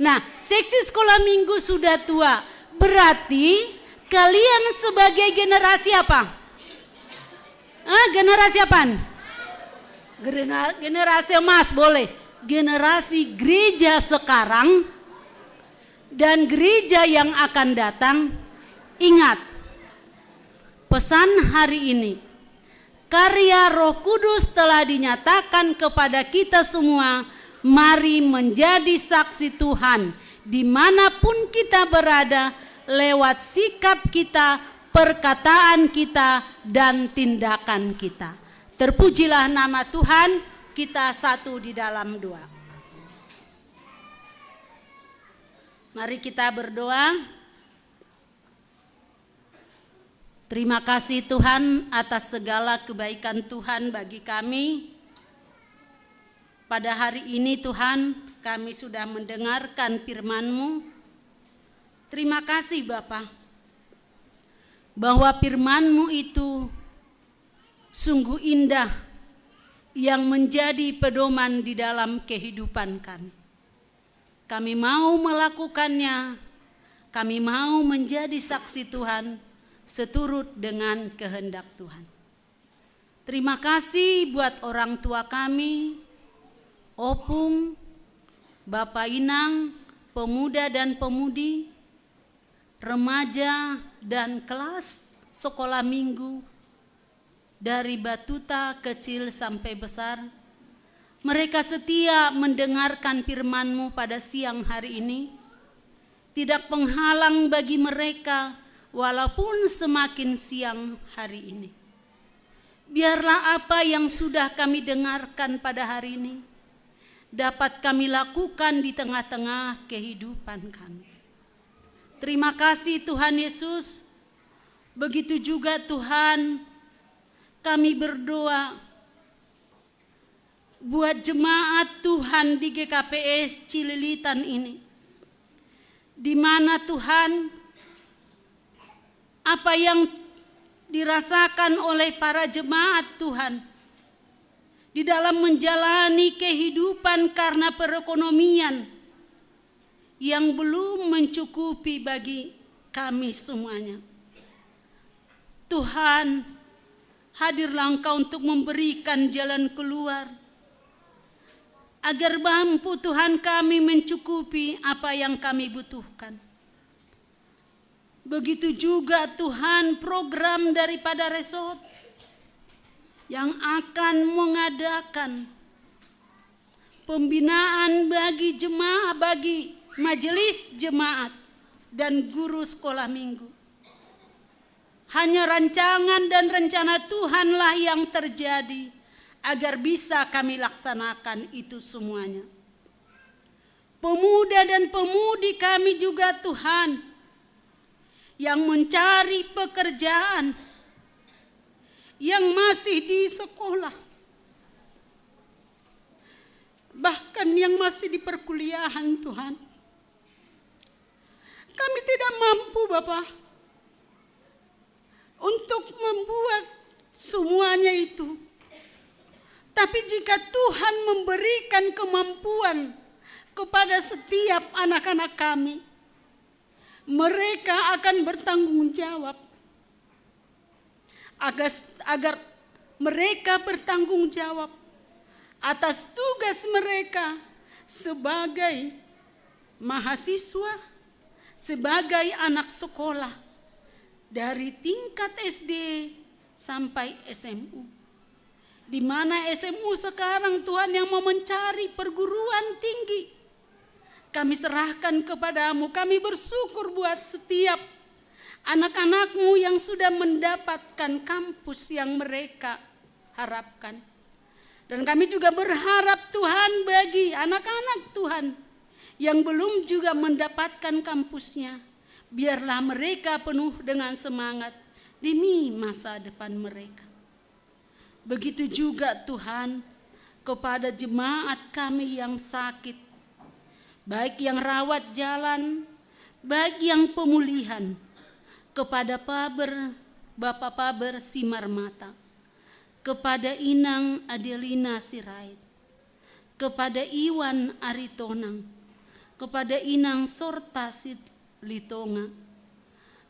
Nah, seksi sekolah minggu sudah tua. Berarti kalian sebagai generasi apa? Ah, generasi apaan? Genera-, generasi emas boleh. Generasi gereja sekarang dan gereja yang akan datang. Ingat, pesan hari ini, karya Roh Kudus telah dinyatakan kepada kita semua. Mari menjadi saksi Tuhan dimanapun kita berada lewat sikap kita, perkataan kita, dan tindakan kita. Terpujilah nama Tuhan, kita satu di dalam doa. Mari kita berdoa. Terima kasih Tuhan atas segala kebaikan Tuhan bagi kami. Pada hari ini Tuhan, kami sudah mendengarkan firman-Mu. Terima kasih Bapa, bahwa firman-Mu itu sungguh indah yang menjadi pedoman di dalam kehidupan kami. Kami mau melakukannya, kami mau menjadi saksi Tuhan seturut dengan kehendak Tuhan. Terima kasih buat orang tua kami, opung, bapa inang, pemuda dan pemudi, remaja dan kelas sekolah minggu, dari batuta kecil sampai besar. Mereka setia mendengarkan firman-Mu pada siang hari ini. Tidak penghalang bagi mereka, walaupun semakin siang hari ini. Biarlah apa yang sudah kami dengarkan pada hari ini dapat kami lakukan di tengah-tengah kehidupan kami. Terima kasih Tuhan Yesus. Begitu juga Tuhan, kami berdoa buat jemaat Tuhan di G K P S Cililitan ini, di mana Tuhan, apa yang dirasakan oleh para jemaat Tuhan di dalam menjalani kehidupan karena perekonomian yang belum mencukupi bagi kami semuanya. Tuhan, hadirlah Engkau untuk memberikan jalan keluar, agar mampu Tuhan kami mencukupi apa yang kami butuhkan. Begitu juga Tuhan, program daripada resort yang akan mengadakan pembinaan bagi jemaah, bagi majelis jemaat dan guru sekolah minggu. Hanya rancangan dan rencana Tuhanlah yang terjadi agar bisa kami laksanakan itu semuanya. Pemuda dan pemudi kami juga, Tuhan, yang mencari pekerjaan, yang masih di sekolah, bahkan yang masih di perkuliahan, Tuhan. Kami tidak mampu, Bapa, untuk membuat semuanya itu. Tapi jika Tuhan memberikan kemampuan kepada setiap anak-anak kami, mereka akan bertanggung jawab. Agar, agar mereka bertanggung jawab atas tugas mereka sebagai mahasiswa, sebagai anak sekolah dari tingkat S D sampai S M U. Di mana S M U sekarang, Tuhan, yang mau mencari perguruan tinggi, kami serahkan kepadamu. Kami bersyukur buat setiap anak-anakmu yang sudah mendapatkan kampus yang mereka harapkan. Dan kami juga berharap, Tuhan, bagi anak-anak Tuhan yang belum juga mendapatkan kampusnya, biarlah mereka penuh dengan semangat demi masa depan mereka. Begitu juga, Tuhan, kepada jemaat kami yang sakit, baik yang rawat jalan, baik yang pemulihan, kepada Paber, Bapak Paber Simarmata, kepada Inang Adelina Sirait, kepada Iwan Aritonang, kepada Inang Sorta Silitonga,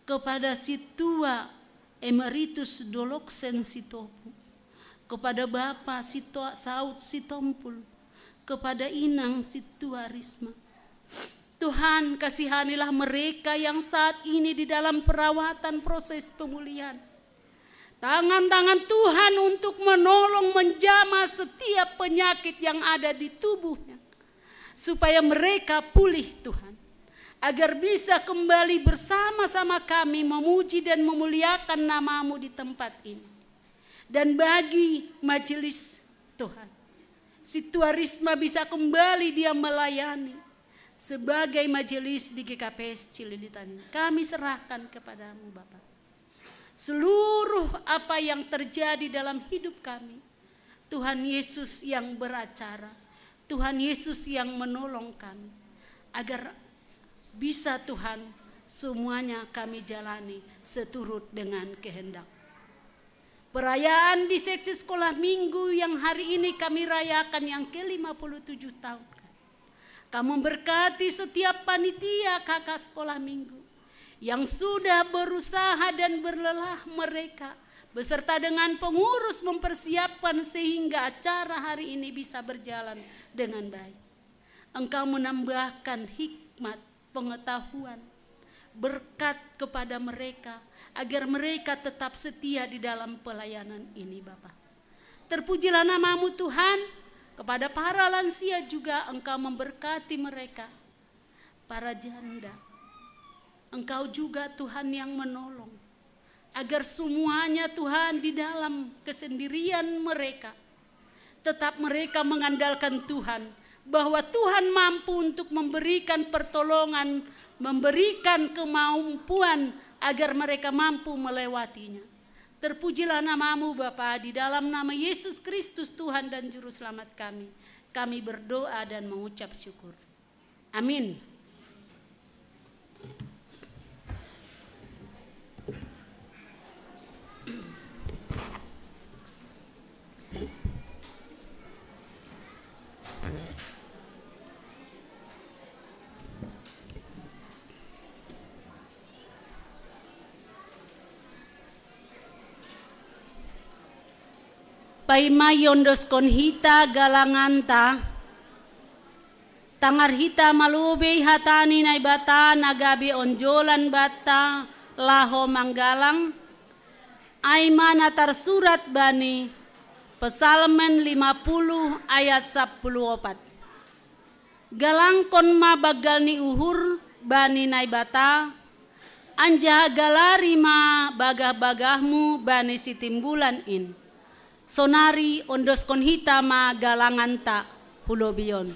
kepada Situa Emeritus Doloksen Sitopu, kepada Bapa Situa Saud Sitompul, kepada Inang Situa Risma. Tuhan, kasihanilah mereka yang saat ini di dalam perawatan proses pemulihan. Tangan-tangan Tuhan untuk menolong menjamah setiap penyakit yang ada di tubuhnya, supaya mereka pulih, Tuhan, agar bisa kembali bersama-sama kami memuji dan memuliakan nama-Mu di tempat ini. Dan bagi majelis, Tuhan, Situa Risma bisa kembali dia melayani sebagai majelis di G K P S Cililitan ini. Kami serahkan kepada-Mu, Bapa, seluruh apa yang terjadi dalam hidup kami. Tuhan Yesus yang beracara, Tuhan Yesus yang menolong kami, agar bisa, Tuhan, semuanya kami jalani seturut dengan kehendak. Perayaan di seksi sekolah minggu yang hari ini kami rayakan yang ke lima puluh tujuh tahun. Kau memberkati setiap panitia K K sekolah minggu yang sudah berusaha dan berlelah mereka beserta dengan pengurus mempersiapkan sehingga acara hari ini bisa berjalan dengan baik. Engkau menambahkan hikmat, pengetahuan, berkat kepada mereka, agar mereka tetap setia di dalam pelayanan ini, Bapa. Terpujilah nama-Mu, Tuhan. Kepada para lansia juga Engkau memberkati mereka. Para janda, Engkau juga, Tuhan, yang menolong, agar semuanya, Tuhan, di dalam kesendirian mereka, tetap mereka mengandalkan Tuhan, bahwa Tuhan mampu untuk memberikan pertolongan, memberikan kemampuan agar mereka mampu melewatinya. Terpujilah nama-Mu Bapa, di dalam nama Yesus Kristus Tuhan dan Juru Selamat kami, kami berdoa dan mengucap syukur. Amin. Paima iondoskon hita galanganta, tangar hita malobei hata ni Naibata na gabe onjolan banta laho manggalang, ai ma na tarsurat bani Psalmen lima puluh ayat sapuluh opat. Galangkon ma banggal ni uhur bani Naibata, anjaha galari ma bagah-bagahmu bani sitimbulan in. Sonari ondoskon hita ma galanganta hu lobei on.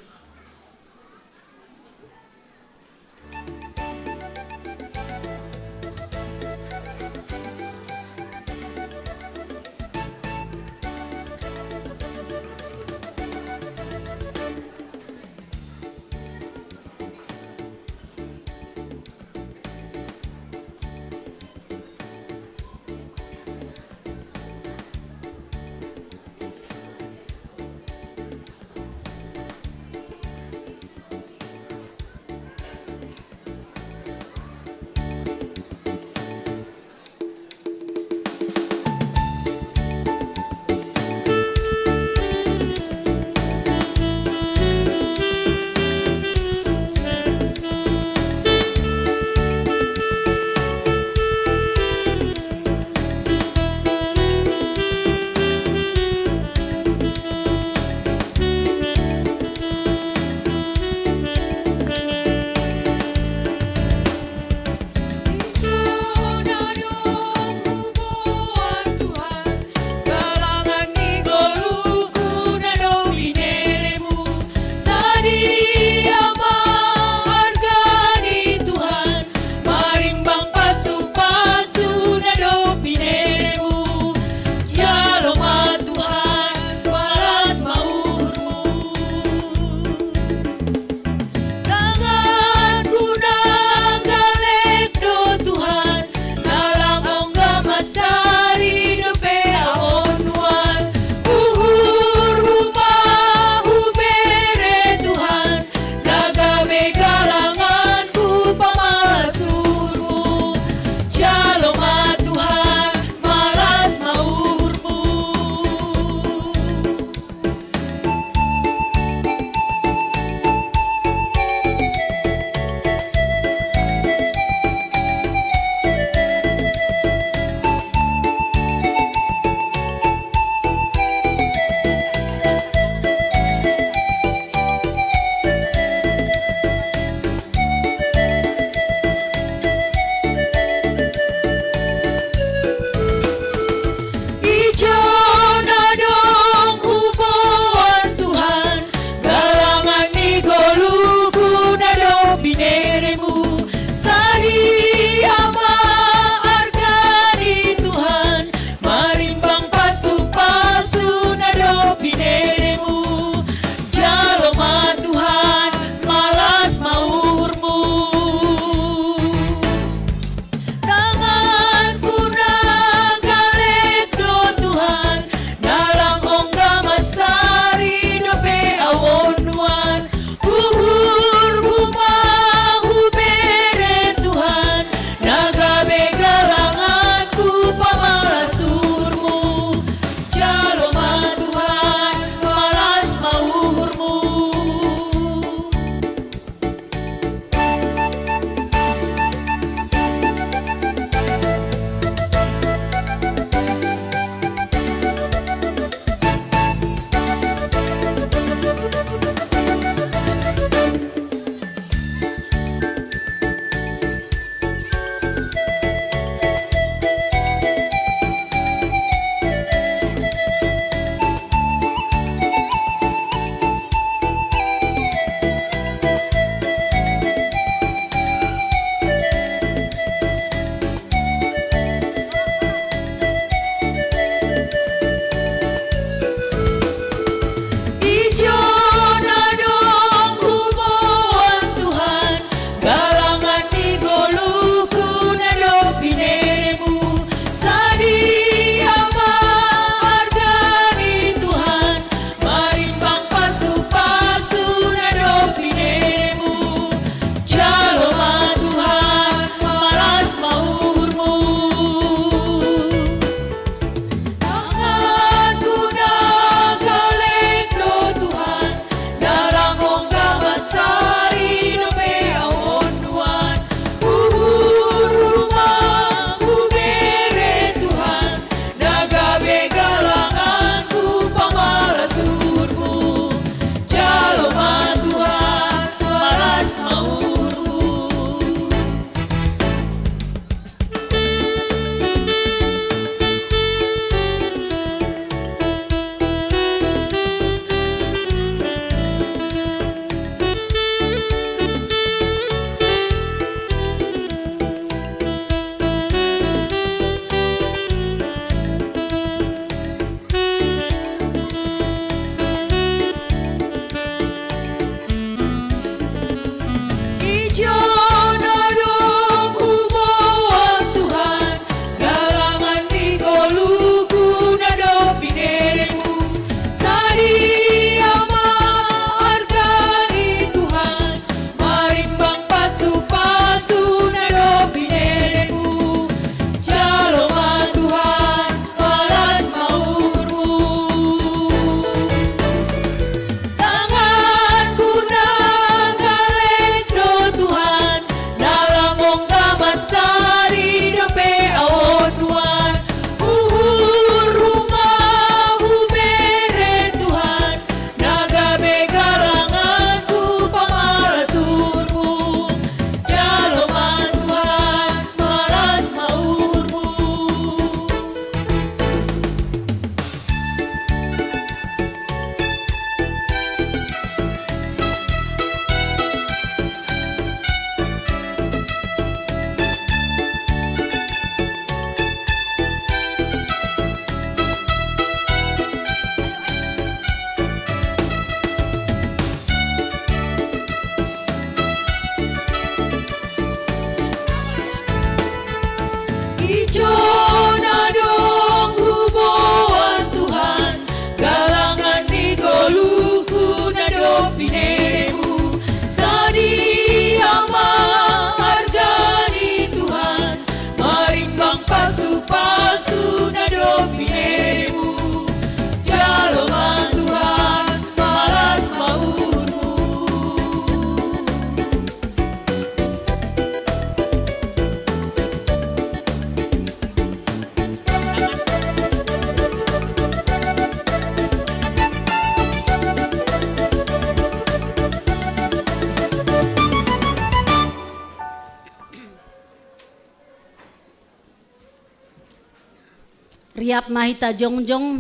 Riap ma hita jongjong.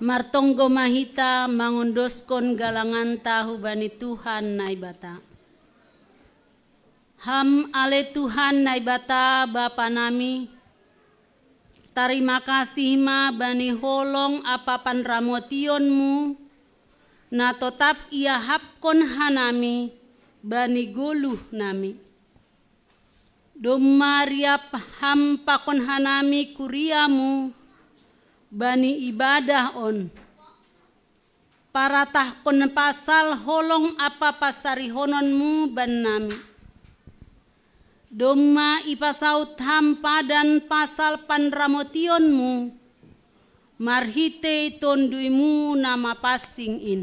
Martonggo ma hita mangondoskon galanganta hubani Tuhan Naibata. Ham ale Tuhan Naibata Bapa nami, tarima kasih ma bani holong ampa panramotionmu, na totap iahapkon hanami bani goluh nami. Domma riap ham pakon hanami kuriamu bani ibadah on, paratahkon pasal holong ampa pansarihononmu bannami. Domma ipasaut ham padan pasal panramotionmu, marhitei Tonduymu na mapansing in.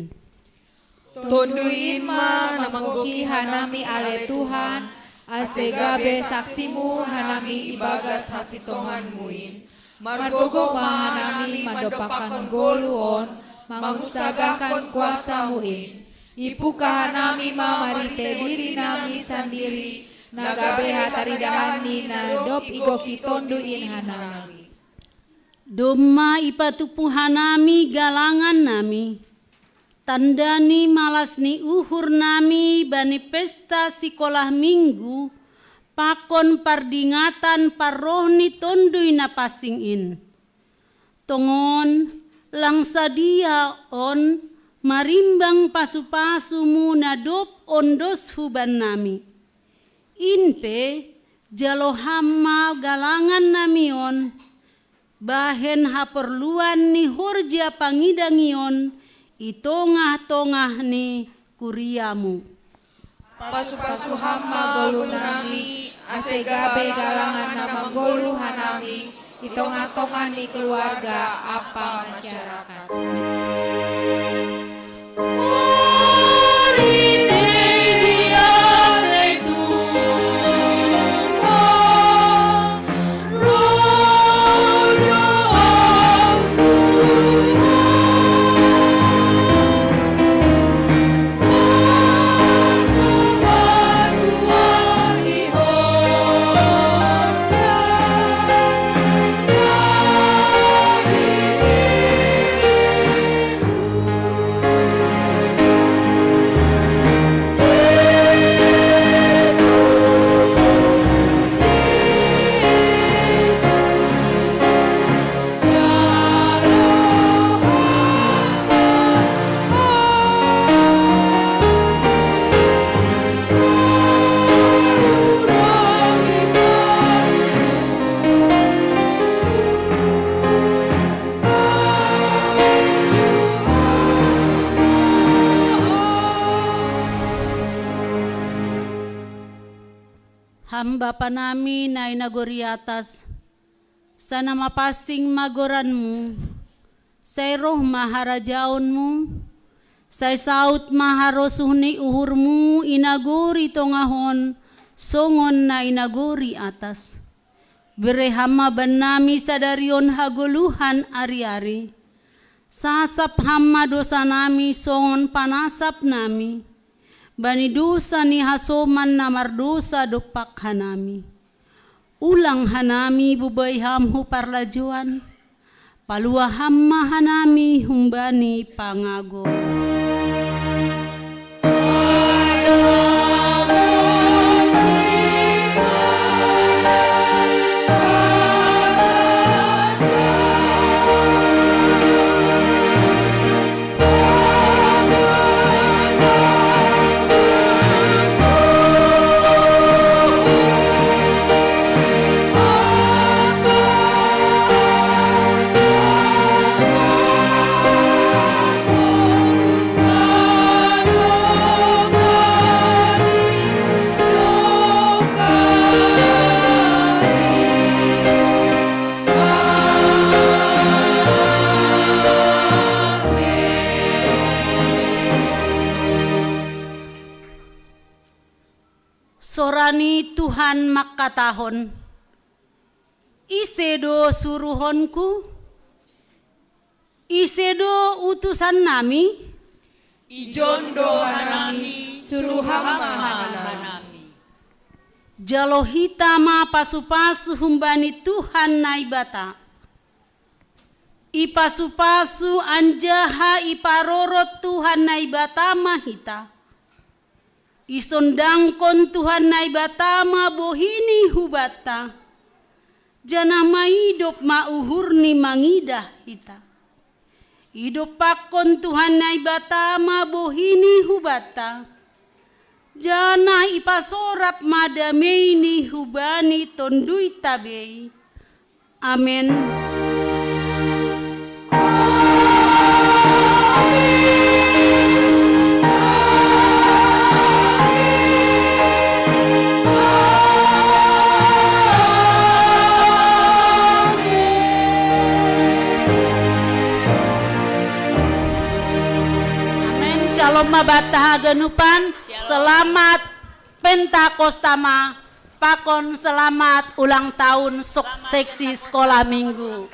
Tonduy in ma na manggohi hanami ale Tuhan, ase gabe saksimu hanami ibagas hasintonganmu in. Margogoh ma hanami mandompakkon goluh on, mangunsagahkon kuasamu in. Ipuka hanami ma marhitei dirinami sandiri, na gabe hataridahan ni na dob igohi Tonduy in hanami. Domma ipatupu hanami galangannami, tanda ni malas ni uhurnami bani pesta sikolah Minggu, pakon pardingatan parroh ni Tonduy Na Pansing in. Tongon, lang sadia on marimbang pasupasumu na dob ondos hubannami. In pe, jalo ham ma galangannami on, bahen haporluan ni horja pangidangion i tongah-tongah ni kuriamu. Pasupasu ham ma goluhnami, ase gabe galangan na manggoluh hanami i tongah-tongah ni keluarga ampa masyarakat. Ham Bapa nami na i nagori atas, sai na mapansing ma goranmu, sai roh ma harajaonmu, sai saut ma harosuh ni uhurmu i nagori tongah on, songon na i nagori atas. Bere ham ma bannami sadari on hagoluhan ari-ari. Sasap ham ma dosanami songon panasapnami bani dosa ni hasoman na mardosa dompak hanami. Ulang hanami bubai ham hu parlajoan, palua ham ma hanami humbani pangago. Sora ni Tuhan mangkatahon, ise do suruhonku? Ise do utusan nami? Ijon do hanami, suruham ma hanami. Jalo hita ma pasu-pasu humbani Tuhan Naibata. Ipasu-pasu anjaha iparorot Tuhan Naibata ma hita. Isondangkon Tuhan Naibata ma bohini hubanta, janah maidop ma uhurni mangidah hita. Idompakkon Tuhan Naibata ma bohini hubanta, janah ipasorap ma dameini hubani tonduyta bei. Amen. Amen. Shalom ma banta haganupan. Shalom. Selamat Pentakosta ma pakon selamat ulang tahun sok-, seksi sekolah minggu.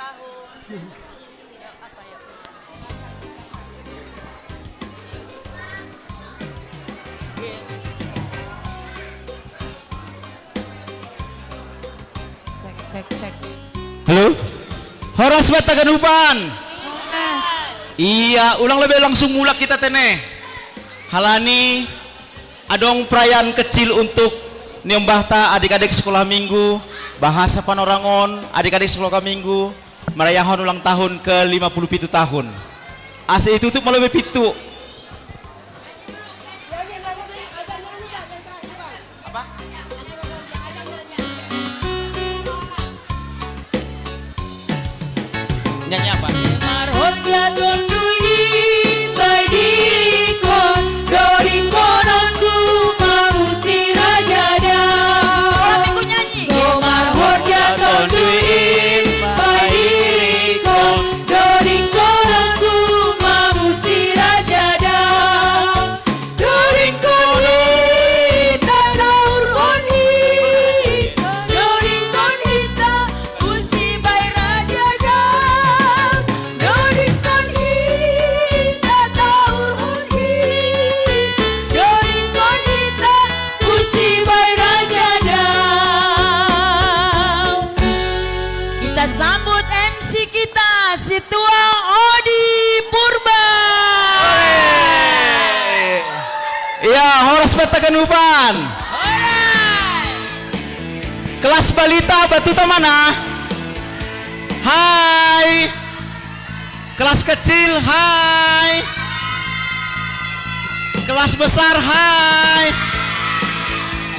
Cek, cek, cek. Halo? Horas banta haganupan. Horas. Iya, ulang lebe langsung mulak hita tene. Halani adong perayaan kecil untuk niombahta adik-adik sekolah minggu, bahasa Panorangon, adik-adik sekolah minggu, merayahon ulang tahun ke lima puluh pitu tahun. Ase itutup ma lebe pintu. Apa? Nyanyi apa? Marhorja tonduin bai dirikon, doringkononku mangusi raja Daud. Sekolah minggu nyanyi. Marhorja tonduin bai dirikon, doringkononku mangusi raja Daud. Doringkon hita daur on hita, doringkon hita usi bai raja Daud. Doringkon hita daur on hita, doringkon hita usi bai raja Daud. Kita sambut M C kita, Situa Odi Purba. Iya, horas banta haganupan. Horas. Kelas balita batuta ma na. Hai. Kelas kecil, hai. Kelas besar, hai.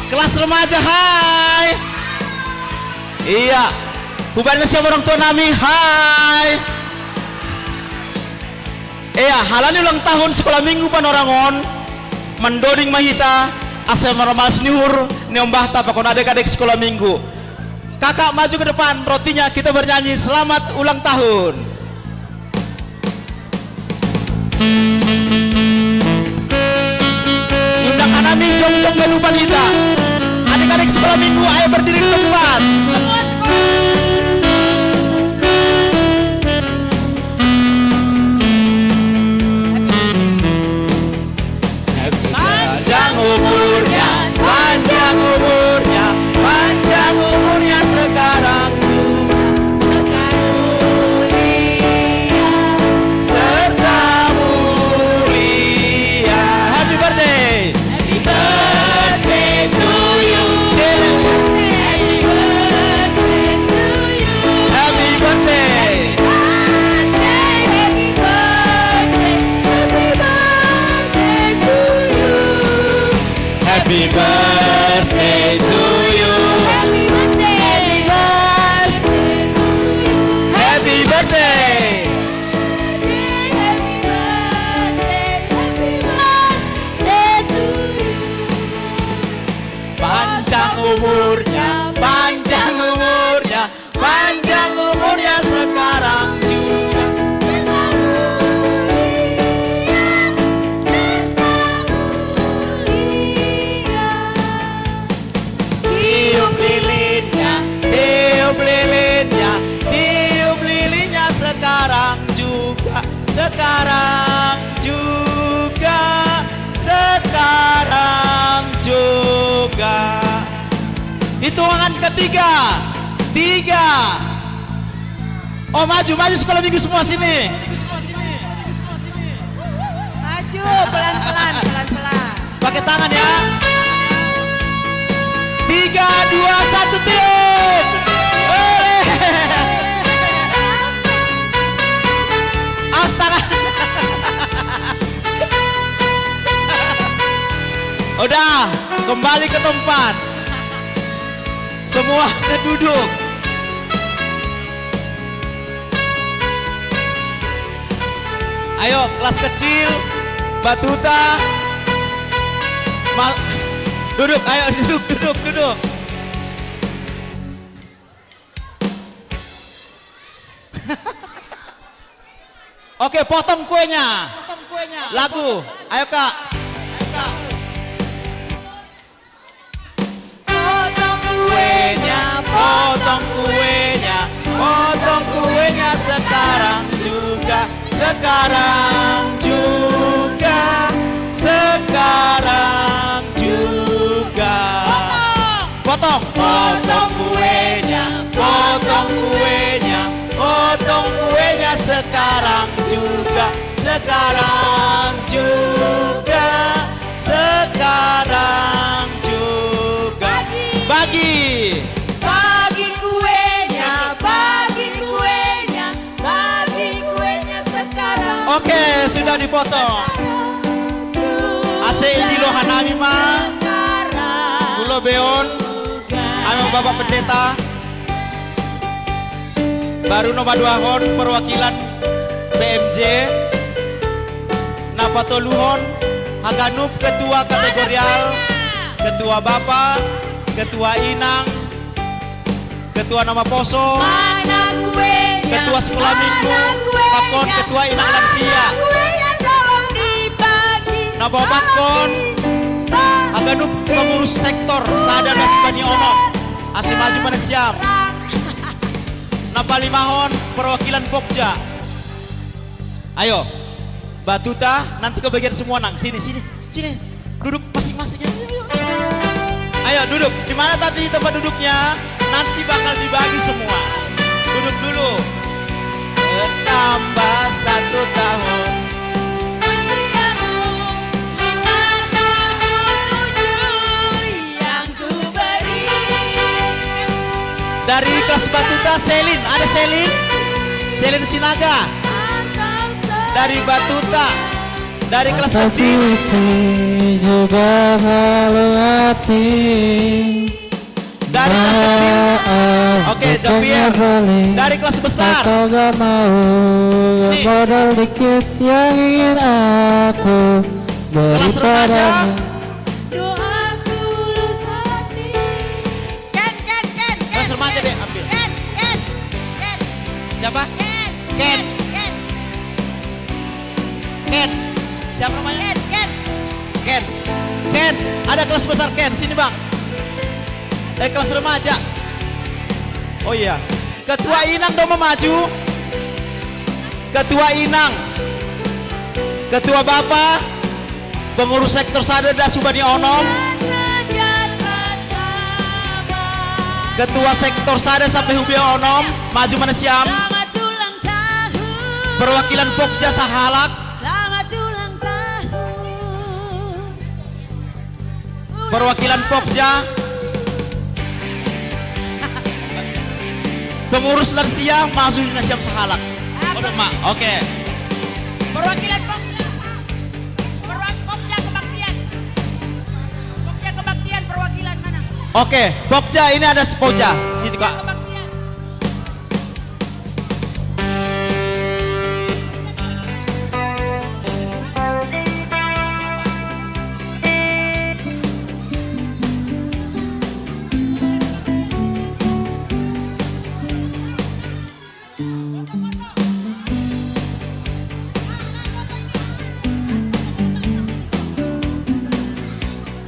Kelas remaja, hai. Iya. Hubahen nasiam orang tua nami, hai. Iya, halani ulang tahun sekolah minggu Panorangon, mandoding ma hita asa marmalas ni uhur niombahta pakon adik-adik sekolah minggu. Kakak maju ke depan, rotinya kita bernyanyi selamat ulang tahun. Undang hanami jongjong haganupan hita. Adik-adik sekolah minggu, ayo berdiri di tempat. Semua sekolah. Panjang umurnya, panjang umurnya, panjang umurnya sekarang juga. Sekarang mulia, serta mulia. Happy birthday. Happy birthday to you. Happy birthday to you. Happy birthday. Happy birthday, happy birthday, happy birthday to you. Happy birthday to you. Happy birthday. Happy birthday. Happy birthday. Happy birthday, happy birthday, happy birthday to you. Panjang umurnya, panjang umurnya, panjang umurnya sekarang juga. Tiup lilinnya, tiup lilinnya, tiup lilinnya sekarang juga. Sekarang juga, sekarang juga. Hitungan ketiga. Tiga. Oh, maju, maju sekolah minggu semua sini. Maju, pelan-pelan, pelan-pelan. Pakai tangan ya. Tiga, dua, satu, tiup. Boleh. Astaga. Udah, kembali ke tempat. Semua duduk. Ayo, kelas kecil, Batuta. Ma- duduk, ayo duduk, duduk, duduk. Oke, potong kuenya. Lagu. Ayo, Kak. Ayo, Kak. Potong kuenya, potong kuenya, potong kuenya sekarang juga, sekarang juga, sekarang juga. Potong. Potong kuenya, potong kuenya, potong kuenya sekarang juga, sekarang juga, sekarang juga. Bagi. Bagi. Bagi kuenya, bagi kuenya, bagi kuenya sekarang. Oke, sudah dipotong. Ase ini lo hanami ma. Kulo beon. Ame Bapak Pendeta. Baru no baduahon perwakilan P M J. Napatoluhon haganup ketua kategorial, ketua bapa, ketua inang, ketua nama poso, ketua sekolah minggu, pakon ketua inang lansia. Napaopatkon haganup pengurus sektor sada dasi bani onom. Ase maju mana siam. Napalimahon perwakilan Pokja. Ayo, Batuta, nanti kebagian semua nang. Sini, sini, sini. Duduk masing-masing ya. Ayo, ayo. Ayo, duduk. Di mana tadi tempat duduknya? Nanti bakal dibagi semua. Duduk dulu. Bertambah satu tahun. Usiamu lima tahun tujuh yang kuberi. Dari kelas Batuta, Selin. Ada Selin? Selin Sinaga. Dari Batuta. Dari kelas kecil. Isi juga halu hati. Dari kelas kecil. Maaf, Oke, Javier. bukannya beli. Dari kelas besar. Atau gak mau Nih. Modal dikit yang ingin aku beri Kelas remaja. Padamu. Doa setulus hati. Ken, Ken, Ken, Ken. Kelas remaja Ken, deh, ambil. Ken, Ken, Ken, Siapa? Ken, Ken. Ken, Ken. Ken. Siapa namanya? Ken, Ken. Ken. Ken. Ada kelas besar Ken. Sini, Bang. Eh, kelas remaja. Oh iya. Ketua Inang dong mau maju. Ketua Inang. Ketua Bapa. Pengurus sektor sada dasi hubani onom. Ketua sektor sada sampai hubani onom. Maju mana siam? Perwakilan Pokja sahalak. Selamat ulang tahun. Perwakilan Pokja. Pengurus lansia maju na siam sahalak. Oke. Perwakilan Pokja. Perwakilan Pokja kebaktian. Pokja kebaktian perwakilan mana? Oke, Pokja ini ada si Pokja. Situ, Kak. Kebaktian.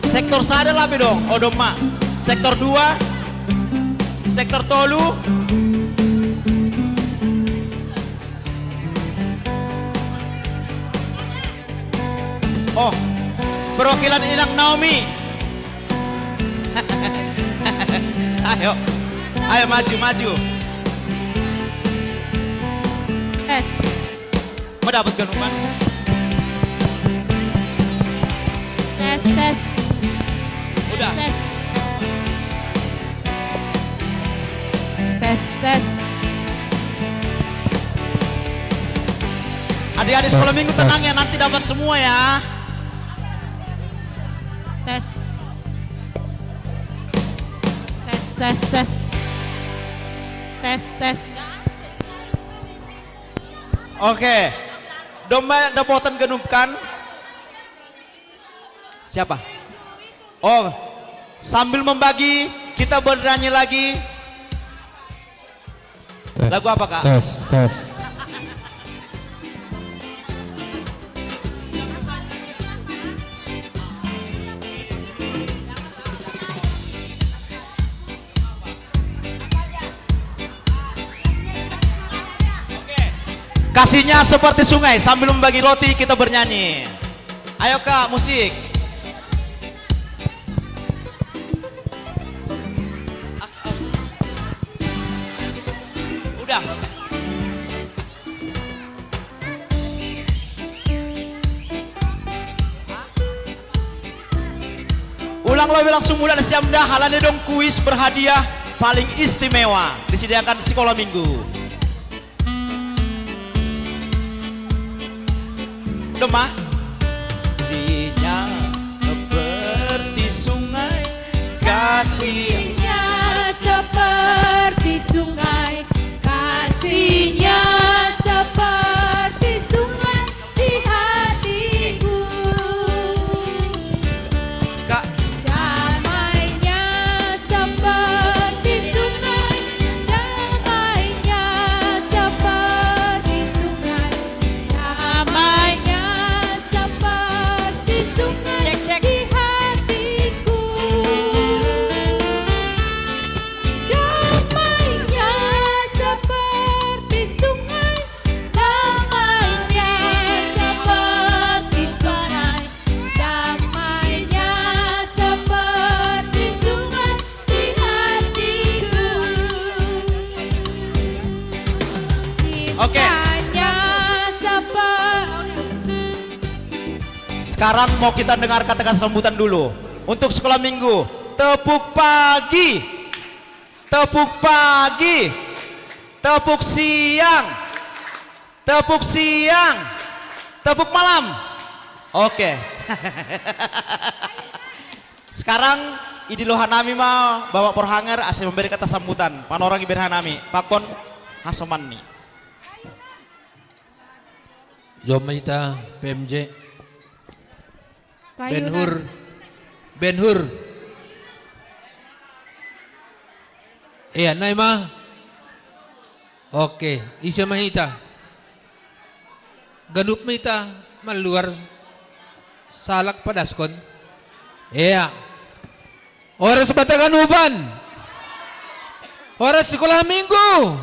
Sektor sada lape dong, odom ma. Sektor dua, sektor tolu. Oh, perwakilan Inang Naomi. Ayo. Ayo maju, maju. Tes. Mau dapat ganupan? Tes, tes. Udah. Tes. Tes, tes. Adik-adik sekolah minggu tenang ya, nanti dapat semua ya. Tes. Tes, tes, tes. Tes, tes. Oke. Domba dapotan genupkan. Siapa? Oh, sambil membagi, kita bernyanyi lagi. Tes, Lagu apa, Kak? Tes, tes. Kasihnya seperti sungai, sambil membagi roti kita bernyanyi. Ayo Kak, musik. As, as. Udah. Ulang lebih langsung mulai siam dah, halane dong kuis berhadiah paling istimewa disediakan sekolah minggu. Demah. Kasihnya seperti sungai, kasih Kasihnya seperti sungai, kasihnya seperti sungai di hatiku. Kak. Damainya seperti sungai, damainya seperti sungai, damainya seperti sungai Cek, cek. di hatiku. Damainya seperti sungai, damainya seperti sungai, damainya seperti sungai di hatiku. Oke. Cintanya seperti Sekarang mau kita dengar kata-kata sambutan dulu. Untuk sekolah minggu, tepuk pagi, tepuk pagi, tepuk siang, tepuk siang, tepuk malam. Oke. Sekarang idi lohanami ma Bapak Porhanger ase memberi kata sambutan. Panorang iberhanami, pakon hasomanni. Jom ma hita P M J. Kayu Ben Hur. Ben Hur. Iya, nai ma. Oke, ise ma hita. Ganup ma hita maluar salak padaskon. Iya. Horas Bataganupan. Horas sekolah minggu.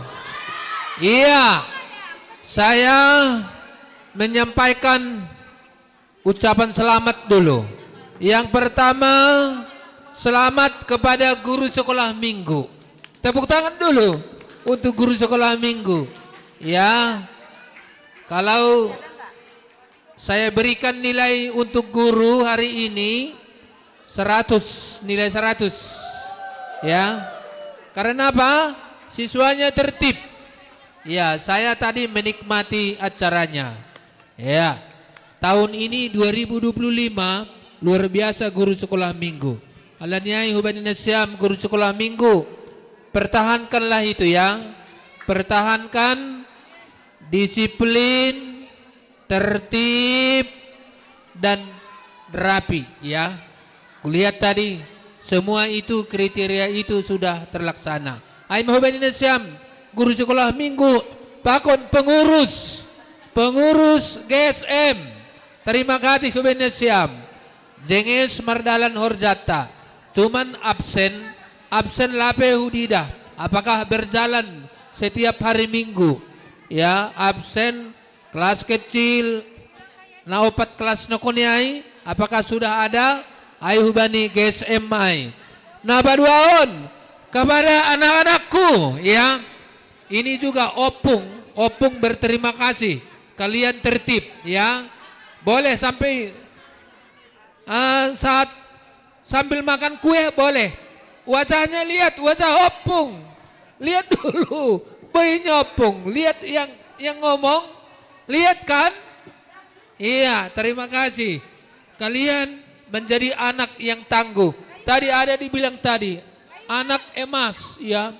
Iya. Saya menyampaikan ucapan selamat dulu. Yang pertama, selamat kepada guru sekolah minggu. Tepuk tangan dulu untuk guru sekolah minggu. Ya. Kalau saya berikan nilai untuk guru hari ini seratus, nilai seratus. Ya. Karena apa? Siswanya tertib. Ya, saya tadi menikmati acaranya. Ya. Tahun ini dua ribu dua puluh lima luar biasa guru sekolah minggu. Alaniai hubaen nasiam guru sekolah minggu. Pertahankanlah itu ya. Pertahankan disiplin, tertib, dan rapi ya. Kulihat tadi semua itu kriteria itu sudah terlaksana. Ai ma hubaen nasiam guru sekolah minggu pakon pengurus, pengurus G S M. Terima kasih hubaen nasiam. Jenges mardalan horjanta. Cuman absen, absen lape hudidah. Apakah berjalan setiap hari Minggu? Ya, absen kelas kecil, na opat kelas nokoniai, apakah sudah ada? Ai hubani G S M ai. Nah, paduaon kepada anak-anakku, ya. Ini juga opung, opung berterima kasih. Kalian tertib, ya. Boleh sampai, eh, saat sambil makan kue boleh. Wajahnya lihat, wajah opung. Lihat dulu, boynya opung. Lihat yang yang ngomong. Lihat kan? Iya, terima kasih. Kalian menjadi anak yang tangguh. Tadi ada dibilang tadi, anak emas, ya.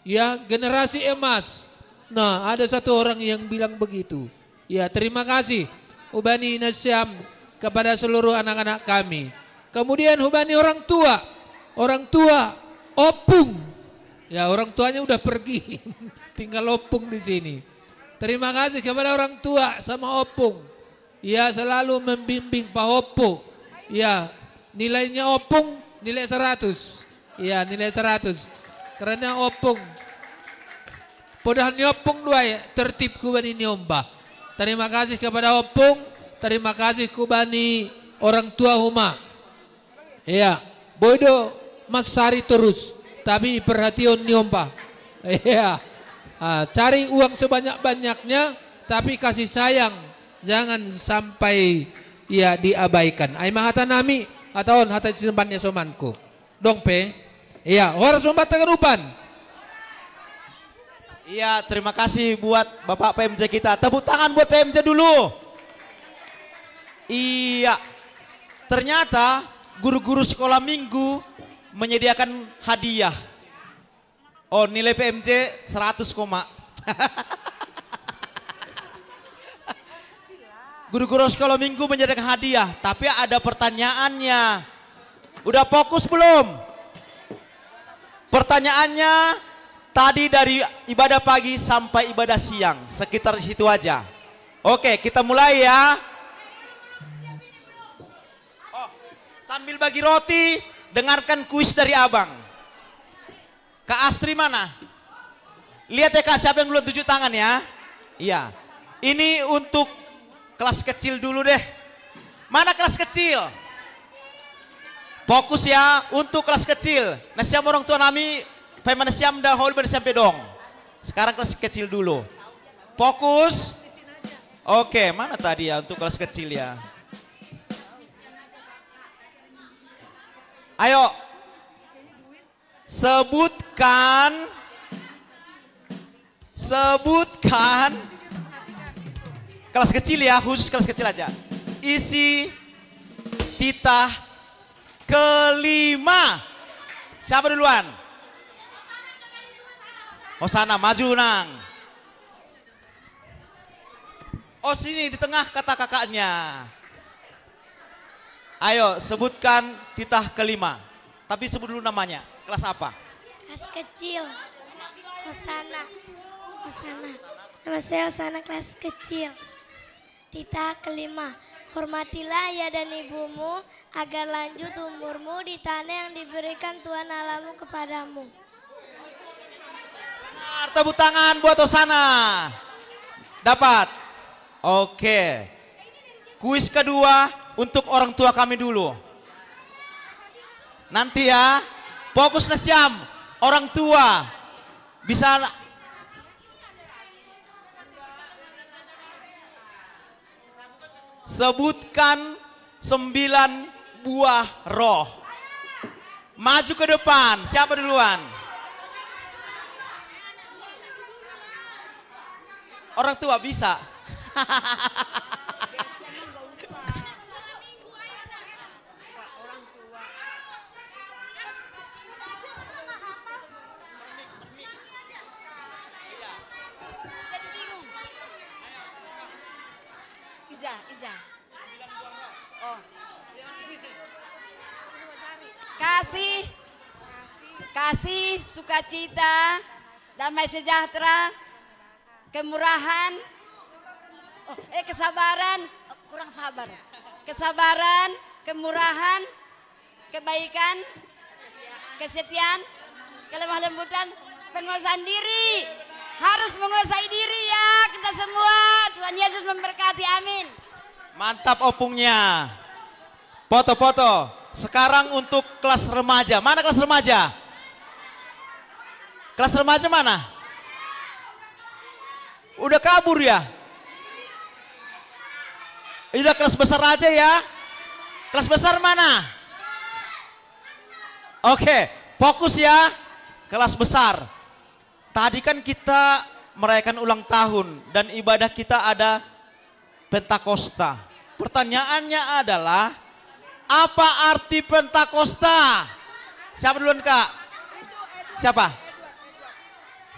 Ya, generasi emas. Nah, ada satu orang yang bilang begitu. Ya, terima kasih. Hubani Nasyam kepada seluruh anak-anak kami. Kemudian hubani orang tua. Orang tua, opung. Ya, orang tuanya udah pergi. Tinggal opung di sini. Terima kasih kepada orang tua sama opung. Ya, selalu membimbing Pak Opung. Ya, nilainya opung, nilai seratus. Ya, nilai seratus. Karena opung. Padahal ni opung dua ya, tertib kubani ni ombah. Terima kasih kepada opung, terima kasih kubani orang tua huma. Iya, boido masari terus, tapi perhatian ni ombah. Iya. Ah, cari uang sebanyak-banyaknya, tapi kasih sayang jangan sampai ia diabaikan. Ai mahata nami, ataon hata sinemban ni asomanku. Dong pe. Iya, horas mambata ganupan. Iya, terima kasih buat Bapak P M J kita. Tepuk tangan buat P M J dulu. Iya. Ternyata guru-guru sekolah minggu menyediakan hadiah. Oh, nilai P M J seratus koma. Guru-guru sekolah minggu menyediakan hadiah, tapi ada pertanyaannya. Udah fokus belum? Pertanyaannya, tadi dari ibadah pagi sampai ibadah siang, sekitar di situ aja. Oke, kita mulai ya. Oh, sambil bagi roti, dengarkan kuis dari Abang. Kak Astri mana? Lihat ya Kak, siapa yang duluan tunjuk tangan ya. Iya. Ini untuk kelas kecil dulu deh. Mana kelas kecil? Fokus ya, untuk kelas kecil. Nah, siapa orang tua nami, paimana siam dah hol siam pedong. Sekarang kelas kecil dulu. Fokus. Oke, mana tadi ya untuk kelas kecil ya? Ayo. Sebutkan. Sebutkan. Kelas kecil ya, khusus kelas kecil aja. Isi titah kelima. Siapa duluan? Hosana, maju nang. Oh, sini di tengah kata kakaknya. Ayo, sebutkan titah kelima. Tapi sebut dulu namanya. Kelas apa? Kelas kecil. Hosana. Hosana. Nama saya Hosana, kelas kecil. Titah kelima. Hormatilah ayah dan ibumu, agar lanjut umurmu di tanah yang diberikan Tuhan Allahmu kepadamu. Tepuk tangan buat Hosana. Dapat. Oke. Kuis kedua untuk orang tua kami dulu. Nanti ya. Fokus na siam. Orang tua. Bisa. Sebutkan sembilan buah roh. Maju ke depan. Siapa duluan? Orang tua bisa. Iza, Iza. Oh. Kasih, kasih, sukacita, damai sejahtera, kemurahan, oh, eh kesabaran, oh, kurang sabar. Kesabaran, kemurahan, kebaikan, kesetiaan, kelemah lembutan, penguasaan diri. Harus menguasai diri ya kita semua. Tuhan Yesus memberkati. Amin. Mantap opungnya. Foto-foto. Sekarang untuk kelas remaja. Mana kelas remaja? Kelas remaja mana? Udah kabur ya? Udah kelas besar aja ya. Kelas besar mana? Oke, fokus ya. Kelas besar. Tadi kan kita merayakan ulang tahun dan ibadah kita ada Pentakosta. Pertanyaannya adalah, apa arti Pentakosta? Siapa duluan, Kak? Siapa?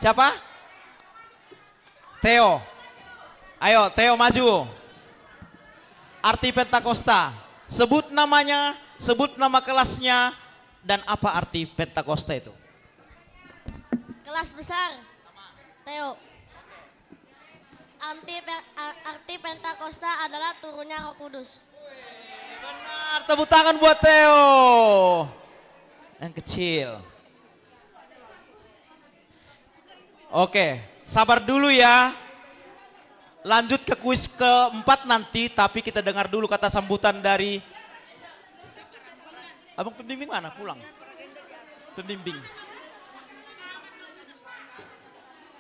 Siapa? Theo. Ayo, Theo maju. Arti Pentakosta. Sebut namanya, sebut nama kelasnya, dan apa arti Pentakosta itu? Kelas besar. Theo. Arti, pe- a- arti Pentakosta adalah turunnya Roh Kudus. Benar, tepuk tangan buat Theo. Yang kecil. Oke, sabar dulu ya. Lanjut ke kuis keempat nanti, tapi kita dengar dulu kata sambutan dari Abang pembimbing mana? Pulang. Pembimbing.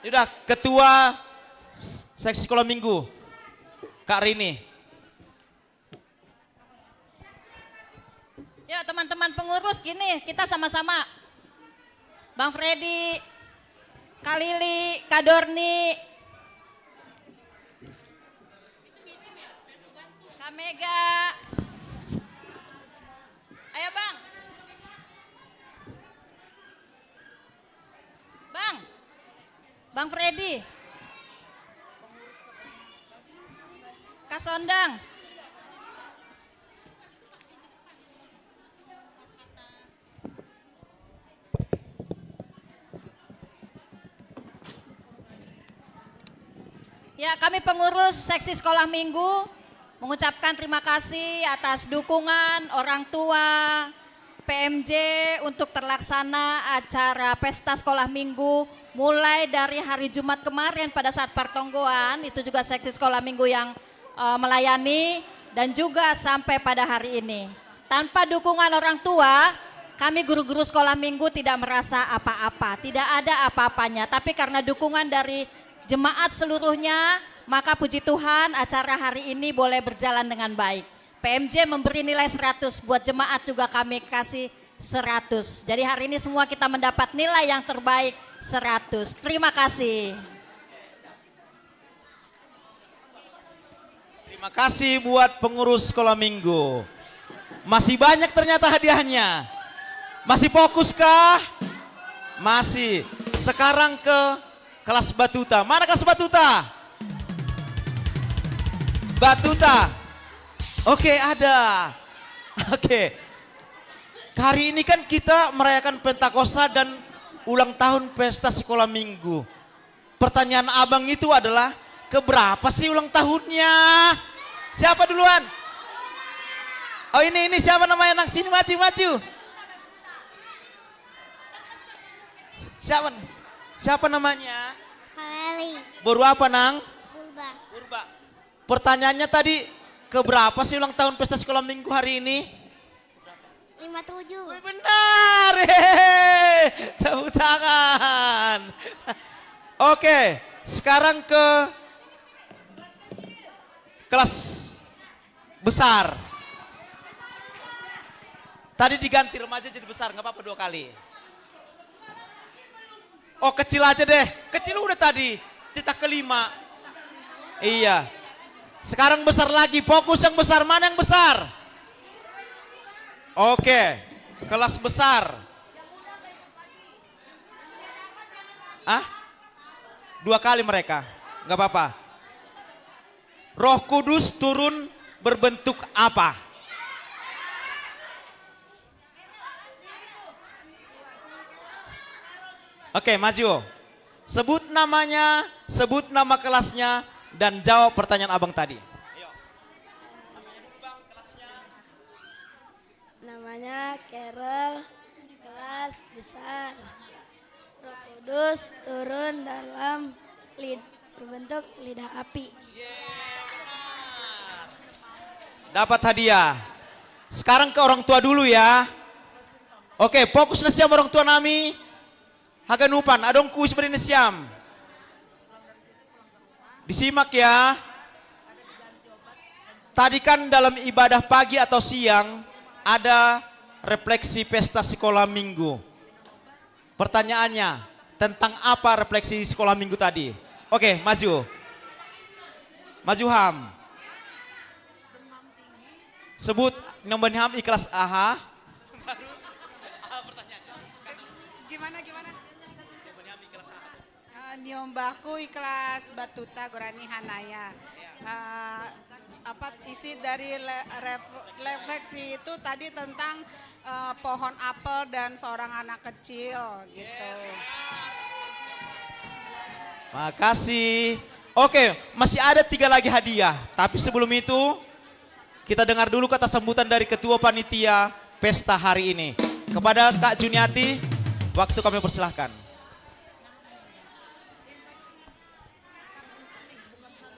Udah, ketua seksi sekolah minggu, Kak Rini. Yuk teman-teman pengurus, gini kita sama-sama. Bang Freddy, Kak Lili, Kak Dorni, Kak Mega. Ayo Bang. Bang. Bang Freddy. Kak Sondang. Ya, kami pengurus seksi sekolah minggu mengucapkan terima kasih atas dukungan orang tua P M J untuk terlaksana acara pesta sekolah minggu mulai dari hari Jumat kemarin pada saat pertonggoan, itu juga seksi sekolah minggu yang eh, melayani dan juga sampai pada hari ini. Tanpa dukungan orang tua, kami guru-guru sekolah minggu tidak merasa apa-apa, tidak ada apa-apanya. Tapi karena dukungan dari jemaat seluruhnya, maka puji Tuhan acara hari ini boleh berjalan dengan baik. P M J memberi nilai seratus, buat jemaat juga kami kasih seratus. Jadi hari ini semua kita mendapat nilai yang terbaik seratus. Terima kasih. Terima kasih buat pengurus sekolah minggu. Masih banyak ternyata hadiahnya. Masih fokus kah? Masih. Sekarang ke kelas batuta. Mana kelas batuta? Batuta. Oke, ada. Oke. Hari ini kan kita merayakan Pentakosta dan ulang tahun pesta sekolah minggu. Pertanyaan abang itu adalah, keberapa sih ulang tahunnya? Siapa duluan? Oh, ini, ini siapa namanya, Nang? Sini, maju, maju. Siapa? Siapa namanya? Kaleli. Boru apa, Nang? Purba. Purba. Pertanyaannya tadi, keberapa sih ulang tahun pesta sekolah minggu hari ini? Lima tujuh. Benar. Hehehe. Tepuk tangan. Oke, sekarang ke kelas besar. Tadi diganti remaja jadi besar, nggak apa-apa dua kali. Oh, kecil aja deh. Kecil udah tadi. Titah kelima. Iya. Sekarang besar lagi. Fokus yang besar. Mana yang besar? Oke. Kelas besar. Ah? Dua kali mereka. Nggak apa-apa. Roh Kudus turun berbentuk apa? Oke, maju. Sebut namanya, sebut nama kelasnya, dan jawab pertanyaan abang tadi. Namanya Carol, kelas besar. Roh Kudus turun dalam lid, berbentuk lidah api. Dapat hadiah. Sekarang ke orang tua dulu ya. Oke, fokus na siam orang tua nami. Haganupan, adong kuis beri na siam. Disimak ya. Tadi kan dalam ibadah pagi atau siang ada refleksi pesta sekolah minggu. Pertanyaannya, tentang apa refleksi sekolah minggu tadi? Oke, maju. Maju ham. Sebut nombor ham ikhlas aha. Gimana, gimana? Eh, niombahku ikhlas batuta gorani hanaya. Eh, apa isi dari le- ref- refleksi itu tadi tentang eh, pohon apel dan seorang anak kecil gitu. Makasih. Oke, masih ada tiga lagi hadiah. Tapi sebelum itu, kita dengar dulu kata sambutan dari Ketua Panitia Pesta hari ini. Kepada Kak Juniati, waktu kami persilahkan.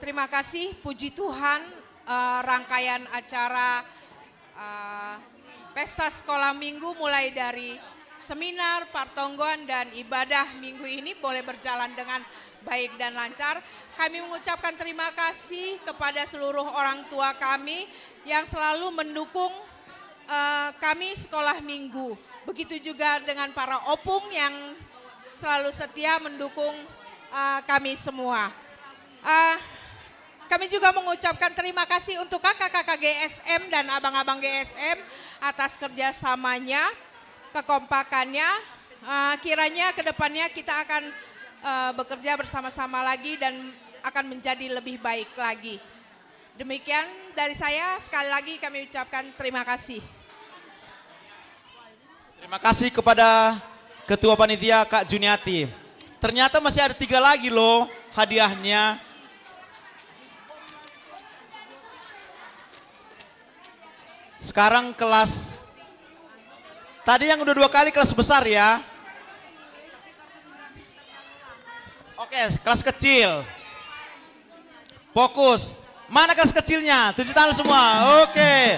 Terima kasih, puji Tuhan, eh, rangkaian acara eh, Pesta Sekolah Minggu mulai dari seminar, partonggoan, dan ibadah minggu ini boleh berjalan dengan baik dan lancar. Kami mengucapkan terima kasih kepada seluruh orang tua kami yang selalu mendukung eh, kami sekolah minggu. Begitu juga dengan para opung yang selalu setia mendukung eh, kami semua. Eh, kami juga mengucapkan terima kasih untuk kakak-kakak G S M dan abang-abang G S M atas kerjasamanya, kekompakannya. Eh, kiranya ke depannya kita akan eh, bekerja bersama-sama lagi dan akan menjadi lebih baik lagi. Demikian dari saya, sekali lagi kami ucapkan terima kasih. Terima kasih kepada Ketua Panitia Kak Juniati. Ternyata masih ada tiga lagi loh hadiahnya. Sekarang kelas, tadi yang udah dua kali kelas besar ya. Oke, kelas kecil. Fokus. Mana kelas kecilnya? Tunjuk tangan semua. Oke.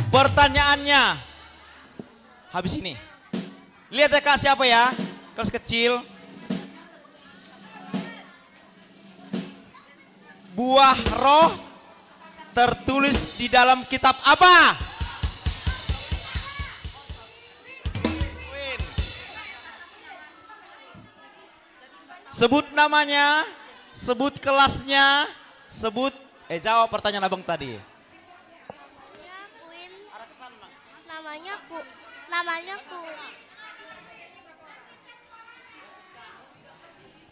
Pertanyaannya. Habis ini. Lihat ya Kak siapa ya? Kelas kecil. Buah roh tertulis di dalam kitab apa? Sebut namanya, sebut kelasnya, sebut eh jawab pertanyaan abang tadi. Namanya Queen. Namanya Ku. Namanya Ku.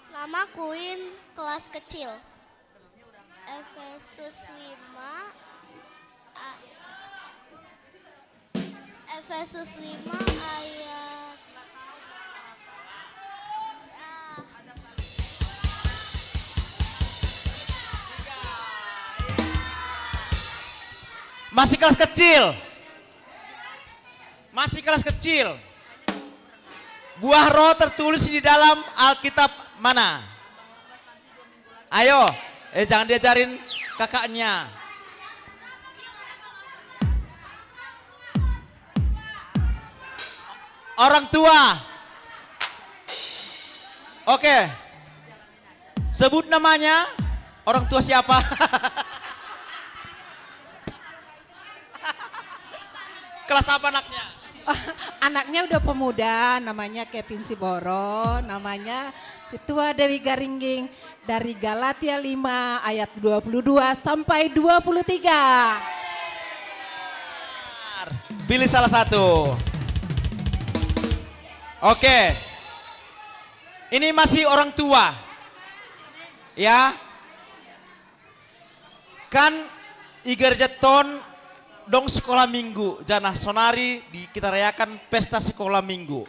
Nama Queen kelas kecil. Efesus lima a- Efesus lima ayat ah, Masih kelas kecil. Masih kelas kecil. Buah roh tertulis di dalam Alkitab mana? Ayo, eh jangan diajarin kakaknya. Orang tua. Oke. Sebut namanya. Orang tua siapa? Kelas apa anaknya? Anaknya udah pemuda, namanya Kevin Siboro, namanya si Tua Dewi Garingging dari Galatia lima ayat dua puluh dua sampai dua puluh tiga. Pilih salah satu. Oke. Ini masih orang tua. Ya. Kan i gereja ton dong sekolah minggu, janah sonari di kita rayakan pesta sekolah minggu.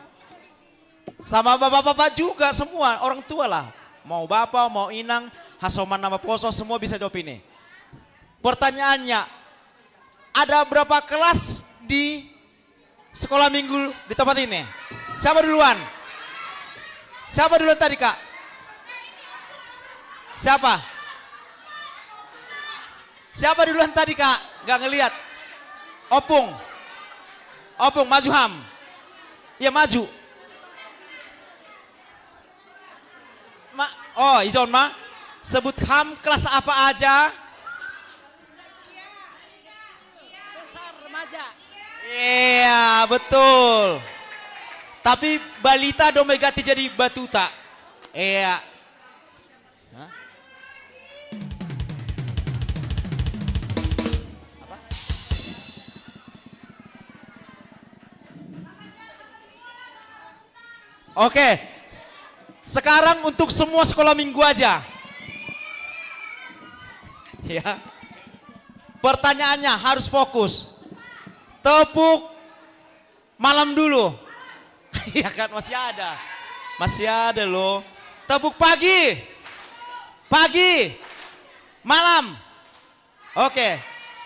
Sama bapak-bapak juga semua orang tua lah. Mau bapak, mau inang, hasoman nama poso semua bisa jawab ini. Pertanyaannya, ada berapa kelas di sekolah minggu di tempat ini? Siapa duluan? Siapa duluan tadi kak? Siapa? Siapa duluan tadi kak? Nggak ngelihat. Opung. Opung, maju ham. Ya, maju. Ma oh, Izon ma. Sebut ham kelas apa aja? Besar remaja. Iya, betul. Tapi balita dombe ganti jadi batuta. Iya. Hah? Apa? Oke. Sekarang untuk semua sekolah minggu aja. Ya. Pertanyaannya harus fokus. Tepuk malam dulu. Iya kan, masih ada. Masih ada loh. Tepuk pagi. Pagi. Malam. Oke,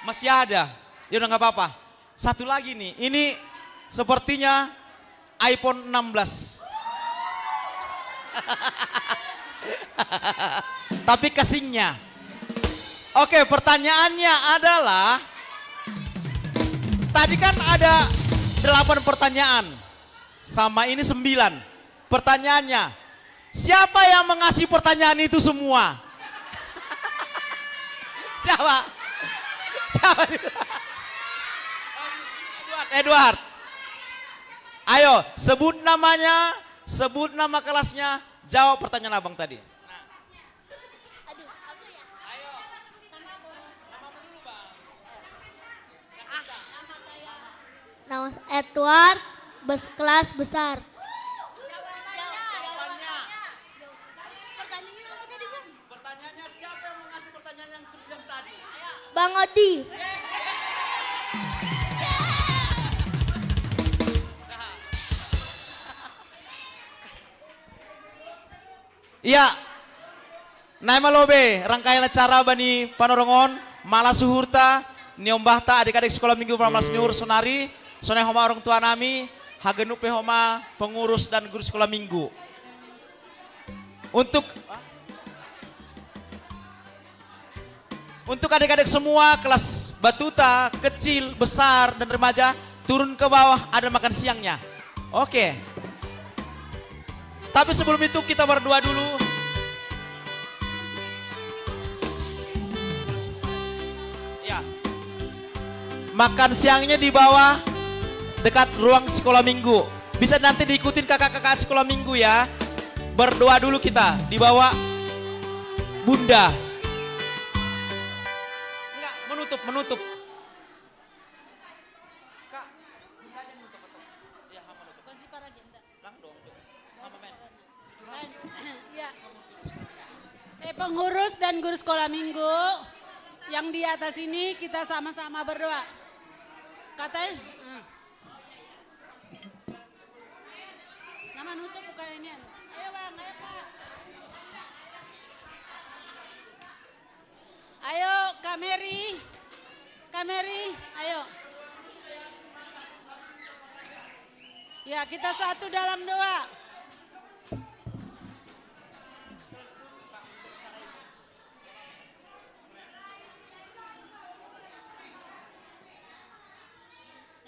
masih ada. Ya udah, nggak apa-apa. Satu lagi nih, ini sepertinya iPhone enam belas. Tapi casingnya. Oke, pertanyaannya adalah, tadi kan ada delapan pertanyaan. Sama ini sembilan. Pertanyaannya, siapa yang mengasih pertanyaan itu semua? Siapa? Siapa? Edward, Edward. Ayo, sebut namanya, sebut nama kelasnya, jawab pertanyaan abang tadi. Aduh, apa ya? Ayo, namamu dulu, Bang. Ah, nama saya. Nama saya Edward, bes kelas besar. Jawabannya. Pertanyaannya apa tadi, Bang? Pertanyaannya, siapa yang mengasih pertanyaan yang sembilan tadi? Bang Odi. Iya. Nae malobe rangkaian acara bani Panorongon, mala suhurta, niombahta adik-adik sekolah minggu Pramala Senior sonari, sonai homa orang tua nami, hagenup pe homa pengurus dan guru sekolah minggu. Untuk untuk adik-adik semua, kelas batuta, kecil, besar, dan remaja, turun ke bawah, ada makan siangnya. Oke. Tapi sebelum itu kita berdoa dulu. Ya. Makan siangnya di bawah dekat ruang sekolah minggu. Bisa nanti diikutin kakak-kakak sekolah minggu ya. Berdoa dulu kita di bawah Bunda. Enggak, menutup, menutup. Kak, Bundanya nutup, betul. Iya, sama nutup. Lang dong, dong. Apa, men? Iya. Eh, pengurus dan guru sekolah minggu yang di atas ini, kita sama-sama berdoa. Katanya, hmm. Nama nutup bukan ini, anu. Ayo, Bang, ayo, Pak. Ayo, Kak Mary. Kak Mary, ayo. Ya, kita satu dalam doa.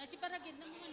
Nasi para ganda mo man.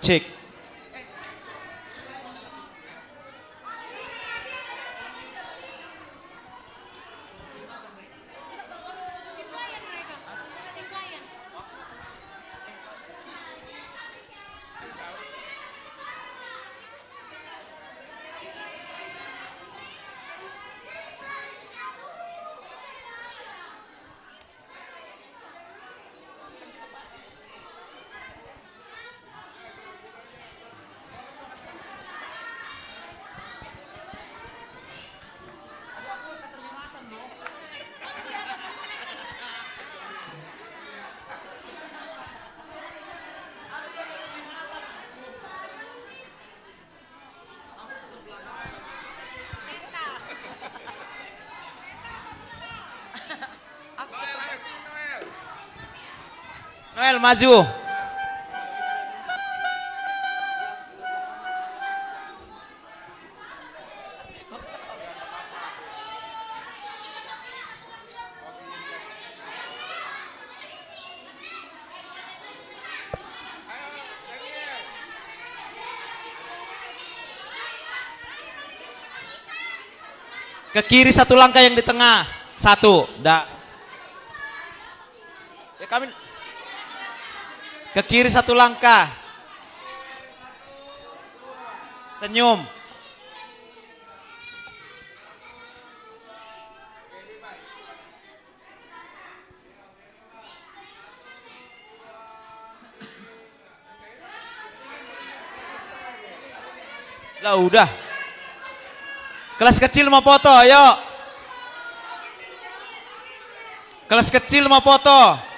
Cek. Noel, maju. Ke kiri satu langkah yang di tengah. Satu, dah. Ya, kami ke kiri satu langkah. Senyum. Lah, udah. Kelas kecil mau foto, ayo. Kelas kecil mau foto.